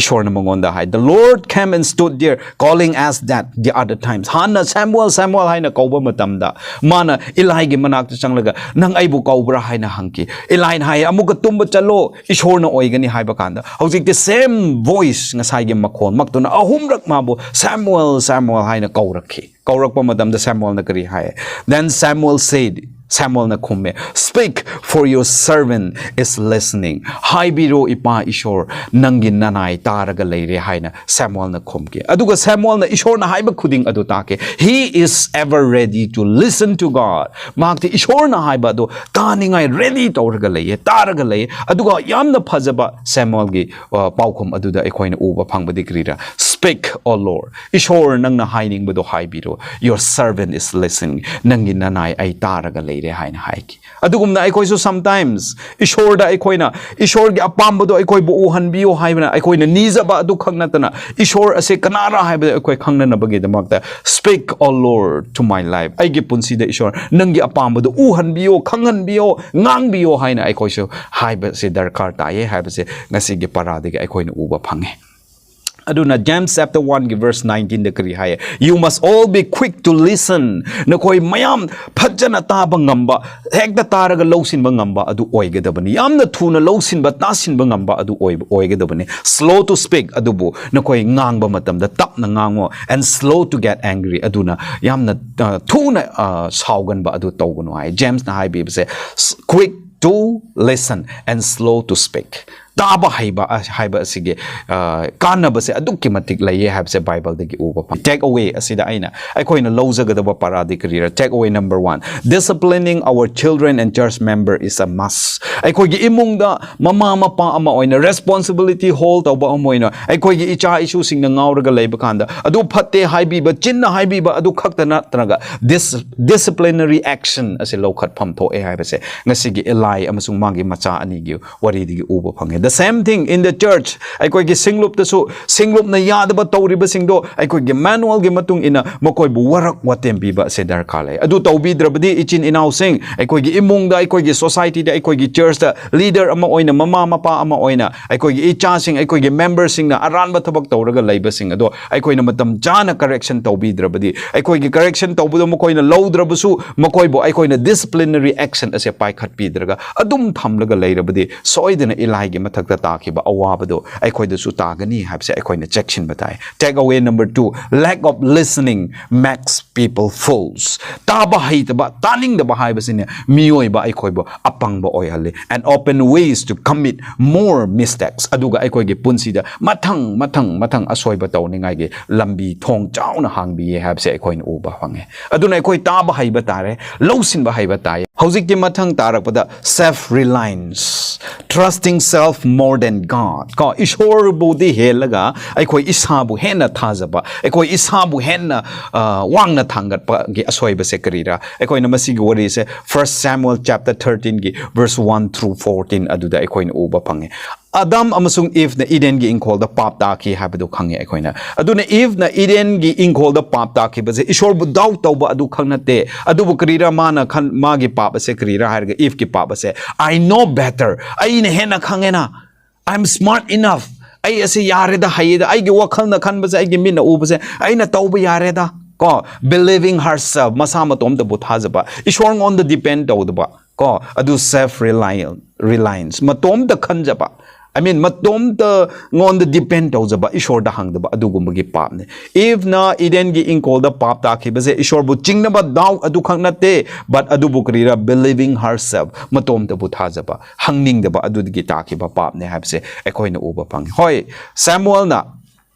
ꯏꯁꯣꯔꯅ ꯃꯉꯣꯟꯗ ꯍꯥꯏ, "The Lord came and stood there, calling as that the other times." ꯍꯥꯟꯅ "ꯁꯦꯃꯨꯑꯦꯜ, ꯁꯦꯃꯨꯑꯦꯜ" ꯍꯥꯏꯅ ꯀꯧꯕ ꯃꯇꯝꯗ ꯃꯥꯅ ꯏꯂꯥꯏꯒꯤ ꯃꯅꯥꯛꯇ ꯆꯪꯂꯒ, "ꯅꯪ ꯑꯩꯕꯨ ꯀꯧꯕ꯭ꯔꯥ?" ꯍꯥꯏꯅ ꯍꯪꯈꯤ꯫ ꯏꯂꯥꯏꯅ ꯍꯥꯏ, "ꯑꯃꯨꯛꯀ ꯇꯨꯝꯕ ꯆꯠꯂꯣ, ꯏꯁꯣꯔꯅ ꯑꯣꯏꯒꯅꯤ" ꯍꯥꯏꯕ ꯀꯥꯟꯗ, ꯍꯧꯖꯤꯛꯇꯤ ꯁꯦꯝ ꯚꯣꯏꯁ, ꯉꯁꯥꯏꯒꯤ ꯃꯈꯣꯟꯃꯛꯇꯨꯅ ꯑꯍꯨꯝꯔꯛ ꯃꯥꯕꯨ "ꯁꯦꯃꯨꯑꯦꯜ, ꯁꯦꯃꯨꯑꯦꯜ" ꯍꯥꯏꯅ ꯀꯧꯔꯛꯈꯤ꯫ ꯀꯧꯔꯛꯄ ꯃꯇꯝꯗ ꯁꯦꯃꯨꯑꯦꯜꯅ ꯀꯔꯤ ꯍꯥꯏ? "Then Samuel said," ꯁꯦꯃꯨꯑꯦꯜꯅ ꯈꯨꯝꯃꯦ, "Speak, for your servant is listening." "ꯍꯥꯏꯕꯤꯔꯣ, ꯏꯄꯥ ꯏꯁꯣꯔ, ꯅꯪꯒꯤ ꯅꯅꯥꯏ ꯇꯥꯔꯒ ꯂꯩꯔꯦ" ꯍꯥꯏꯅ ꯁꯦꯃꯨꯑꯦꯜꯅ ꯈꯨꯝꯈꯤ꯫ ꯑꯗꯨꯒ ꯁꯦꯃꯨꯑꯦꯜꯅ ꯏꯁꯣꯔꯅ ꯍꯥꯏꯕ ꯈꯨꯗꯤꯡ ꯑꯗꯨ ꯇꯥꯈꯤ꯫ He is ever ready to listen to God. ꯃꯍꯥꯛꯇꯤ ꯏꯁꯣꯔꯅ ꯍꯥꯏꯕ ꯑꯗꯨ ꯇꯥꯅꯤꯡꯉꯥꯏ ꯔꯦꯗꯤ ꯇꯧꯔꯒ ꯂꯩꯌꯦ, ꯇꯥꯔꯒ ꯂꯩꯌꯦ꯫ ꯑꯗꯨꯒ ꯌꯥꯝꯅ ꯐꯖꯕ ꯁꯦꯃꯨꯑꯦꯜꯒꯤ, ꯑ, ꯄꯥꯎꯈꯨꯝ ꯑꯗꯨꯗ ꯑꯩꯈꯣꯏꯅ ꯎꯕ ꯐꯪꯕꯗꯤ ꯀꯔꯤꯔꯥ? "Speak, O Lord." "ꯏꯁꯣꯔ, ꯅꯪꯅ ꯍꯥꯏꯅꯤꯡꯕꯗꯣ ꯍꯥꯏꯕꯤꯔꯣ, your servant is listening." "ꯅꯪꯒꯤ ꯅꯅꯥꯏ ꯑꯩ ꯇꯥꯔꯒ ꯂꯩꯔꯦ" ꯍꯥꯏꯅ ꯍꯥꯏꯈꯤ꯫ ꯑꯗꯨꯒꯨꯝꯅ ꯑꯩꯈꯣꯏꯁꯨ sometimes ꯏꯁꯣꯔꯗ ꯑꯩꯈꯣꯏꯅ ꯏꯁꯣꯔꯒꯤ ꯑꯄꯥꯝꯕꯗꯣ ꯑꯩꯈꯣꯏꯕꯨ ꯎꯍꯟꯕꯤꯌꯣ ꯍꯥꯏꯕꯅ ꯑꯩꯈꯣꯏꯅ ꯅꯤꯖꯕ ꯑꯗꯨ ꯈꯛ ꯅꯠꯇꯅ, ꯏꯁꯣꯔ ꯑꯁꯦ ꯀꯅꯥꯔ ꯍꯥꯏꯕꯗꯨ ꯑꯩꯈꯣꯏ ꯈꯪꯅꯅꯕꯒꯤꯗꯃꯛꯇ, "Speak, O Lord, to my life." ꯑꯩꯒꯤ ꯄꯨꯟꯁꯤꯗ ꯏꯁꯣꯔ ꯅꯪꯒꯤ ꯑꯄꯥꯝꯕꯗꯣ ꯎꯍꯟꯕꯤꯌꯣ, ꯈꯪꯍꯟꯕꯤꯌꯣ, ꯉꯥꯡꯕꯤꯌꯣ ꯍꯥꯏꯅ ꯑꯩꯈꯣꯏꯁꯨ ꯍꯥꯏꯕꯁꯦ ꯗꯔꯀꯥꯔ ꯇꯥꯏꯌꯦ ꯍꯥꯏꯕꯁꯦ ꯉꯁꯤꯒꯤ ꯄꯔꯥꯗꯒꯤ ꯑꯩꯈꯣꯏꯅ ꯎꯕ ꯐꯪꯉꯦ꯫ ꯑꯗꯨꯅ James chapter one ꯒꯤ verse nineteen ꯗ ꯀꯔꯤ ꯍꯥꯏꯌꯦ? "You must all be quick to listen." ꯅꯈꯣꯏ ꯃꯌꯥꯝ ꯐꯖꯅ ꯇꯥꯕ ꯉꯝꯕ, ꯍꯦꯛꯇ ꯇꯥꯔꯒ ꯂꯧꯁꯤꯟꯕ ꯉꯝꯕ ꯑꯗꯨ ꯑꯣꯏꯒꯗꯕꯅꯤ꯫ ꯌꯥꯝꯅ ꯊꯨꯅ ꯂꯧꯁꯤꯟꯕ, ꯇꯥꯁꯤꯟꯕ ꯉꯝꯕ ꯑꯗꯨ ꯑꯣꯏꯕ, ꯑꯣꯏꯒꯗꯕꯅꯤ꯫ "Slow to speak," ꯑꯗꯨꯕꯨ ꯅꯈꯣꯏ ꯉꯥꯡꯕ ꯃꯇꯝꯗ ꯇꯞꯅ ꯉꯥꯡꯉꯣ, "and slow to get angry," ꯑꯗꯨꯅ ꯌꯥꯝꯅ, ꯑ, ꯊꯨꯅ, ꯑ, ꯁꯥꯎꯒꯟꯕ ꯑꯗꯨ ꯇꯧꯒꯅꯨ ꯍꯥꯏ꯫ ꯖꯦꯝꯁꯅ ꯍꯥꯏꯕꯤꯕꯁꯦ, "Quick to listen and slow to speak." ꯇꯥꯕ ꯍꯩꯕ ꯑ- ꯍꯥꯏꯕ ꯑꯁꯤꯒꯤ ꯑ, ꯀꯥꯟꯅꯕꯁꯦ ꯑꯗꯨꯛꯀꯤ ꯃꯇꯤꯛ ꯂꯩꯌꯦ ꯍꯥꯏꯕꯁꯦ ꯕꯥꯏꯕꯜꯗꯒꯤ ꯎꯕ ꯐꯪꯉꯤ꯫ Take away ꯑꯁꯤꯗ ꯑꯩꯅ ꯑꯩꯈꯣꯏꯅ ꯂꯧꯖꯒꯗꯕ ꯄꯥꯔꯥꯗꯤ ꯀꯔꯤꯔ? Take away number one, disciplining our children and church member is a must. ꯑꯩꯈꯣꯏꯒꯤ ꯏꯃꯨꯡꯗ ꯃꯃꯥ ꯃꯄꯥ ꯑꯃ ꯑꯣꯏꯅ responsibility hold ꯇꯧꯕ ꯑꯃ ꯑꯣꯏꯅ ꯑꯩꯈꯣꯏꯒꯤ ꯏꯆꯥ ꯏꯁꯨꯁꯤꯡꯅ ꯉꯥꯎꯔꯒ ꯂꯩꯕ ꯀꯥꯟꯗ ꯑꯗꯨ ꯐꯠꯇꯦ ꯍꯥꯏꯕꯤꯕ, ꯆꯤꯟꯅ ꯍꯥꯏꯕꯤꯕ ꯑꯗꯨ ꯈꯛꯇ ꯅꯠꯇ꯭ꯔꯒ dis- disciplinary action ꯑꯁꯤ ꯂꯧꯈꯠꯐꯝ ꯊꯣꯛꯑꯦ ꯍꯥꯏꯕꯁꯦ ꯉꯁꯤꯒꯤ ꯏꯂꯥꯏ ꯑꯃꯁꯨꯡ ꯃꯥꯒꯤ ꯃꯆꯥ ꯑꯅꯤꯒꯤ ꯋꯥꯔꯤꯗꯒꯤ ꯎꯕ ꯐꯪꯉꯦ꯫ The same thing in the church. ꯑꯩꯈꯣꯏꯒꯤ ꯁꯤꯡꯂꯨꯞꯇꯁꯨ ꯁꯤꯡꯂꯨꯞꯅ ꯌꯥꯗꯕ ꯇꯧꯔꯤꯕꯁꯤꯡꯗꯣ ꯑꯩꯈꯣꯏꯒꯤ manualꯒꯤ ꯃꯇꯨꯡ ꯏꯟꯅ ꯃꯈꯣꯏꯕꯨ ꯋꯥꯔꯛ ꯋꯥꯇꯦꯝ ꯄꯤꯕ ꯑꯁꯦ ꯗꯔꯀꯥꯔ ꯂꯩ꯫ ꯑꯗꯨ ꯇꯧꯕꯤꯗ꯭ꯔꯕꯗꯤ ꯏꯆꯤꯟ ꯏꯅꯥꯎꯁꯤꯡ, ꯑꯩꯈꯣꯏꯒꯤ ꯏꯃꯨꯡꯗ, ꯑꯩꯈꯣꯏꯒꯤ societyꯗ, ꯑꯩꯈꯣꯏꯒꯤ churchꯇ leader ꯑꯃ ꯑꯣꯏꯅ, ꯃꯃꯥ ꯃꯄꯥ ꯑꯃ ꯑꯣꯏꯅ ꯑꯩꯈꯣꯏꯒꯤ ꯏꯆꯥꯁꯤꯡ, ꯑꯩꯈꯣꯏꯒꯤ memberꯁꯤꯡꯅ ꯑꯔꯥꯟꯕ ꯊꯕꯛ ꯇꯧꯔꯒ ꯂꯩꯕꯁꯤꯡ ꯑꯗꯣ ꯑꯩꯈꯣꯏꯅ ꯃꯇꯝ ꯆꯥꯅ correction ꯇꯧꯕꯤꯗ꯭ꯔꯕꯗꯤ, ꯑꯩꯈꯣꯏꯒꯤ correction ꯇꯧꯕꯗꯣ ꯃꯈꯣꯏꯅ ꯂꯧꯗ꯭ꯔꯕꯁꯨ ꯃꯈꯣꯏꯕꯨ ꯑꯩꯈꯣꯏꯅ disciplinary action ꯑꯁꯦ ꯄꯥꯏꯈꯠꯄꯤꯗ꯭ꯔꯒ ꯑꯗꯨꯝ ꯊꯝꯂꯒ ꯂꯩꯔꯕꯗꯤ ꯁꯣꯏꯗꯅ ꯏꯂꯥꯏꯒꯤ ꯃꯊꯛꯇ ꯇꯥꯈꯤꯕ ꯑꯋꯥꯕꯗꯣ ꯑꯩꯈꯣꯏꯗꯁꯨ ꯇꯥꯒꯅꯤ ꯍꯥꯏꯕꯁꯦ ꯑꯩꯈꯣꯏꯅ ꯆꯦꯛꯁꯤꯟꯕ ꯇꯥꯏ꯫ Take away number two, lack of listening makes people fools. ꯇꯥꯕ ꯍꯩꯇꯕ, ꯇꯥꯅꯤꯡꯗꯕ ꯍꯥꯏꯕꯁꯤꯅ ꯃꯤꯑꯣꯏꯕ ꯑꯩꯈꯣꯏꯕꯨ ꯑꯄꯪꯕ ꯑꯣꯏꯍꯜꯂꯤ and open ways to commit more mistakes. ꯑꯗꯨꯒ ꯑꯩꯈꯣꯏꯒꯤ ꯄꯨꯟꯁꯤꯗ ꯃꯊꯪ ꯃꯊꯪ ꯃꯊꯪ ꯑꯁꯣꯏꯕ ꯇꯧꯅꯤꯡꯉꯥꯏꯒꯤ ꯂꯝꯕꯤ ꯊꯣꯡ ꯆꯥꯎꯅ ꯍꯥꯡꯕꯤꯌꯦ ꯍꯥꯏꯕꯁꯦ ꯑꯩꯈꯣꯏꯅ ꯎꯕ ꯐꯪꯉꯦ꯫ ꯑꯗꯨꯅ ꯑꯩꯈꯣꯏ ꯇꯥꯕ ꯍꯩꯕ ꯇꯥꯔꯦ, ꯂꯧꯁꯤꯟꯕ ꯍꯩꯕ ꯇꯥꯏ꯫ ꯍꯧꯖꯤꯛꯇꯤ ꯃꯊꯪ ꯇꯥꯔꯛꯄꯗ self reliance, trusting self more than God. ꯀꯣ, ꯏꯁꯣꯔꯕꯨꯗꯤ ꯍꯦꯜꯂꯒ ꯑꯩꯈꯣꯏ ꯏꯁꯥꯕꯨ ꯍꯦꯟꯅ ꯊꯥꯖꯕ, ꯑꯩꯈꯣꯏ ꯏꯁꯥꯕꯨ ꯍꯦꯟꯅ ꯑ, ꯋꯥꯡꯅ ꯊꯥꯡꯒꯠꯄꯒꯤ ꯑꯁꯣꯏꯕꯁꯦ ꯀꯔꯤꯔꯥ? ꯑꯩꯈꯣꯏꯅ ꯃꯁꯤꯒꯤ ꯋꯥꯔꯤꯁꯦ First Samuel chapter thirteenꯒꯤ verse one through fourteen ꯑꯗꯨꯗ ꯑꯩꯈꯣꯏꯅ ꯎꯕ ꯐꯪꯉꯦ꯫ ꯑꯗꯥꯝ ꯑꯃꯁꯨꯡ ꯏꯚꯅ ꯏꯗꯦꯟꯒꯤ ꯏꯪꯈꯣꯜꯗ ꯄꯥꯞ ꯇꯥꯈꯤ ꯍꯥꯏꯕꯗꯨ ꯈꯪꯉꯦ ꯑꯩꯈꯣꯏꯅ꯫ ꯑꯗꯨꯅ ꯏꯚꯅ ꯏꯗꯦꯟꯒꯤ ꯏꯪꯈꯣꯜꯗ ꯄꯥꯞ ꯇꯥꯈꯤꯕꯁꯦ ꯏꯁꯣꯔꯕꯨ doubt ꯇꯧꯕ ꯑꯗꯨ ꯈꯛ ꯅꯠꯇꯦ꯫ ꯑꯗꯨꯕꯨ ꯀꯔꯤꯔꯥ ꯃꯥꯅ ꯈꯟ- ꯃꯥꯒꯤ ꯄꯥꯞ ꯑꯁꯦ ꯀꯔꯤꯔꯥ ꯍꯥꯏꯔꯒ ꯏꯚꯀꯤ ꯄꯥꯞ ꯑꯁꯦ, "I know better, ꯑꯩꯅ ꯍꯦꯟꯅ ꯈꯪꯉꯦꯅ, I'm smart enough, ꯑꯩ ꯑꯁꯤ ꯌꯥꯔꯦꯗ, ꯍꯩꯌꯦꯗ, ꯑꯩꯒꯤ ꯋꯥꯈꯜꯅ ꯈꯟꯕꯁꯦ, ꯑꯩꯒꯤ ꯃꯤꯠꯅ ꯎꯕꯁꯦ ꯑꯩꯅ ꯇꯧꯕ ꯌꯥꯔꯦꯗ"꯫ ꯀꯣ, believing herself, ꯃꯁꯥ ꯃꯇꯣꯝꯇꯕꯨ ꯊꯥꯖꯕ, ꯏꯁꯣꯔꯉꯣꯟꯗ depend ꯇꯧꯗꯕ꯫ ꯀꯣ, ꯑꯗꯨ self reliance, reliance, ꯃꯇꯣꯝꯇ ꯈꯟꯖꯕ꯫ I mean, ꯃꯇꯣꯝꯇ ꯉꯣꯟꯗ depend ꯇꯧꯖꯕ, ꯏꯁꯣꯔꯗ ꯍꯪꯗꯕ ꯑꯗꯨꯒꯨꯝꯕꯒꯤ ꯄꯥꯞꯅꯦ꯫ ꯏꯚꯅ ꯏꯗꯦꯟꯒꯤ ꯏꯪꯀꯣꯜꯗ ꯄꯥꯞ ꯇꯥꯈꯤꯕꯁꯦ ꯏꯁꯣꯔꯕꯨ ꯆꯤꯡꯅꯕ doubt ꯑꯗꯨꯈꯛ ꯅꯠꯇꯦ, but ꯑꯗꯨꯕꯨ ꯀꯔꯤꯔ, believing herself, ꯃꯇꯣꯝꯇꯕꯨ ꯊꯥꯖꯕ, ꯍꯪꯅꯤꯡꯗꯕ ꯑꯗꯨꯗꯒꯤ ꯇꯥꯈꯤꯕ ꯄꯥꯞꯅꯦ ꯍꯥꯏꯕꯁꯦ ꯑꯩꯈꯣꯏꯅ ꯎꯕ ꯐꯪꯉꯤ꯫ ꯍꯣꯏ, ꯁꯥꯃꯨꯑꯦꯜꯅ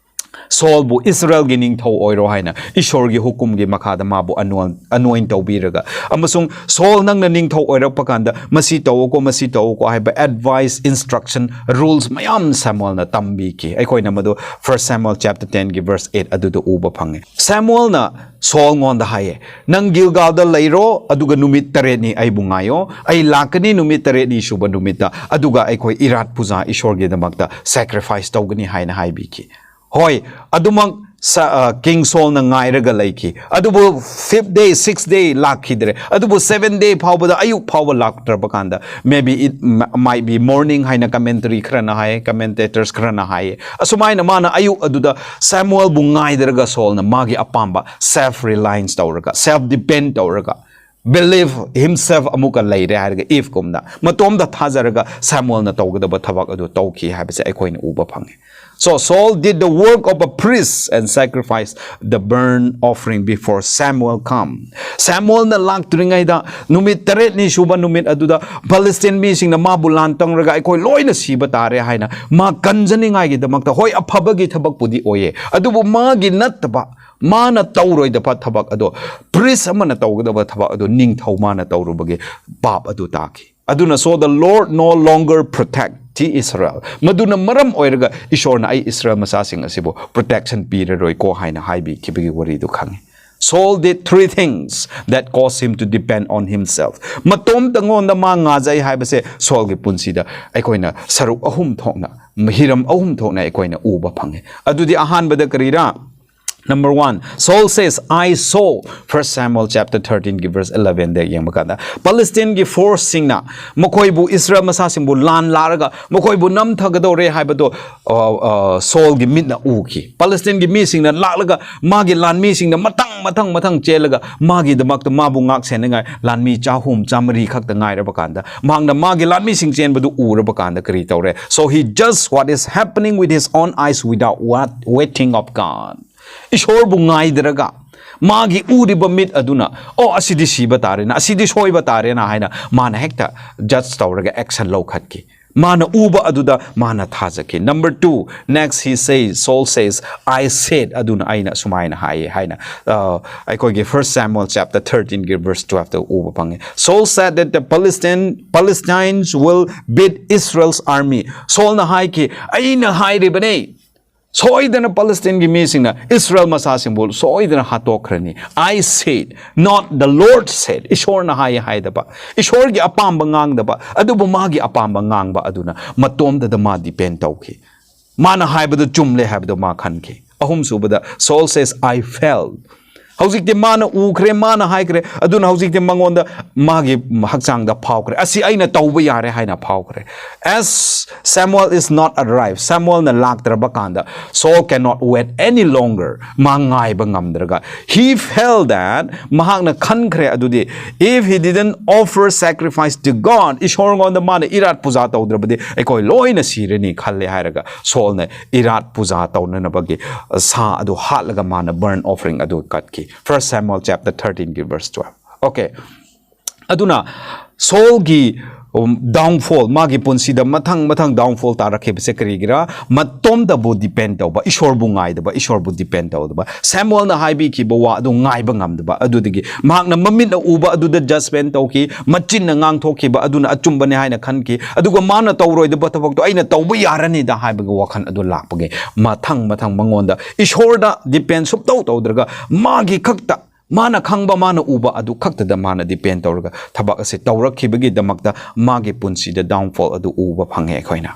ꯁꯣꯜꯕꯨ ꯏꯁꯔꯥꯌꯦꯜꯒꯤ ꯅꯤꯡꯊꯧ ꯑꯣꯏꯔꯣ ꯍꯥꯏꯅ ꯏꯁꯣꯔꯒꯤ ꯍꯨꯀꯨꯝꯒꯤ ꯃꯈꯥꯗ ꯃꯥꯕꯨ anoint, anoint ꯇꯧꯕꯤꯔꯒ, ꯑꯃꯁꯨꯡ ꯁꯣꯜ, ꯅꯪꯅ ꯅꯤꯡꯊꯧ ꯑꯣꯏꯔꯛꯄ ꯀꯥꯟꯗ ꯃꯁꯤ ꯇꯧꯋꯣꯀꯣ, ꯃꯁꯤ ꯇꯧꯋꯣꯀꯣ ꯍꯥꯏꯕ advice, instruction, rules ꯃꯌꯥꯝ ꯁꯥꯃꯨꯑꯦꯜꯅ ꯇꯝꯕꯤꯈꯤ꯫ ꯑꯩꯈꯣꯏꯅ ꯃꯗꯨ First Samuel chapter ten ꯒꯤ verse eight ꯑꯗꯨꯗ ꯎꯕ ꯐꯪꯉꯦ꯫ ꯁꯥꯃꯨꯑꯦꯜꯅ ꯁꯣꯜꯉꯣꯟꯗ ꯍꯥꯏꯌꯦ, "ꯅꯪ ꯒꯤꯜꯒꯥꯜꯗ ꯂꯩꯔꯣ, ꯑꯗꯨꯒ ꯅꯨꯃꯤꯠ ꯇꯔꯦꯠꯅꯤ ꯑꯩꯕꯨ ꯉꯥꯏꯌꯣ꯫ ꯑꯩ ꯂꯥꯛꯀꯅꯤ ꯅꯨꯃꯤꯠ ꯇꯔꯦꯠꯅꯤ ꯁꯨꯕ ꯅꯨꯃꯤꯠꯇ, ꯑꯗꯨꯒ ꯑꯩꯈꯣꯏ ꯏꯔꯥꯠ ꯄꯨꯖꯥ ꯏꯁꯣꯔꯒꯤꯗꯃꯛꯇ sacrifice ꯇꯧꯒꯅꯤ" ꯍꯥꯏꯅ ꯍꯥꯏꯕꯤꯈꯤ꯫ ꯍꯣꯏ, ꯑꯗꯨꯃꯛ ꯁ-, ꯑ, King ꯁꯣꯜꯅ ꯉꯥꯏꯔꯒ ꯂꯩꯈꯤ꯫ ꯑꯗꯨꯕꯨ fifth day, sixth day ꯂꯥꯛꯈꯤꯗ꯭ꯔꯦ꯫ ꯑꯗꯨꯕꯨ seventh day ꯐꯥꯎꯕꯗ, ꯑꯌꯨꯛ ꯐꯥꯎꯕ ꯂꯥꯛꯇ꯭ꯔꯕ ꯀꯥꯟꯗ, maybe it m-, might be morning ꯍꯥꯏꯅ commentary ꯈꯔꯅ ꯍꯥꯏ, commentators ꯈꯔꯅ ꯍꯥꯏꯌꯦ꯫ ꯑꯁꯨꯃꯥꯏꯅ ꯃꯥꯅ ꯑꯌꯨꯛ ꯑꯗꯨꯗ ꯁꯥꯃꯨꯑꯦꯜꯕꯨ ꯉꯥꯏꯗ꯭ꯔꯒ ꯁꯣꯜꯅ ꯃꯥꯒꯤ ꯑꯄꯥꯝꯕ self reliance ꯇꯧꯔꯒ, self depend ꯇꯧꯔꯒ, believe himself ꯑꯃꯨꯛꯀ ꯂꯩꯔꯦ ꯍꯥꯏꯔꯒ, ꯏꯚꯀꯨꯝꯅ ꯃꯇꯣꯝꯗ ꯊꯥꯖꯔꯒ ꯁꯥꯃꯨꯑꯦꯜꯅ ꯇꯧꯒꯗꯕ ꯊꯕꯛ ꯑꯗꯨ ꯇꯧꯈꯤ ꯍꯥꯏꯕꯁꯦ ꯑꯩꯈꯣꯏꯅ ꯎꯕ ꯐꯪꯉꯤ꯫ So Saul did the work of a priest and sacrificed the burnt offering before Samuel come. ꯁꯥꯃꯨꯑꯦꯜꯅ ꯂꯥꯛꯇ꯭ꯔꯤꯉꯩꯗ, ꯅꯨꯃꯤꯠ ꯇꯔꯦꯠꯅꯤ ꯁꯨꯕ ꯅꯨꯃꯤꯠ ꯑꯗꯨꯗ ꯐꯂꯁꯇꯤꯟ ꯃꯤꯁꯤꯡꯅ ꯃꯥꯕꯨ ꯂꯥꯟ ꯇꯧꯔꯒ ꯑꯩꯈꯣꯏ ꯂꯣꯏꯅ ꯁꯤꯕ ꯇꯥꯔꯦ ꯍꯥꯏꯅ ꯃꯥ ꯀꯟꯖꯅꯤꯡꯉꯥꯏꯒꯤꯗꯃꯛꯇ, ꯍꯣꯏ, ꯑꯐꯕꯒꯤ ꯊꯕꯛꯄꯨꯗꯤ ꯑꯣꯏꯌꯦ, ꯑꯗꯨꯕꯨ ꯃꯥꯒꯤ ꯅꯠꯇꯕ, ꯃꯥꯅ ꯇꯧꯔꯣꯏꯗꯕ ꯊꯕꯛ ꯑꯗꯣ, priest ꯑꯃꯅ ꯇꯧꯒꯗꯕ ꯊꯕꯛ ꯑꯗꯣ ꯅꯤꯡꯊꯧ ꯃꯥꯅ ꯇꯧꯔꯨꯕꯒꯤ ꯄꯥꯞ ꯑꯗꯨ ꯇꯥꯈꯤ꯫ ꯑꯗꯨꯅ, "So the Lord no longer protect the Israel." ꯃꯗꯨꯅ ꯃꯔꯝ ꯑꯣꯏꯔꯒ ꯏꯁꯣꯔꯅ ꯑꯩ ꯏꯁꯔꯥꯌꯦꯜ ꯃꯆꯥꯁꯤꯡ ꯑꯁꯤꯕꯨ protection ꯄꯤꯔꯔꯣꯏꯀꯣ ꯍꯥꯏꯅ ꯍꯥꯏꯕꯤꯈꯤꯕꯒꯤ ꯋꯥꯔꯤꯗꯨ ꯈꯪꯉꯤ꯫ Saul did three things that caused him to depend on himself. ꯃꯇꯣꯝꯇꯉꯣꯟꯗ ꯃꯥ ꯉꯥꯖꯩ ꯍꯥꯏꯕꯁꯦ ꯁꯣꯜꯒꯤ ꯄꯨꯟꯁꯤꯗ ꯑꯩꯈꯣꯏꯅ ꯁꯔꯨꯛ ꯑꯍꯨꯝ ꯊꯣꯛꯅ, ꯍꯤꯔꯝ ꯑꯍꯨꯝ ꯊꯣꯛꯅ ꯑꯩꯈꯣꯏꯅ ꯎꯕ ꯐꯪꯉꯤ꯫ ꯑꯗꯨꯗꯤ ꯑꯍꯥꯟꯕꯗ ꯀꯔꯤꯔꯥ? Number one, Saul says, "I saw." First Samuel chapter thirteen ꯒꯤ verse eleven ꯗ ꯌꯦꯡꯕ ꯀꯥꯟꯗ, ꯄꯂꯦꯁꯇꯤꯟꯒꯤ ꯐꯣꯔꯁꯁꯤꯡꯅ ꯃꯈꯣꯏꯕꯨ, ꯏꯁꯔꯥꯌꯦꯜ ꯃꯆꯥꯁꯤꯡꯕꯨ ꯂꯥꯟ ꯂꯥꯛꯂꯒ ꯃꯈꯣꯏꯕꯨ ꯅꯝꯊꯒꯗꯧꯔꯦ ꯍꯥꯏꯕꯗꯣ, ꯑ, ꯑ, ꯁꯣꯜꯒꯤ ꯃꯤꯠꯅ ꯎꯈꯤ꯫ ꯄꯂꯦꯁꯇꯤꯟꯒꯤ ꯃꯤꯁꯤꯡꯅ ꯂꯥꯛꯂꯒ ꯃꯥꯒꯤ ꯂꯥꯟꯃꯤꯁꯤꯡꯅ ꯃꯊꯪ, ꯃꯊꯪ, ꯃꯊꯪ ꯆꯦꯜꯂꯒ ꯃꯥꯒꯤꯗꯃꯛꯇ ꯃꯥꯕꯨ ꯉꯥꯛ ꯁꯦꯟꯅꯉꯥꯏ ꯂꯥꯟꯃꯤ ꯆꯍꯨꯝ, ꯆꯥꯃꯔꯤ ꯈꯛꯇ ꯉꯥꯏꯔꯕ ꯀꯥꯟꯗ, ꯃꯍꯥꯛꯅ ꯃꯥꯒꯤ ꯂꯥꯟꯃꯤꯁꯤꯡ ꯆꯦꯟꯕꯗꯨ ꯎꯔꯕ ꯀꯥꯟꯗ ꯀꯔꯤ ꯇꯧꯔꯦ? So he judged what is happening with his own eyes without what, waiting of God. ꯏꯁꯣꯔꯕꯨ ꯉꯥꯏꯗ꯭ꯔꯒ ꯃꯥꯒꯤ ꯎꯔꯤꯕ ꯃꯤꯠ ꯑꯗꯨꯅ, "ꯑꯣ, ꯑꯁꯤꯗꯤ ꯁꯤꯕ ꯇꯥꯔꯦꯅ, ꯑꯁꯤꯗꯤ ꯁꯣꯏꯕ ꯇꯥꯔꯦꯅ" ꯍꯥꯏꯅ ꯃꯥꯅ ꯍꯦꯛꯇ ꯖꯖ ꯇꯧꯔꯒ ꯑꯦꯛꯁꯟ ꯂꯧꯈꯠꯈꯤ꯫ ꯃꯥꯅ ꯎꯕ ꯑꯗꯨꯗ ꯃꯥꯅ ꯊꯥꯖꯈꯤ꯫ Number two, next he says, Saul says, "I said," ꯑꯗꯨꯅ ꯑꯩꯅ ꯁꯨꯃꯥꯏꯅ ꯍꯥꯏꯌꯦ ꯍꯥꯏꯅ, ꯑ, ꯑꯩꯈꯣꯏꯒꯤ First Samuel chapter thirteen ꯒꯤ verse twelve ꯇ ꯎꯕ ꯐꯪꯉꯦ꯫ "Saul said that the Palestine, Palestinians will beat Israel's army." ꯁꯣꯜꯅ ꯍꯥꯏꯈꯤ, "ꯑꯩꯅ ꯍꯥꯏꯔꯤꯕꯅꯦ, ꯁꯣꯏꯗꯅ ꯄꯂꯦꯁꯇꯤꯟꯒꯤ ꯃꯤꯁꯤꯡꯅ ꯏꯁꯔꯥꯌꯦꯜ ꯃꯆꯥꯁꯤꯡꯕꯨ ꯁꯣꯏꯗꯅ ꯍꯥꯠꯇꯣꯛꯈ꯭ꯔꯅꯤ꯫ I said, not the Lord said." ꯏꯁꯣꯔꯅ ꯍꯥꯏ ꯍꯥꯏꯗꯕ, ꯏꯁꯣꯔꯒꯤ ꯑꯄꯥꯝꯕ ꯉꯥꯡꯗꯕ, ꯑꯗꯨꯕꯨ ꯃꯥꯒꯤ ꯑꯄꯥꯝꯕ ꯉꯥꯡꯕ ꯑꯗꯨꯅ ꯃꯇꯣꯝꯇꯗ ꯃꯥ ꯗꯤꯄꯦꯟ ꯇꯧꯈꯤ꯫ ꯃꯥꯅ ꯍꯥꯏꯕꯗꯨ ꯆꯨꯝꯂꯦ ꯍꯥꯏꯕꯗꯨ ꯃꯥ ꯈꯟꯈꯤ꯫ ꯑꯍꯨꯝꯁꯨꯕꯗ, Saul says, "I felt." ꯍꯧꯖꯤꯛꯇꯤ ꯃꯥꯅ ꯎꯈ꯭ꯔꯦ, ꯃꯥꯅ ꯍꯥꯏꯈ꯭ꯔꯦ, ꯑꯗꯨꯅ ꯍꯧꯖꯤꯛꯇꯤ ꯃꯉꯣꯟꯗ, ꯃꯥꯒꯤ ꯍꯛꯆꯥꯡꯗ ꯐꯥꯎꯈ꯭ꯔꯦ, "ꯑꯁꯤ ꯑꯩꯅ ꯇꯧꯕ ꯌꯥꯔꯦ" ꯍꯥꯏꯅ ꯐꯥꯎꯈ꯭ꯔꯦ꯫ As Samuel is not arrived, ꯁꯥꯃꯨꯑꯦꯜꯅ ꯂꯥꯛꯇ꯭ꯔꯕ ꯀꯥꯟꯗ, Saul cannot wait any longer, ꯃꯥ ꯉꯥꯏꯕ ꯉꯝꯗ꯭ꯔꯒ, he felt that, ꯃꯍꯥꯛꯅ ꯈꯟꯈ꯭ꯔꯦ ꯑꯗꯨꯗꯤ, if he didn't offer sacrifice to God, ꯏꯁꯣꯔꯉꯣꯟꯗ ꯃꯥꯅ ꯏꯔꯥꯠ ꯄꯨꯖꯥ ꯇꯧꯗ꯭ꯔꯕꯗꯤ ꯑꯩꯈꯣꯏ ꯂꯣꯏꯅ ꯁꯤꯔꯅꯤ ꯈꯜꯂꯦ ꯍꯥꯏꯔꯒ, ꯁꯣꯜꯅ ꯏꯔꯥꯠ ꯄꯨꯖꯥ ꯇꯧꯅꯅꯕꯒꯤ, ꯑ, ꯁꯥ ꯑꯗꯨ ꯍꯥꯠꯂꯒ ꯃꯥꯅ burnt offering ꯑꯗꯨ ꯀꯠꯈꯤ꯫ First Samuel chapter thirteen ꯒꯤ verse twelve꯫ Okay꯫ ꯑꯗꯨꯅ ꯁꯣꯜꯒꯤ, ꯎꯝ, downfall, ꯃꯥꯒꯤ ꯄꯨꯟꯁꯤꯗ ꯃꯊꯪ ꯃꯊꯪ downfall ꯇꯥꯔꯛꯈꯤꯕꯁꯦ ꯀꯔꯤꯒꯤꯔꯥ? ꯃꯇꯣꯝꯇꯕꯨ depend ꯇꯧꯕ, ꯏꯁꯣꯔꯕꯨ ꯉꯥꯏꯗꯕ, ꯏꯁꯣꯔꯕꯨ depend ꯇꯧꯗꯕ꯫ ꯁꯥꯃꯨꯑꯦꯜꯅ ꯍꯥꯏꯕꯤꯈꯤꯕ ꯋꯥ ꯑꯗꯨ ꯉꯥꯏꯕ ꯉꯝꯗꯕ꯫ ꯑꯗꯨꯗꯒꯤ ꯃꯍꯥꯛꯅ ꯃꯃꯤꯠꯅ ꯎꯕ ꯑꯗꯨꯗ judgment ꯇꯧꯈꯤ, ꯃꯆꯤꯟꯅ ꯉꯥꯡꯊꯣꯛꯈꯤꯕ ꯑꯗꯨꯅ ꯑꯆꯨꯝꯕꯅꯤ ꯍꯥꯏꯅ ꯈꯟꯈꯤ, ꯑꯗꯨꯒ ꯃꯥꯅ ꯇꯧꯔꯣꯏꯗꯕ ꯊꯕꯛꯇꯣ ꯑꯩꯅ ꯇꯧꯕ ꯌꯥꯔꯅꯤꯗ ꯍꯥꯏꯕꯒꯤ ꯋꯥꯈꯜ ꯑꯗꯨ ꯂꯥꯛꯄꯒꯤ ꯃꯊꯪ ꯃꯊꯪ ꯃꯉꯣꯟꯗ ꯏꯁꯣꯔꯗ depend ꯁꯨꯞꯇꯧ ꯇꯧꯗ꯭ꯔꯒ ꯃꯥꯒꯤ ꯈꯛꯇ, ꯃꯥꯅ ꯈꯪꯕ, ꯃꯥꯅ ꯎꯕ ꯑꯗꯨ ꯈꯛꯇꯗ ꯃꯥꯅ depend ꯇꯧꯔꯒ ꯊꯕꯛ ꯑꯁꯤ ꯇꯧꯔꯛꯈꯤꯕꯒꯤꯗꯃꯛꯇ ꯃꯥꯒꯤ ꯄꯨꯟꯁꯤꯗ downfall ꯑꯗꯨ ꯎꯕ ꯐꯪꯉꯦ ꯑꯩꯈꯣꯏꯅ꯫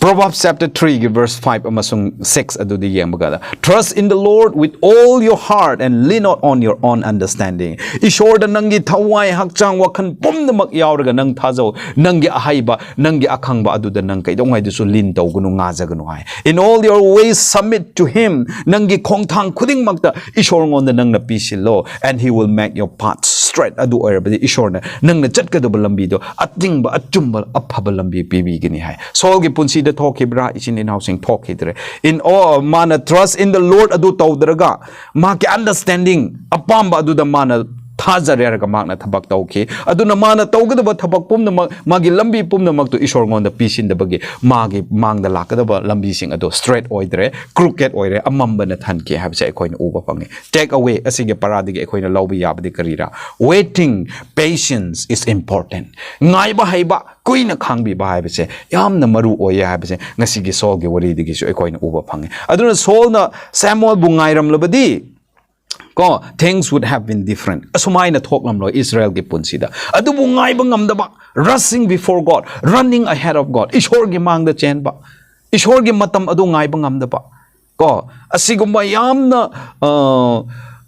Proverbs chapter three ꯒꯤ verse five ꯑꯃꯁꯨꯡ six ꯑꯗꯨꯗꯤ ꯌꯦꯡꯕ ꯀꯥꯟꯗ, "Trust in the Lord with all your heart and lean not on your own understanding." ꯏꯁꯣꯔꯗ ꯅꯪꯒꯤ ꯊꯋꯥꯏ, ꯍꯛꯆꯥꯡ, ꯋꯥꯈꯜ ꯄꯨꯝꯅꯃꯛ ꯌꯥꯎꯔꯒ ꯅꯪ ꯊꯥꯖꯧ꯫ ꯅꯪꯒꯤ ꯑꯍꯩꯕ, ꯅꯪꯒꯤ ꯑꯈꯪꯕ ꯑꯗꯨꯗ ꯅꯪ ꯀꯩꯗꯧꯉꯩꯗꯁꯨ lean ꯇꯧꯒꯅꯨ, ꯉꯥꯖꯒꯅꯨ ꯍꯥꯏ꯫ "In all your ways submit to him." ꯅꯪꯒꯤ ꯈꯣꯡꯊꯥꯡ ꯈꯨꯗꯤꯡꯃꯛꯇ ꯏꯁꯣꯔꯉꯣꯟꯗ ꯅꯪꯅ ꯄꯤꯁꯤꯜꯂꯣ, "and he will make your path straight." ꯑꯗꯨ ꯑꯣꯏꯔꯕꯗꯤ ꯏꯁꯣꯔꯅ ꯅꯪꯅ ꯆꯠꯀꯗꯕ ꯂꯝꯕꯤꯗꯣ ꯑꯇꯤꯡꯕ, ꯑꯆꯨꯝꯕ, ꯑꯐꯕ ꯂꯝꯕꯤ ꯄꯤꯕꯤꯒꯅꯤ ꯍꯥꯏ꯫ ꯁꯣꯜꯒꯤ ꯄꯨꯟꯁꯤꯗ ꯊꯣꯛꯈꯤꯕ꯭ꯔꯥ? ꯏꯆꯤꯟ ꯏꯅꯥꯎꯁꯤꯡ, ꯊꯣꯛꯈꯤꯗ꯭ꯔꯦ꯫ In all, ꯃꯥꯅ "Trust in the Lord" ꯑꯗꯨ ꯇꯧꯗ꯭ꯔꯒ, ꯃꯥꯒꯤ understanding, ꯑꯄꯥꯝꯕ ꯑꯗꯨꯗ ꯃꯥꯅ ꯊꯥꯖꯔꯦ ꯍꯥꯏꯔꯒ ꯃꯍꯥꯛꯅ ꯊꯕꯛ ꯇꯧꯈꯤ꯫ ꯑꯗꯨꯅ ꯃꯥꯅ ꯇꯧꯒꯗꯕ ꯊꯕꯛ ꯄꯨꯝꯅꯃꯛ, ꯃꯥꯒꯤ ꯂꯝꯕꯤ ꯄꯨꯝꯅꯃꯛꯇꯨ ꯏꯁꯣꯔꯉꯣꯟꯗ ꯄꯤꯁꯤꯟꯗꯕꯒꯤ ꯃꯥꯒꯤ ꯃꯥꯡꯗ ꯂꯥꯛꯀꯗꯕ ꯂꯝꯕꯤꯁꯤꯡ ꯑꯗꯨ straight ꯑꯣꯏꯗ꯭ꯔꯦ, crooked ꯑꯣꯏꯔꯦ, ꯑꯃꯝꯕꯅ ꯊꯟꯈꯤ ꯍꯥꯏꯕꯁꯦ ꯑꯩꯈꯣꯏꯅ ꯎꯕ ꯐꯪꯉꯤ꯫ Take away ꯑꯁꯤꯒꯤ ꯄꯔꯥꯗꯒꯤ ꯑꯩꯈꯣꯏꯅ ꯂꯧꯕ ꯌꯥꯕꯗꯤ ꯀꯔꯤꯔꯥ? Waiting, patience is important. ꯉꯥꯏꯕ ꯍꯩꯕ, ꯀꯨꯏꯅ ꯈꯥꯡꯕꯤꯕ ꯍꯥꯏꯕꯁꯦ ꯌꯥꯝꯅ ꯃꯔꯨ ꯑꯣꯏꯌꯦ ꯍꯥꯏꯕꯁꯦ ꯉꯁꯤꯒꯤ ꯁꯣꯜꯒꯤ ꯋꯥꯔꯤꯗꯒꯤꯁꯨ ꯑꯩꯈꯣꯏꯅ ꯎꯕ ꯐꯪꯉꯤ꯫ ꯑꯗꯨꯅ ꯁꯣꯜꯅ ꯁꯦꯃꯨꯑꯦꯜꯕꯨ ꯉꯥꯏꯔꯝꯂꯕꯗꯤ, ꯀꯣ, things would have been different. ꯑꯁꯨꯃꯥꯏꯅ ꯊꯣꯛꯂꯝꯂꯣꯏ ꯏꯁꯔꯥꯌꯦꯜꯒꯤ ꯄꯨꯟꯁꯤꯗ꯫ ꯑꯗꯨꯕꯨ ꯉꯥꯏꯕ ꯉꯝꯗꯕ, rushing before God, running ahead of God, ꯏꯁꯣꯔꯒꯤ ꯃꯥꯡꯗ ꯆꯦꯟꯕ, ꯏꯁꯣꯔꯒꯤ ꯃꯇꯝ ꯑꯗꯨ ꯉꯥꯏꯕ ꯉꯝꯗꯕ, ꯀꯣ, ꯑꯁꯤꯒꯨꯝꯕ ꯌꯥꯝꯅ, ꯑ,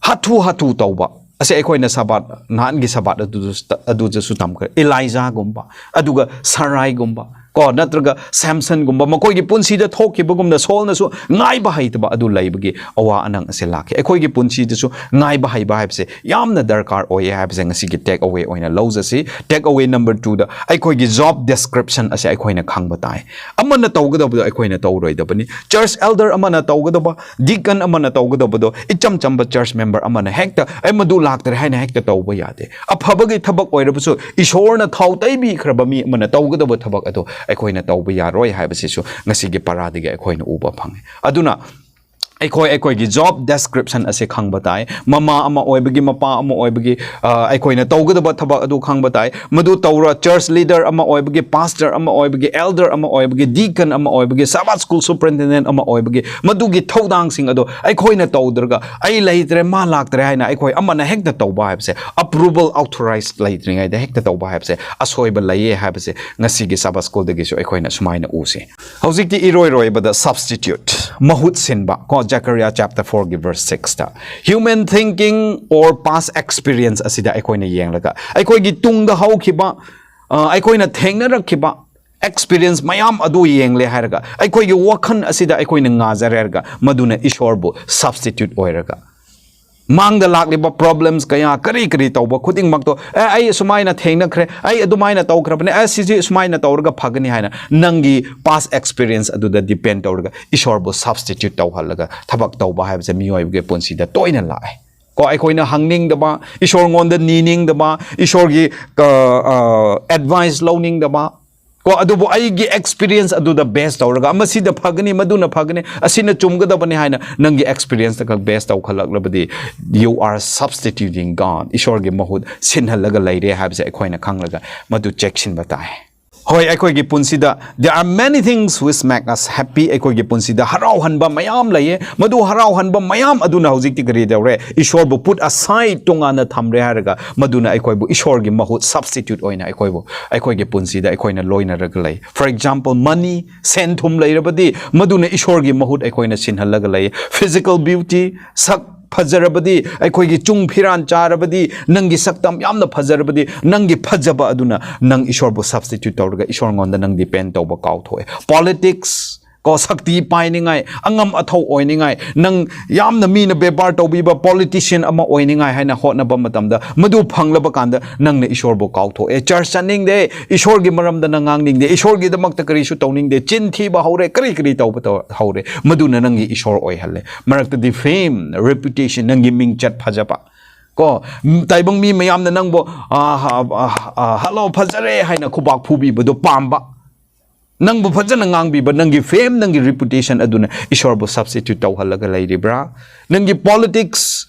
ꯍꯥꯊꯨ ꯍꯥꯊꯨ ꯇꯧꯕ ꯑꯁꯤ ꯑꯩꯈꯣꯏꯅ ꯁꯕꯥꯠ, ꯅꯍꯥꯟꯒꯤ ꯁꯕꯥꯠ ꯑꯗꯨꯗꯁꯨ, ꯑꯗꯨꯗꯁꯨ ꯇꯝꯈ꯭ꯔꯦ꯫ ꯏꯂꯥꯏꯖꯥꯒꯨꯝꯕ, ꯑꯗꯨꯒ ꯁꯔꯥꯏꯒꯨꯝꯕ, ꯀꯣ, ꯅꯠꯇ꯭ꯔꯒ ꯁꯦꯝꯁꯟꯒꯨꯝꯕ, ꯃꯈꯣꯏꯒꯤ ꯄꯨꯟꯁꯤꯗ ꯊꯣꯛꯈꯤꯕꯒꯨꯝꯅ ꯁꯣꯜꯅꯁꯨ ꯉꯥꯏꯕ ꯍꯩꯇꯕ ꯑꯗꯨ ꯂꯩꯕꯒꯤ ꯑꯋꯥ ꯑꯅꯪ ꯑꯁꯤ ꯂꯥꯛꯈꯤ꯫ ꯑꯩꯈꯣꯏꯒꯤ ꯄꯨꯟꯁꯤꯗꯁꯨ ꯉꯥꯏꯕ ꯍꯩꯕ ꯍꯥꯏꯕꯁꯦ ꯌꯥꯝꯅ ꯗꯔꯀꯥꯔ ꯑꯣꯏꯌꯦ ꯍꯥꯏꯕꯁꯦ ꯉꯁꯤꯒꯤ take away ꯑꯣꯏꯅ ꯂꯧꯖꯁꯤ꯫ Take away number two ꯗ ꯑꯩꯈꯣꯏꯒꯤ job description ꯑꯁꯦ ꯑꯩꯈꯣꯏꯅ ꯈꯪꯕ ꯇꯥꯏ꯫ ꯑꯃꯅ ꯇꯧꯒꯗꯕꯗꯣ ꯑꯩꯈꯣꯏꯅ ꯇꯧꯔꯣꯏꯗꯕꯅꯤ꯫ Church elder ꯑꯃꯅ ꯇꯧꯒꯗꯕ, deacon ꯑꯃꯅ ꯇꯧꯒꯗꯕꯗꯣ ꯏꯆꯝ ꯆꯝꯕ church member ꯑꯃꯅ ꯍꯦꯛꯇ, "ꯑꯩ ꯃꯗꯨ ꯂꯥꯛꯇ꯭ꯔꯦ" ꯍꯥꯏꯅ ꯍꯦꯛꯇ ꯇꯧꯕ ꯌꯥꯗꯦ꯫ ꯑꯐꯕꯒꯤ ꯊꯕꯛ ꯑꯣꯏꯔꯕꯁꯨ ꯏꯁꯣꯔꯅ ꯊꯥꯎ ꯇꯩꯕꯤꯈ꯭ꯔꯕ ꯃꯤ ꯑꯃꯅ ꯇꯧꯒꯗꯕ ꯊꯕꯛ ꯑꯗꯨ ꯑꯩꯈꯣꯏꯅ ꯇꯧꯕ ꯌꯥꯔꯣꯏ ꯍꯥꯏꯕꯁꯤꯁꯨ ꯉꯁꯤꯒꯤ ꯄꯔꯥꯗꯒꯤ ꯑꯩꯈꯣꯏꯅ ꯎꯕ ꯐꯪꯉꯤ꯫ ꯑꯗꯨꯅ ꯑꯩꯈꯣꯏ ꯑꯩꯈꯣꯏꯒꯤ job description ꯑꯁꯤ ꯈꯪꯕ ꯇꯥꯏ꯫ ꯃꯃꯥ ꯑꯃ ꯑꯣꯏꯕꯒꯤ, ꯃꯄꯥ ꯑꯃ ꯑꯣꯏꯕꯒꯤ, ꯑ, ꯑꯩꯈꯣꯏꯅ ꯇꯧꯒꯗꯕ ꯊꯕꯛ ꯑꯗꯨ ꯈꯪꯕ ꯇꯥꯏ꯫ ꯃꯗꯨ ꯇꯧꯔ church leader ꯑꯃ ꯑꯣꯏꯕꯒꯤ, pastor ꯑꯃ ꯑꯣꯏꯕꯒꯤ, elder ꯑꯃ ꯑꯣꯏꯕꯒꯤ, deacon ꯑꯃ ꯑꯣꯏꯕꯒꯤ, Sabbath school superintendent ꯑꯃ ꯑꯣꯏꯕꯒꯤ, ꯃꯗꯨꯒꯤ ꯊꯧꯗꯥꯡꯁꯤꯡ ꯑꯗꯨ ꯑꯩꯈꯣꯏꯅ ꯇꯧꯗ꯭ꯔꯒ, "ꯑꯩ ꯂꯩꯇ꯭ꯔꯦ, ꯃꯥ ꯂꯥꯛꯇ꯭ꯔꯦ" ꯍꯥꯏꯅ ꯑꯩꯈꯣꯏ ꯑꯃꯅ ꯍꯦꯛꯇ ꯇꯧꯕ ꯍꯥꯏꯕꯁꯦ, approval, authorize ꯂꯩꯇ꯭ꯔꯤꯉꯩꯗ ꯍꯦꯛꯇ ꯇꯧꯕ ꯍꯥꯏꯕꯁꯦ ꯑꯁꯣꯏꯕ ꯂꯩꯌꯦ ꯍꯥꯏꯕꯁꯦ ꯉꯁꯤꯒꯤ Sabbath schoolꯗꯒꯤꯁꯨ ꯑꯩꯈꯣꯏꯅ ꯁꯨꯃꯥꯏꯅ ꯎꯁꯤ꯫ ꯍꯧꯖꯤꯛꯇꯤ ꯏꯔꯣꯏ ꯔꯣꯏꯕꯗ substitute, ꯃꯍꯨꯠ ꯁꯤꯟꯕ, ꯀꯣ, Zechariah chapter fourꯒꯤ verse sixꯇ human thinking or past experience ꯑꯁꯤꯗ ꯑꯩꯈꯣꯏꯅ ꯌꯦꯡꯂꯒ, ꯑꯩꯈꯣꯏꯒꯤ ꯇꯨꯡꯗ ꯍꯧꯈꯤꯕ, ꯑ, ꯑꯩꯈꯣꯏꯅ ꯊꯦꯡꯅꯔꯛꯈꯤꯕ experience ꯃꯌꯥꯝ ꯑꯗꯨ ꯌꯦꯡꯂꯦ ꯍꯥꯏꯔꯒ, ꯑꯩꯈꯣꯏꯒꯤ ꯋꯥꯈꯜ ꯑꯁꯤꯗ ꯑꯩꯈꯣꯏꯅ ꯉꯥꯖꯔꯦ ꯍꯥꯏꯔꯒ, ꯃꯗꯨꯅ ꯏꯁꯣꯔꯕꯨ substitute ꯑꯣꯏꯔꯒ, ꯃꯥꯡꯗ ꯂꯥꯛꯂꯤꯕ problems ꯀꯌꯥ, ꯀꯔꯤ ꯀꯔꯤ ꯇꯧꯕ ꯈꯨꯗꯤꯡꯃꯛꯇꯣ, "ꯑꯦ, ꯑꯩ ꯁꯨꯃꯥꯏꯅ ꯊꯦꯡꯅꯈ꯭ꯔꯦ, ꯑꯩ ꯑꯗꯨꯃꯥꯏꯅ ꯇꯧꯈ꯭ꯔꯕꯅꯦ, ꯑꯦ, ꯁꯤꯁꯤ ꯁꯨꯃꯥꯏꯅ ꯇꯧꯔꯒ ꯐꯒꯅꯤ" ꯍꯥꯏꯅ ꯅꯪꯒꯤ past experience ꯑꯗꯨꯗ depend ꯇꯧꯔꯒ ꯏꯁꯣꯔꯕꯨ substitute ꯇꯧꯍꯜꯂꯒ ꯊꯕꯛ ꯇꯧꯕ ꯍꯥꯏꯕꯁꯦ ꯃꯤꯑꯣꯏꯕꯒꯤ ꯄꯨꯟꯁꯤꯗ ꯇꯣꯏꯅ ꯂꯥꯛꯑꯦ꯫ ꯀꯣ, ꯑꯩꯈꯣꯏꯅ ꯍꯪꯅꯤꯡꯗꯕ, ꯏꯁꯣꯔꯉꯣꯟꯗ ꯅꯤꯅꯤꯡꯗꯕ, ꯏꯁꯣꯔꯒꯤ, ꯑ, ꯑ, advice ꯂꯧꯅꯤꯡꯗꯕ, ꯀꯣ, ꯑꯗꯨꯕꯨ ꯑꯩꯒꯤ experience ꯑꯗꯨꯗ base ꯇꯧꯔꯒ, "ꯃꯁꯤꯗ ꯐꯒꯅꯤ, ꯃꯗꯨꯅ ꯐꯒꯅꯤ, ꯑꯁꯤꯅ ꯆꯨꯝꯒꯗꯕꯅꯤ" ꯍꯥꯏꯅ ꯅꯪꯒꯤ experienceꯇ ꯈꯛ base ꯇꯧꯈꯠꯂꯛꯂꯕꯗꯤ, you are substituting God, ꯏꯁꯣꯔꯒꯤ ꯃꯍꯨꯠ ꯁꯤꯟꯍꯜꯂꯒ ꯂꯩꯔꯦ ꯍꯥꯏꯕꯁꯦ ꯑꯩꯈꯣꯏꯅ ꯈꯪꯂꯒ ꯃꯗꯨ ꯆꯦꯛꯁꯤꯟꯕ ꯇꯥꯏ꯫ ꯍꯣꯏ, ꯑꯩꯈꯣꯏꯒꯤ ꯄꯨꯟꯁꯤꯗ there are many things which make us happy, ꯑꯩꯈꯣꯏꯒꯤ ꯄꯨꯟꯁꯤꯗ ꯍꯔꯥꯎꯍꯟꯕ ꯃꯌꯥꯝ ꯂꯩꯌꯦ꯫ ꯃꯗꯨ ꯍꯔꯥꯎꯍꯟꯕ ꯃꯌꯥꯝ ꯑꯗꯨꯅ ꯍꯧꯖꯤꯛꯇꯤ ꯀꯔꯤ ꯇꯧꯔꯦ? ꯏꯁꯣꯔꯕꯨ put aside, ꯇꯣꯉꯥꯟꯅ ꯊꯝꯔꯦ ꯍꯥꯏꯔꯒ, ꯃꯗꯨꯅ ꯑꯩꯈꯣꯏꯕꯨ ꯏꯁꯣꯔꯒꯤ ꯃꯍꯨꯠ, substitute ꯑꯣꯏꯅ ꯑꯩꯈꯣꯏꯕꯨ, ꯑꯩꯈꯣꯏꯒꯤ ꯄꯨꯟꯁꯤꯗ ꯑꯩꯈꯣꯏꯅ ꯂꯣꯏꯅꯔꯒ ꯂꯩ꯫ For example, money, ꯁꯦꯟ ꯊꯨꯝ ꯂꯩꯔꯕꯗꯤ, ꯃꯗꯨꯅ ꯏꯁꯣꯔꯒꯤ ꯃꯍꯨꯠ ꯑꯩꯈꯣꯏꯅ ꯁꯤꯟꯍꯜꯂꯒ ꯂꯩ꯫ Physical beauty, ꯁꯛ ꯐꯖꯔꯕꯗꯤ, ꯑꯩꯈꯣꯏꯒꯤ ꯆꯨꯡ ꯐꯤꯔꯥꯟ ꯆꯥꯔꯕꯗꯤ, ꯅꯪꯒꯤ ꯁꯛꯇꯝ ꯌꯥꯝꯅ ꯐꯖꯔꯕꯗꯤ, ꯅꯪꯒꯤ ꯐꯖꯕ ꯑꯗꯨꯅ ꯅꯪ ꯏꯁꯣꯔꯕꯨ substitute ꯇꯧꯔꯒ ꯏꯁꯣꯔꯉꯣꯟꯗ ꯅꯪ depend ꯇꯧꯕ ꯀꯥꯎꯊꯣꯛꯑꯦ꯫ Politics, ꯀꯣ, ꯁꯛꯇꯤ ꯄꯥꯏꯅꯤꯡꯉꯥꯏ, ꯑꯉꯝ ꯑꯊꯧ ꯑꯣꯏꯅꯤꯡꯉꯥꯏ, ꯅꯪ ꯌꯥꯝꯅ ꯃꯤꯅ ꯕꯦꯕꯥꯔ ꯇꯧꯕꯤꯕ politician ꯑꯃ ꯑꯣꯏꯅꯤꯡꯉꯥꯏ ꯍꯥꯏꯅ ꯍꯣꯠꯅꯕ ꯃꯇꯝꯗ, ꯃꯗꯨ ꯐꯪꯂꯕ ꯀꯥꯟꯗ ꯅꯪꯅ ꯏꯁꯣꯔꯕꯨ ꯀꯥꯎꯊꯣꯛꯑꯦ꯫ Church ꯆꯠꯅꯤꯡꯗꯦ, ꯏꯁꯣꯔꯒꯤ ꯃꯔꯝꯗ ꯅꯪ ꯉꯥꯡꯅꯤꯡꯗꯦ, ꯏꯁꯣꯔꯒꯤꯗꯃꯛꯇ ꯀꯔꯤꯁꯨ ꯇꯧꯅꯤꯡꯗꯦ, ꯆꯤꯟ ꯊꯤꯕ ꯍꯧꯔꯦ, ꯀꯔꯤ ꯀꯔꯤ ꯇꯧꯕ ꯇꯧ-, ꯍꯧꯔꯦ, ꯃꯗꯨꯅ ꯅꯪꯒꯤ ꯏꯁꯣꯔ ꯑꯣꯏꯍꯜꯂꯦ꯫ ꯃꯔꯛꯇꯗꯤ fame, reputation, ꯅꯪꯒꯤ ꯃꯤꯡꯆꯠ ꯐꯖꯕ, ꯀꯣ, ꯎꯝ, ꯇꯥꯏꯕꯪ ꯃꯤ ꯃꯌꯥꯝꯅ ꯅꯪꯕꯨ, ꯑ, ꯑ, ꯑ, "Hello, ꯐꯖꯔꯦ" ꯍꯥꯏꯅ ꯈꯨꯕꯥꯛ ꯐꯨꯕꯤꯕꯗꯣ ꯄꯥꯝꯕ꯫ ꯅꯪꯕꯨ ꯐꯖꯅ ꯉꯥꯡꯕꯤꯕ ꯅꯪꯒꯤ fame, ꯅꯪꯒꯤ reputation ꯑꯗꯨꯅ ꯏꯁꯣꯔꯕꯨ substitute ꯇꯧꯍꯜꯂꯒ ꯂꯩꯔꯤꯕ꯭ꯔꯥ? ꯅꯪꯒꯤ politics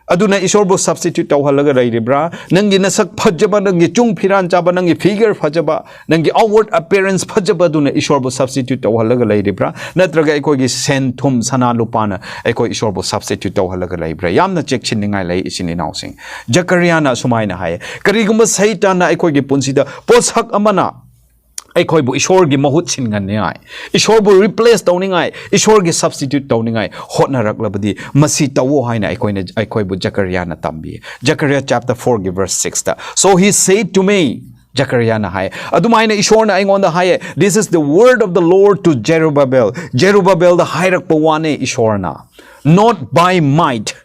ꯑꯗꯨꯅ ꯏꯁꯣꯔꯕꯨ substitute ꯇꯧꯍꯜꯂꯒ ꯂꯩꯔꯤꯕ꯭ꯔꯥ? ꯅꯪꯒꯤ ꯅꯁꯛ ꯐꯖꯕ, ꯅꯪꯒꯤ ꯆꯨꯡ ꯐꯤꯔꯥꯟ ꯆꯥꯕ, ꯅꯪꯒꯤ figure ꯐꯖꯕ, ꯅꯪꯒꯤ outward appearance ꯐꯖꯕ ꯑꯗꯨꯅ ꯏꯁꯣꯔꯕꯨ substitute ꯇꯧꯍꯜꯂꯒ ꯂꯩꯔꯤꯕ꯭ꯔꯥ? ꯅꯠꯇ꯭ꯔꯒ ꯑꯩꯈꯣꯏꯒꯤ ꯁꯦꯟ ꯊꯨꯝ, ꯁꯅꯥ ꯂꯨꯄꯥꯅ ꯑꯩꯈꯣꯏ ꯏꯁꯣꯔꯕꯨ substitute ꯇꯧꯍꯜꯂꯒ ꯂꯩꯕ꯭ꯔꯥ? ꯌꯥꯝꯅ ꯆꯦꯛꯁꯤꯟꯅꯤꯡꯉꯥꯏ ꯂꯩ, ꯏꯆꯤꯟ ꯏꯅꯥꯎꯁꯤꯡ꯫ ꯖꯀꯔꯤꯌꯥꯅ ꯑꯁꯨꯃꯥꯏꯅ ꯍꯥꯏꯌꯦ, ꯀꯔꯤꯒꯨꯝꯕ ꯁꯩꯇꯥꯟꯅ ꯑꯩꯈꯣꯏꯒꯤ ꯄꯨꯟꯁꯤꯗ ꯄꯣꯠꯁꯛ ꯑꯃꯅ ꯑꯩꯈꯣꯏꯕꯨ ꯏꯁꯣꯔꯒꯤ ꯃꯍꯨꯠ ꯁꯤꯟꯍꯟꯅꯤꯡꯉꯥꯏ, ꯏꯁꯣꯔꯕꯨ replace ꯇꯧꯅꯤꯡꯉꯥꯏ, ꯏꯁꯣꯔꯒꯤ substitute ꯇꯧꯅꯤꯡꯉꯥꯏ ꯍꯣꯠꯅꯔꯛꯂꯕꯗꯤ, ꯃꯁꯤ ꯇꯧꯋꯣ ꯍꯥꯏꯅ ꯑꯩꯈꯣꯏꯅ, ꯑꯩꯈꯣꯏꯕꯨ ꯖꯀꯔꯤꯌꯥꯅ ꯇꯝꯕꯤ꯫ Zechariah chapter four ꯒꯤ verse six ꯇ, "So he said to me," ꯖꯀꯔꯤꯌꯥꯅ ꯍꯥꯏ, ꯑꯗꯨꯃꯥꯏꯅ ꯏꯁꯣꯔꯅ ꯑꯩꯉꯣꯟꯗ ꯍꯥꯏꯌꯦ, "This is the word of the Lord to Zerubbabel." ꯖꯦꯔꯨꯕꯥꯕꯦꯜꯗ ꯍꯥꯏꯔꯛꯄ ꯋꯥꯅꯦ ꯏꯁꯣꯔꯅ, "Not by might,"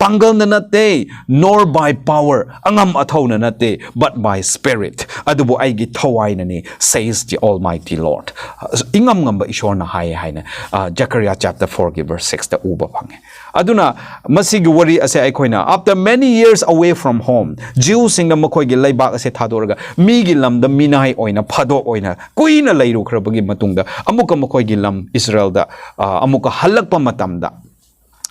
ꯄꯥꯡꯒꯜꯅ ꯅꯠꯇꯦ, "nor by power," ꯑꯉꯝ ꯑꯊꯧꯅ ꯅꯠꯇꯦ, "but by spirit," ꯑꯗꯨꯕꯨ ꯑꯩꯒꯤ ꯊꯋꯥꯏꯅꯅꯤ, says the Almighty Lord. ꯏꯉꯝ ꯉꯝꯕ ꯏꯁꯣꯔꯅ ꯍꯥꯏꯌꯦ ꯍꯥꯏꯅ, ꯑ, Zechariah chapter four ꯒꯤ verse six ꯇ ꯎꯕ ꯐꯪꯉꯦ꯫ ꯑꯗꯨꯅ ꯃꯁꯤꯒꯤ ꯋꯥꯔꯤ ꯑꯁꯦ ꯑꯩꯈꯣꯏꯅ, after many years away from home, Jew ꯁꯤꯡꯅ ꯃꯈꯣꯏꯒꯤ ꯂꯩꯕꯥꯛ ꯑꯁꯦ ꯊꯥꯗꯣꯛꯂꯒ ꯃꯤꯒꯤ ꯂꯝꯗ ꯃꯤꯅꯥꯏ ꯑꯣꯏꯅ, ꯐꯥꯗꯣꯛ ꯑꯣꯏꯅ ꯀꯨꯏꯅ ꯂꯩꯔꯨꯈ꯭ꯔꯕꯒꯤ ꯃꯇꯨꯡꯗ, ꯑꯃꯨꯛꯀ ꯃꯈꯣꯏꯒꯤ ꯂꯝ ꯏꯁꯔꯥꯌꯦꯜꯗ, ꯑ, ꯑꯃꯨꯛꯀ ꯍꯜꯂꯛꯄ ꯃꯇꯝꯗ,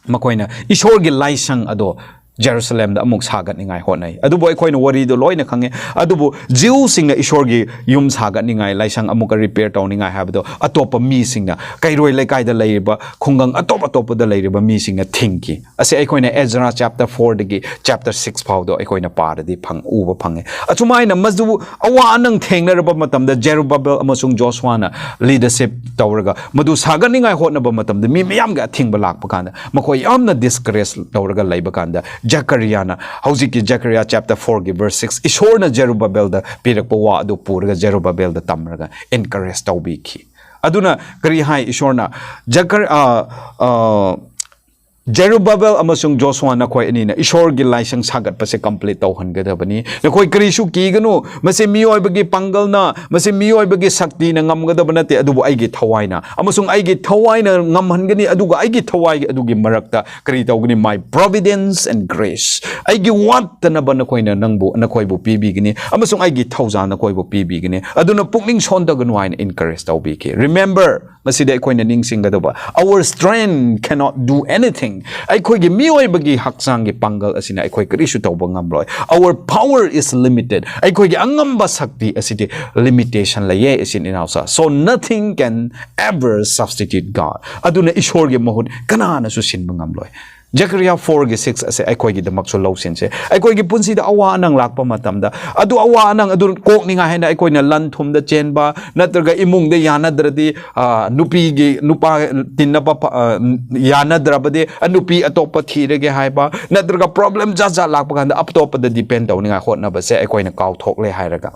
ꯃꯈꯣꯏꯅ ꯏꯁꯣꯔꯒꯤ ꯂꯥꯏꯁꯪ ꯑꯗꯣ ꯖꯦꯔꯨꯁꯂꯦꯝꯗ ꯑꯃꯨꯛ ꯁꯥꯒꯠꯅꯤꯡꯉꯥꯏ ꯍꯣꯠꯅꯩ꯫ ꯑꯗꯨꯕꯨ ꯑꯩꯈꯣꯏꯅ ꯋꯥꯔꯤꯗꯣ ꯂꯣꯏꯅ ꯈꯪꯉꯦ꯫ ꯑꯗꯨꯕꯨ ꯖꯤꯎꯁꯤꯡꯅ ꯏꯁꯣꯔꯒꯤ ꯌꯨꯝ ꯁꯥꯒꯠꯅꯤꯡꯉꯥꯏ, ꯂꯥꯏꯁꯪ ꯑꯃꯨꯛꯀ repair ꯇꯧꯅꯤꯡꯉꯥꯏ ꯍꯥꯏꯕꯗꯣ ꯑꯇꯣꯞꯄ ꯃꯤꯁꯤꯡꯅ, ꯀꯩꯔꯣꯏ ꯂꯩꯀꯥꯏꯗ ꯂꯩꯔꯤꯕ, ꯈꯨꯡꯒꯪ ꯑꯇꯣꯞ ꯑꯇꯣꯞꯄꯗ ꯂꯩꯔꯤꯕ ꯃꯤꯁꯤꯡꯅ ꯊꯤꯡꯈꯤ꯫ ꯑꯁꯤ ꯑꯩꯈꯣꯏꯅ Ezra chapter four ꯗꯒꯤ chapter six ꯐꯥꯎꯗꯣ ꯑꯩꯈꯣꯏꯅ ꯄꯥꯔꯗꯤ ꯐꯪ-, ꯎꯕ ꯐꯪꯉꯦ꯫ ꯑꯁꯨꯃꯥꯏꯅ ꯃꯗꯨ ꯑꯋꯥ ꯑꯅꯪ ꯊꯦꯡꯅꯔꯕ ꯃꯇꯝꯗ, ꯖꯦꯔꯨꯕꯥꯕꯦꯜ ꯑꯃꯁꯨꯡ ꯖꯣꯁꯨꯋꯥꯅ leadership ꯇꯧꯔꯒ ꯃꯗꯨ ꯁꯥꯒꯠꯅꯤꯡꯉꯥꯏ ꯍꯣꯠꯅꯕ ꯃꯇꯝꯗ ꯃꯤ ꯃꯌꯥꯝꯒꯤ ꯑꯊꯤꯡꯕ ꯂꯥꯛꯄ ꯀꯥꯟꯗ, ꯃꯈꯣꯏ ꯌꯥꯝꯅ discourage ꯇꯧꯔꯒ ꯂꯩꯕ ꯀꯥꯟꯗ, ꯖꯀꯔꯤꯌꯥꯅ, ꯍꯧꯖꯤꯛꯀꯤ Zechariah chapter four ꯒꯤ verse six, ꯏꯁꯣꯔꯅ ꯖꯦꯔꯨꯕꯥꯕꯦꯜꯗ ꯄꯤꯔꯛꯄ ꯋꯥ ꯑꯗꯨ ꯄꯨꯔꯒ ꯖꯦꯔꯨꯕꯥꯕꯦꯜꯗ ꯇꯝꯔꯒ encourage ꯇꯧꯕꯤꯈꯤ꯫ ꯑꯗꯨꯅ ꯀꯔꯤ ꯍꯥꯏ ꯏꯁꯣꯔꯅ? ꯖꯀꯔ-, ꯑ, ꯑ, ꯖꯦꯔꯨꯕꯥꯕꯦꯜ ꯑꯃꯁꯨꯡ ꯖꯣꯁꯨꯋꯥ, ꯅꯈꯣꯏ ꯑꯅꯤꯅ ꯏꯁꯣꯔꯒꯤ ꯂꯥꯏꯁꯪ ꯁꯥꯒꯠꯄꯁꯦ complete ꯇꯧꯍꯟꯒꯗꯕꯅꯤ꯫ ꯅꯈꯣꯏ ꯀꯔꯤꯁꯨ ꯀꯤꯒꯅꯨ꯫ ꯃꯁꯤ ꯃꯤꯑꯣꯏꯕꯒꯤ ꯄꯥꯡꯒꯜꯅ, ꯃꯁꯤ ꯃꯤꯑꯣꯏꯕꯒꯤ ꯁꯛꯇꯤꯅ ꯉꯝꯒꯗꯕ ꯅꯠꯇꯦ, ꯑꯗꯨꯕꯨ ꯑꯩꯒꯤ ꯊꯋꯥꯏꯅ, ꯑꯃꯁꯨꯡ ꯑꯩꯒꯤ ꯊꯋꯥꯏꯅ ꯉꯝꯍꯟꯒꯅꯤ꯫ ꯑꯗꯨꯒ ꯑꯩꯒꯤ ꯊꯋꯥꯏ ꯑꯗꯨꯒꯤ ꯃꯔꯛꯇ ꯀꯔꯤ ꯇꯧꯒꯅꯤ? My providence and grace. ꯑꯩꯒꯤ ꯋꯥꯠꯇꯅꯕ ꯅꯈꯣꯏꯅ, ꯅꯪꯕꯨ, ꯅꯈꯣꯏꯕꯨ ꯄꯤꯕꯤꯒꯅꯤ, ꯑꯃꯁꯨꯡ ꯑꯩꯒꯤ ꯊꯧꯖꯥꯜ ꯅꯈꯣꯏꯕꯨ ꯄꯤꯕꯤꯒꯅꯤ꯫ ꯑꯗꯨꯅ ꯄꯨꯛꯅꯤꯡ ꯁꯣꯟꯊꯒꯅꯨ ꯍꯥꯏꯅ encourage ꯇꯧꯕꯤꯈꯤ꯫ Remember, ꯃꯁꯤꯗ ꯑꯩꯈꯣꯏꯅ ꯅꯤꯡꯁꯤꯡꯒꯗꯕ, our strength cannot do anything. ꯑꯩꯈꯣꯏꯒꯤ ꯃꯤꯑꯣꯏꯕꯒꯤ ꯍꯛꯆꯥꯡꯒꯤ ꯄꯥꯡꯒꯜ ꯑꯁꯤꯅ ꯑꯩꯈꯣꯏ ꯀꯔꯤꯁꯨ ꯇꯧꯕ ꯉꯝꯂꯣꯏ꯫ Our power is limited. ꯑꯩꯈꯣꯏꯒꯤ ꯑꯉꯝꯕ ꯁꯛꯇꯤ ꯑꯁꯤꯗꯤ limitation ꯂꯩꯌꯦ, ꯏꯆꯤꯟ ꯏꯅꯥꯎꯁꯥ꯫ So nothing can ever substitute God. ꯑꯗꯨꯅ ꯏꯁꯣꯔꯒꯤ ꯃꯍꯨꯠ ꯀꯅꯥꯅꯁꯨ ꯁꯤꯟꯕ ꯉꯝꯂꯣꯏ꯫ ꯖꯀꯔꯤꯌꯥ four ꯒꯤ six ꯑꯁꯦ ꯑꯩꯈꯣꯏꯒꯤꯗꯃꯛꯁꯨ ꯂꯧꯁꯤꯟꯁꯦ꯫ ꯑꯩꯈꯣꯏꯒꯤ ꯄꯨꯟꯁꯤꯗ ꯑꯋꯥ ꯑꯅꯪ ꯂꯥꯛꯄ ꯃꯇꯝꯗ, ꯑꯗꯨ ꯑꯋꯥ ꯑꯅꯪ ꯑꯗꯨ ꯀꯣꯛꯅꯤꯡꯉꯥꯏ ꯍꯥꯏꯅ ꯑꯩꯈꯣꯏꯅ ꯂꯟ ꯊꯨꯝꯗ ꯆꯦꯟꯕ, ꯅꯠꯇ꯭ꯔꯒ ꯏꯃꯨꯡꯗ ꯌꯥꯅꯗ꯭ꯔꯗꯤ, ꯑ, ꯅꯨꯄꯤꯒꯤ, ꯅꯨꯄꯥ ꯇꯤꯟꯅꯕ ꯐ-, ꯑ, ꯌꯥꯅꯗ꯭ꯔꯕꯗꯤ, ꯑ, ꯅꯨꯄꯤ ꯑꯇꯣꯞꯄ ꯊꯤꯔꯒꯦ ꯍꯥꯏꯕ, ꯅꯠꯇ꯭ꯔꯒ problem ꯖꯥꯠ ꯖꯥꯠ ꯂꯥꯛꯄ ꯀꯥꯟꯗ ꯑꯇꯣꯞꯄꯗ depend ꯇꯧꯅꯤꯡꯉꯥꯏ ꯍꯣꯠꯅꯕꯁꯦ ꯑꯩꯈꯣꯏꯅ ꯀꯥꯎꯊꯣꯛꯂꯦ ꯍꯥꯏꯔꯒ,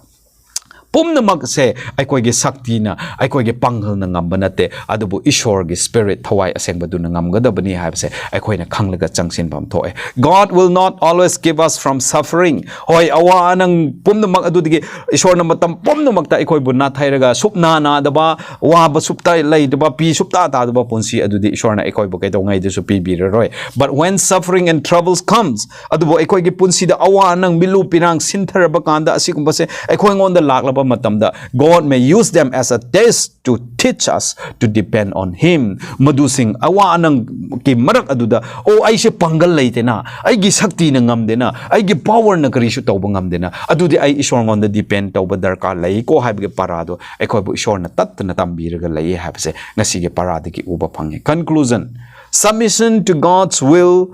ꯄꯨꯝꯅꯃꯛꯁꯦ ꯑꯩꯈꯣꯏꯒꯤ ꯁꯛꯇꯤꯅ, ꯑꯩꯈꯣꯏꯒꯤ ꯄꯥꯡꯒꯜꯅ ꯉꯝꯕ ꯅꯠꯇꯦ, ꯑꯗꯨꯕꯨ ꯏꯁꯣꯔꯒꯤ spirit, ꯊꯋꯥꯏ ꯑꯁꯦꯡꯕꯗꯨꯅ ꯉꯝꯒꯗꯕꯅꯤ ꯍꯥꯏꯕꯁꯦ ꯑꯩꯈꯣꯏꯅ ꯈꯪꯂꯒ ꯆꯪꯁꯤꯟꯐꯝ ꯊꯣꯛꯑꯦ꯫ God will not always give us from suffering. ꯍꯣꯏ, ꯑꯋꯥ ꯑꯅꯪ ꯄꯨꯝꯅꯃꯛ ꯑꯗꯨꯗꯒꯤ ꯏꯁꯣꯔꯅ ꯃꯇꯝ ꯄꯨꯝꯅꯃꯛꯇ ꯑꯩꯈꯣꯏꯕꯨ ꯅꯥꯊꯩꯔꯒ ꯁꯨꯞꯅꯥ ꯅꯥꯗꯕ, ꯋꯥꯕ ꯁꯨꯞꯇ ꯂꯩꯇꯕ, ꯄꯤ ꯁꯨꯞꯇꯥ ꯇꯥꯗꯕ ꯄꯨꯟꯁꯤ ꯑꯗꯨꯗꯤ ꯏꯁꯣꯔꯅ ꯑꯩꯈꯣꯏꯕꯨ ꯀꯩꯗꯧꯉꯩꯗꯁꯨ ꯄꯤꯕꯤꯔꯔꯣꯏ꯫ But when suffering and troubles comes, ꯑꯗꯨꯕꯨ ꯑꯩꯈꯣꯏꯒꯤ ꯄꯨꯟꯁꯤꯗ ꯑꯋꯥ ꯑꯅꯪ, ꯃꯤꯂꯨ ꯄꯤꯔꯥꯡ ꯁꯤꯟꯊꯔꯕ ꯀꯥꯟꯗ, ꯑꯁꯤꯒꯨꯝꯕꯁꯦ ꯑꯩꯈꯣꯏꯉꯣꯟꯗ ꯂꯥꯛꯂꯕ ꯃꯇꯝꯗ, God may use them as a test to teach us to depend on Him. ꯃꯗꯨꯁꯤꯡ, ꯑꯋꯥ ꯑꯅꯪꯒꯤ ꯃꯔꯛ ꯑꯗꯨꯗ, "ꯑꯣ, ꯑꯩꯁꯦ ꯄꯥꯡꯒꯜ ꯂꯩꯇꯦꯅ, ꯑꯩꯒꯤ ꯁꯛꯇꯤꯅ ꯉꯝꯗꯦꯅ, ꯑꯩꯒꯤ powerꯅ ꯀꯔꯤꯁꯨ ꯇꯧꯕ ꯉꯝꯗꯦꯅ, ꯑꯗꯨꯗꯤ ꯑꯩ ꯏꯁꯣꯔꯉꯣꯟꯗ depend ꯇꯧꯕ ꯗꯔꯀꯥꯔ ꯂꯩꯀꯣ" ꯍꯥꯏꯕꯒꯤ ꯄꯔꯥꯗꯣ ꯑꯩꯈꯣꯏꯕꯨ ꯏꯁꯣꯔꯅ ꯇꯠꯇꯅ ꯇꯝꯕꯤꯔꯒ ꯂꯩꯌꯦ ꯍꯥꯏꯕꯁꯦ ꯉꯁꯤꯒꯤ ꯄꯔꯥꯗꯒꯤ ꯎꯕ ꯐꯪꯉꯦ꯫ Conclusion: Submission to God's will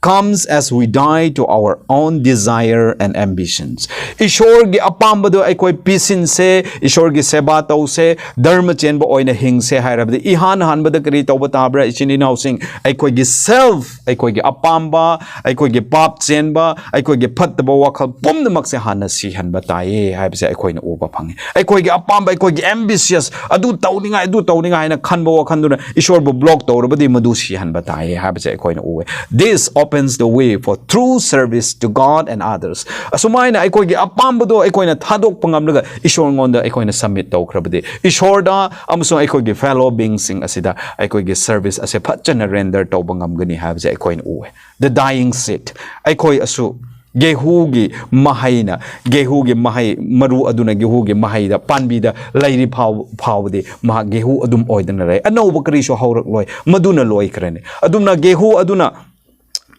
comes as we die to our own desire and ambitions. ꯏꯁꯣꯔꯒꯤ ꯑꯄꯥꯝꯕꯗꯣ ꯑꯩꯈꯣꯏ ꯄꯤꯁꯤꯟꯁꯦ, ꯏꯁꯣꯔꯒꯤ ꯁꯦꯕꯥ ꯇꯧꯁꯦ, ꯙꯔꯃ ꯆꯦꯟꯕ ꯑꯣꯏꯅ ꯍꯤꯡꯁꯦ ꯍꯥꯏꯔꯕꯗꯤ, ꯏꯍꯥꯟ ꯍꯥꯟꯕꯗ ꯀꯔꯤ ꯇꯧꯕ ꯇꯥꯕ꯭ꯔꯥ, ꯏꯆꯤꯟ ꯏꯅꯥꯎꯁꯤꯡ? ꯑꯩꯈꯣꯏꯒꯤ self, ꯑꯩꯈꯣꯏꯒꯤ ꯑꯄꯥꯝꯕ, ꯑꯩꯈꯣꯏꯒꯤ ꯄꯥꯞ ꯆꯦꯟꯕ, ꯑꯩꯈꯣꯏꯒꯤ ꯐꯠꯇꯕ ꯋꯥꯈꯜ ꯄꯨꯝꯅꯃꯛꯁꯦ ꯍꯥꯟꯅ ꯁꯤꯍꯟꯕ ꯇꯥꯏꯌꯦ ꯍꯥꯏꯕꯁꯦ ꯑꯩꯈꯣꯏꯅ ꯎꯕ ꯐꯪꯉꯤ꯫ ꯑꯩꯈꯣꯏꯒꯤ ꯑꯄꯥꯝꯕ, ꯑꯩꯈꯣꯏꯒꯤ ambitious, ꯑꯗꯨ ꯇꯧꯅꯤꯡꯉꯥꯏ, ꯑꯗꯨ ꯇꯧꯅꯤꯡꯉꯥꯏ ꯍꯥꯏꯅ ꯈꯟꯕ ꯋꯥꯈꯜꯗꯨꯅ ꯏꯁꯣꯔꯕꯨ block ꯇꯧꯔꯕꯗꯤ, ꯃꯗꯨ ꯁꯤꯍꯟꯕ ꯇꯥꯏꯌꯦ ꯍꯥꯏꯕꯁꯦ ꯑꯩꯈꯣꯏꯅ ꯎꯋꯦ꯫ This opens the way for true service to God and others. ꯑꯁꯨꯃꯥꯏꯅ ꯑꯩꯈꯣꯏꯒꯤ ꯑꯄꯥꯝꯕꯗꯣ ꯑꯩꯈꯣꯏꯅ ꯊꯥꯗꯣꯛꯄ ꯉꯝꯂꯒ ꯏꯁꯣꯔꯉꯣꯟꯗ ꯑꯩꯈꯣꯏꯅ submit ꯇꯧꯈ꯭ꯔꯕꯗꯤ, ꯏꯁꯣꯔꯗ ꯑꯃꯁꯨꯡ ꯑꯩꯈꯣꯏꯒꯤ fellow beingꯁꯤꯡ ꯑꯁꯤꯗ ꯑꯩꯈꯣꯏꯒꯤ service ꯑꯁꯦ ꯐꯖꯅ render ꯇꯧꯕ ꯉꯝꯒꯅꯤ ꯍꯥꯏꯕꯁꯦ ꯑꯩꯈꯣꯏꯅ ꯎꯋꯦ꯫ The dying seed, ꯑꯩꯈꯣꯏ ꯑꯁꯨ ꯒꯦꯍꯨꯒꯤ ꯃꯍꯩꯅ, ꯒꯦꯍꯨꯒꯤ ꯃꯍꯩ, ꯃꯔꯨ ꯑꯗꯨꯅ ꯒꯦꯍꯨꯒꯤ ꯃꯍꯩꯗ, ꯄꯥꯝꯕꯤꯗ ꯂꯩꯔꯤ ꯐꯥꯎ-, ꯐꯥꯎꯕꯗꯤ ꯃꯍꯥꯛ ꯒꯦꯍꯨ ꯑꯗꯨꯝ ꯑꯣꯏꯗꯅ ꯂꯩ꯫ ꯑꯅꯧꯕ ꯀꯔꯤꯁꯨ ꯍꯧꯔꯛꯂꯣꯏ, ꯃꯗꯨꯅ ꯂꯣꯏꯈ꯭ꯔꯅꯤ꯫ ꯑꯗꯨꯝꯅ ꯒꯦꯍꯨ ꯑꯗꯨꯅ,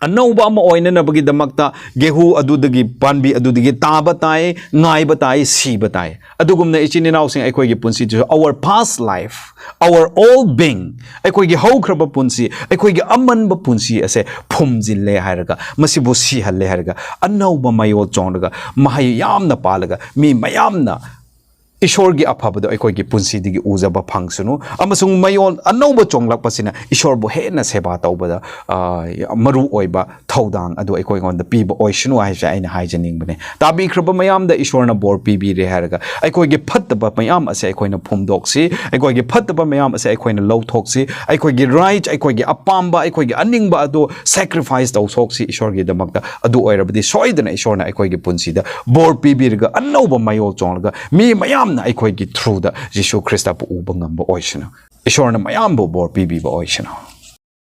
ꯑꯅꯧꯕ ꯑꯃ ꯑꯣꯏꯅꯅꯕꯒꯤꯗꯃꯛꯇ ꯒꯦꯍꯨ ꯑꯗꯨꯗꯒꯤ, ꯄꯥꯝꯕꯤ ꯑꯗꯨꯗꯒꯤ ꯇꯥꯕ ꯇꯥꯏ, ꯉꯥꯏꯕ ꯇꯥꯏ, ꯁꯤꯕ ꯇꯥꯏ꯫ ꯑꯗꯨꯒꯨꯝꯅ ꯏꯆꯤꯟ ꯏꯅꯥꯎꯁꯤꯡ, ꯑꯩꯈꯣꯏꯒꯤ ꯄꯨꯟꯁꯤꯗꯁꯨ our past life, our old being, ꯑꯩꯈꯣꯏꯒꯤ ꯍꯧꯈ꯭ꯔꯕ ꯄꯨꯟꯁꯤ, ꯑꯩꯈꯣꯏꯒꯤ ꯑꯃꯟꯕ ꯄꯨꯟꯁꯤ ꯑꯁꯦ ꯐꯨꯝꯖꯤꯜꯂꯦ ꯍꯥꯏꯔꯒ, ꯃꯁꯤꯕꯨ ꯁꯤꯍꯜꯂꯦ ꯍꯥꯏꯔꯒ, ꯑꯅꯧꯕ ꯃꯌꯣꯜ ꯆꯣꯡꯂꯒ, ꯃꯍꯩ ꯌꯥꯝꯅ ꯄꯥꯜꯂꯒ, ꯃꯤ ꯃꯌꯥꯝꯅ ꯏꯁꯣꯔꯒꯤ ꯑꯐꯕꯗꯣ ꯑꯩꯈꯣꯏꯒꯤ ꯄꯨꯟꯁꯤꯗꯒꯤ ꯎꯖꯕ ꯐꯪꯁꯅꯨ, ꯑꯃꯁꯨꯡ ꯃꯌꯣꯜ ꯑꯅꯧꯕ ꯆꯣꯡꯂꯛꯄꯁꯤꯅ ꯏꯁꯣꯔꯕꯨ ꯍꯦꯟꯅ ꯁꯦꯕꯥ ꯇꯧꯕꯗ, ꯑ, ꯃꯔꯨ ꯑꯣꯏꯕ ꯊꯧꯗꯥꯡ ꯑꯗꯨ ꯑꯩꯈꯣꯏꯉꯣꯟꯗ ꯄꯤꯕ ꯑꯣꯏꯁꯅꯨ ꯍꯥꯏꯁꯦ ꯑꯩꯅ ꯍꯥꯏꯖꯅꯤꯡꯕꯅꯦ꯫ ꯇꯥꯕꯤꯈ꯭ꯔꯕ ꯃꯌꯥꯝꯗ ꯏꯁꯣꯔꯅ ꯕꯣꯔ ꯄꯤꯕꯤꯔꯦ ꯍꯥꯏꯔꯒ, ꯑꯩꯈꯣꯏꯒꯤ ꯐꯠꯇꯕ ꯃꯌꯥꯝ ꯑꯁꯦ ꯑꯩꯈꯣꯏꯅ ꯐꯨꯝꯗꯣꯛꯁꯤ, ꯑꯩꯈꯣꯏꯒꯤ ꯐꯠꯇꯕ ꯃꯌꯥꯝ ꯑꯁꯦ ꯑꯩꯈꯣꯏꯅ ꯂꯧꯊꯣꯛꯁꯤ, ꯑꯩꯈꯣꯏꯒꯤ right, ꯑꯩꯈꯣꯏꯒꯤ ꯑꯄꯥꯝꯕ, ꯑꯩꯈꯣꯏꯒꯤ ꯑꯅꯤꯡꯕ ꯑꯗꯨ sacrifice ꯇꯧꯊꯣꯛꯁꯤ ꯏꯁꯣꯔꯒꯤꯗꯃꯛꯇ꯫ ꯑꯗꯨ ꯑꯣꯏꯔꯕꯗꯤ ꯁꯣꯏꯗꯅ ꯏꯁꯣꯔꯅ ꯑꯩꯈꯣꯏꯒꯤ ꯄꯨꯟꯁꯤꯗ ꯕꯣꯔ ꯄꯤꯕꯤꯔꯒ ꯑꯅꯧꯕ ꯃꯌꯣꯜ ꯆꯣꯡꯂꯒ ꯃꯤ ꯃꯌꯥꯝꯅ ꯑꯩꯈꯣꯏꯒꯤ throughꯗ ꯖꯤꯁꯨ ꯈ꯭ꯔꯤꯁꯇꯕꯨ ꯎꯕ ꯉꯝꯕ ꯑꯣꯏꯁꯅꯨ꯫ ꯏꯁꯣꯔꯅ ꯃꯌꯥꯝꯕꯨ ꯕꯣꯔ ꯄꯤꯕꯤꯕ ꯑꯣꯏꯁꯅꯨ꯫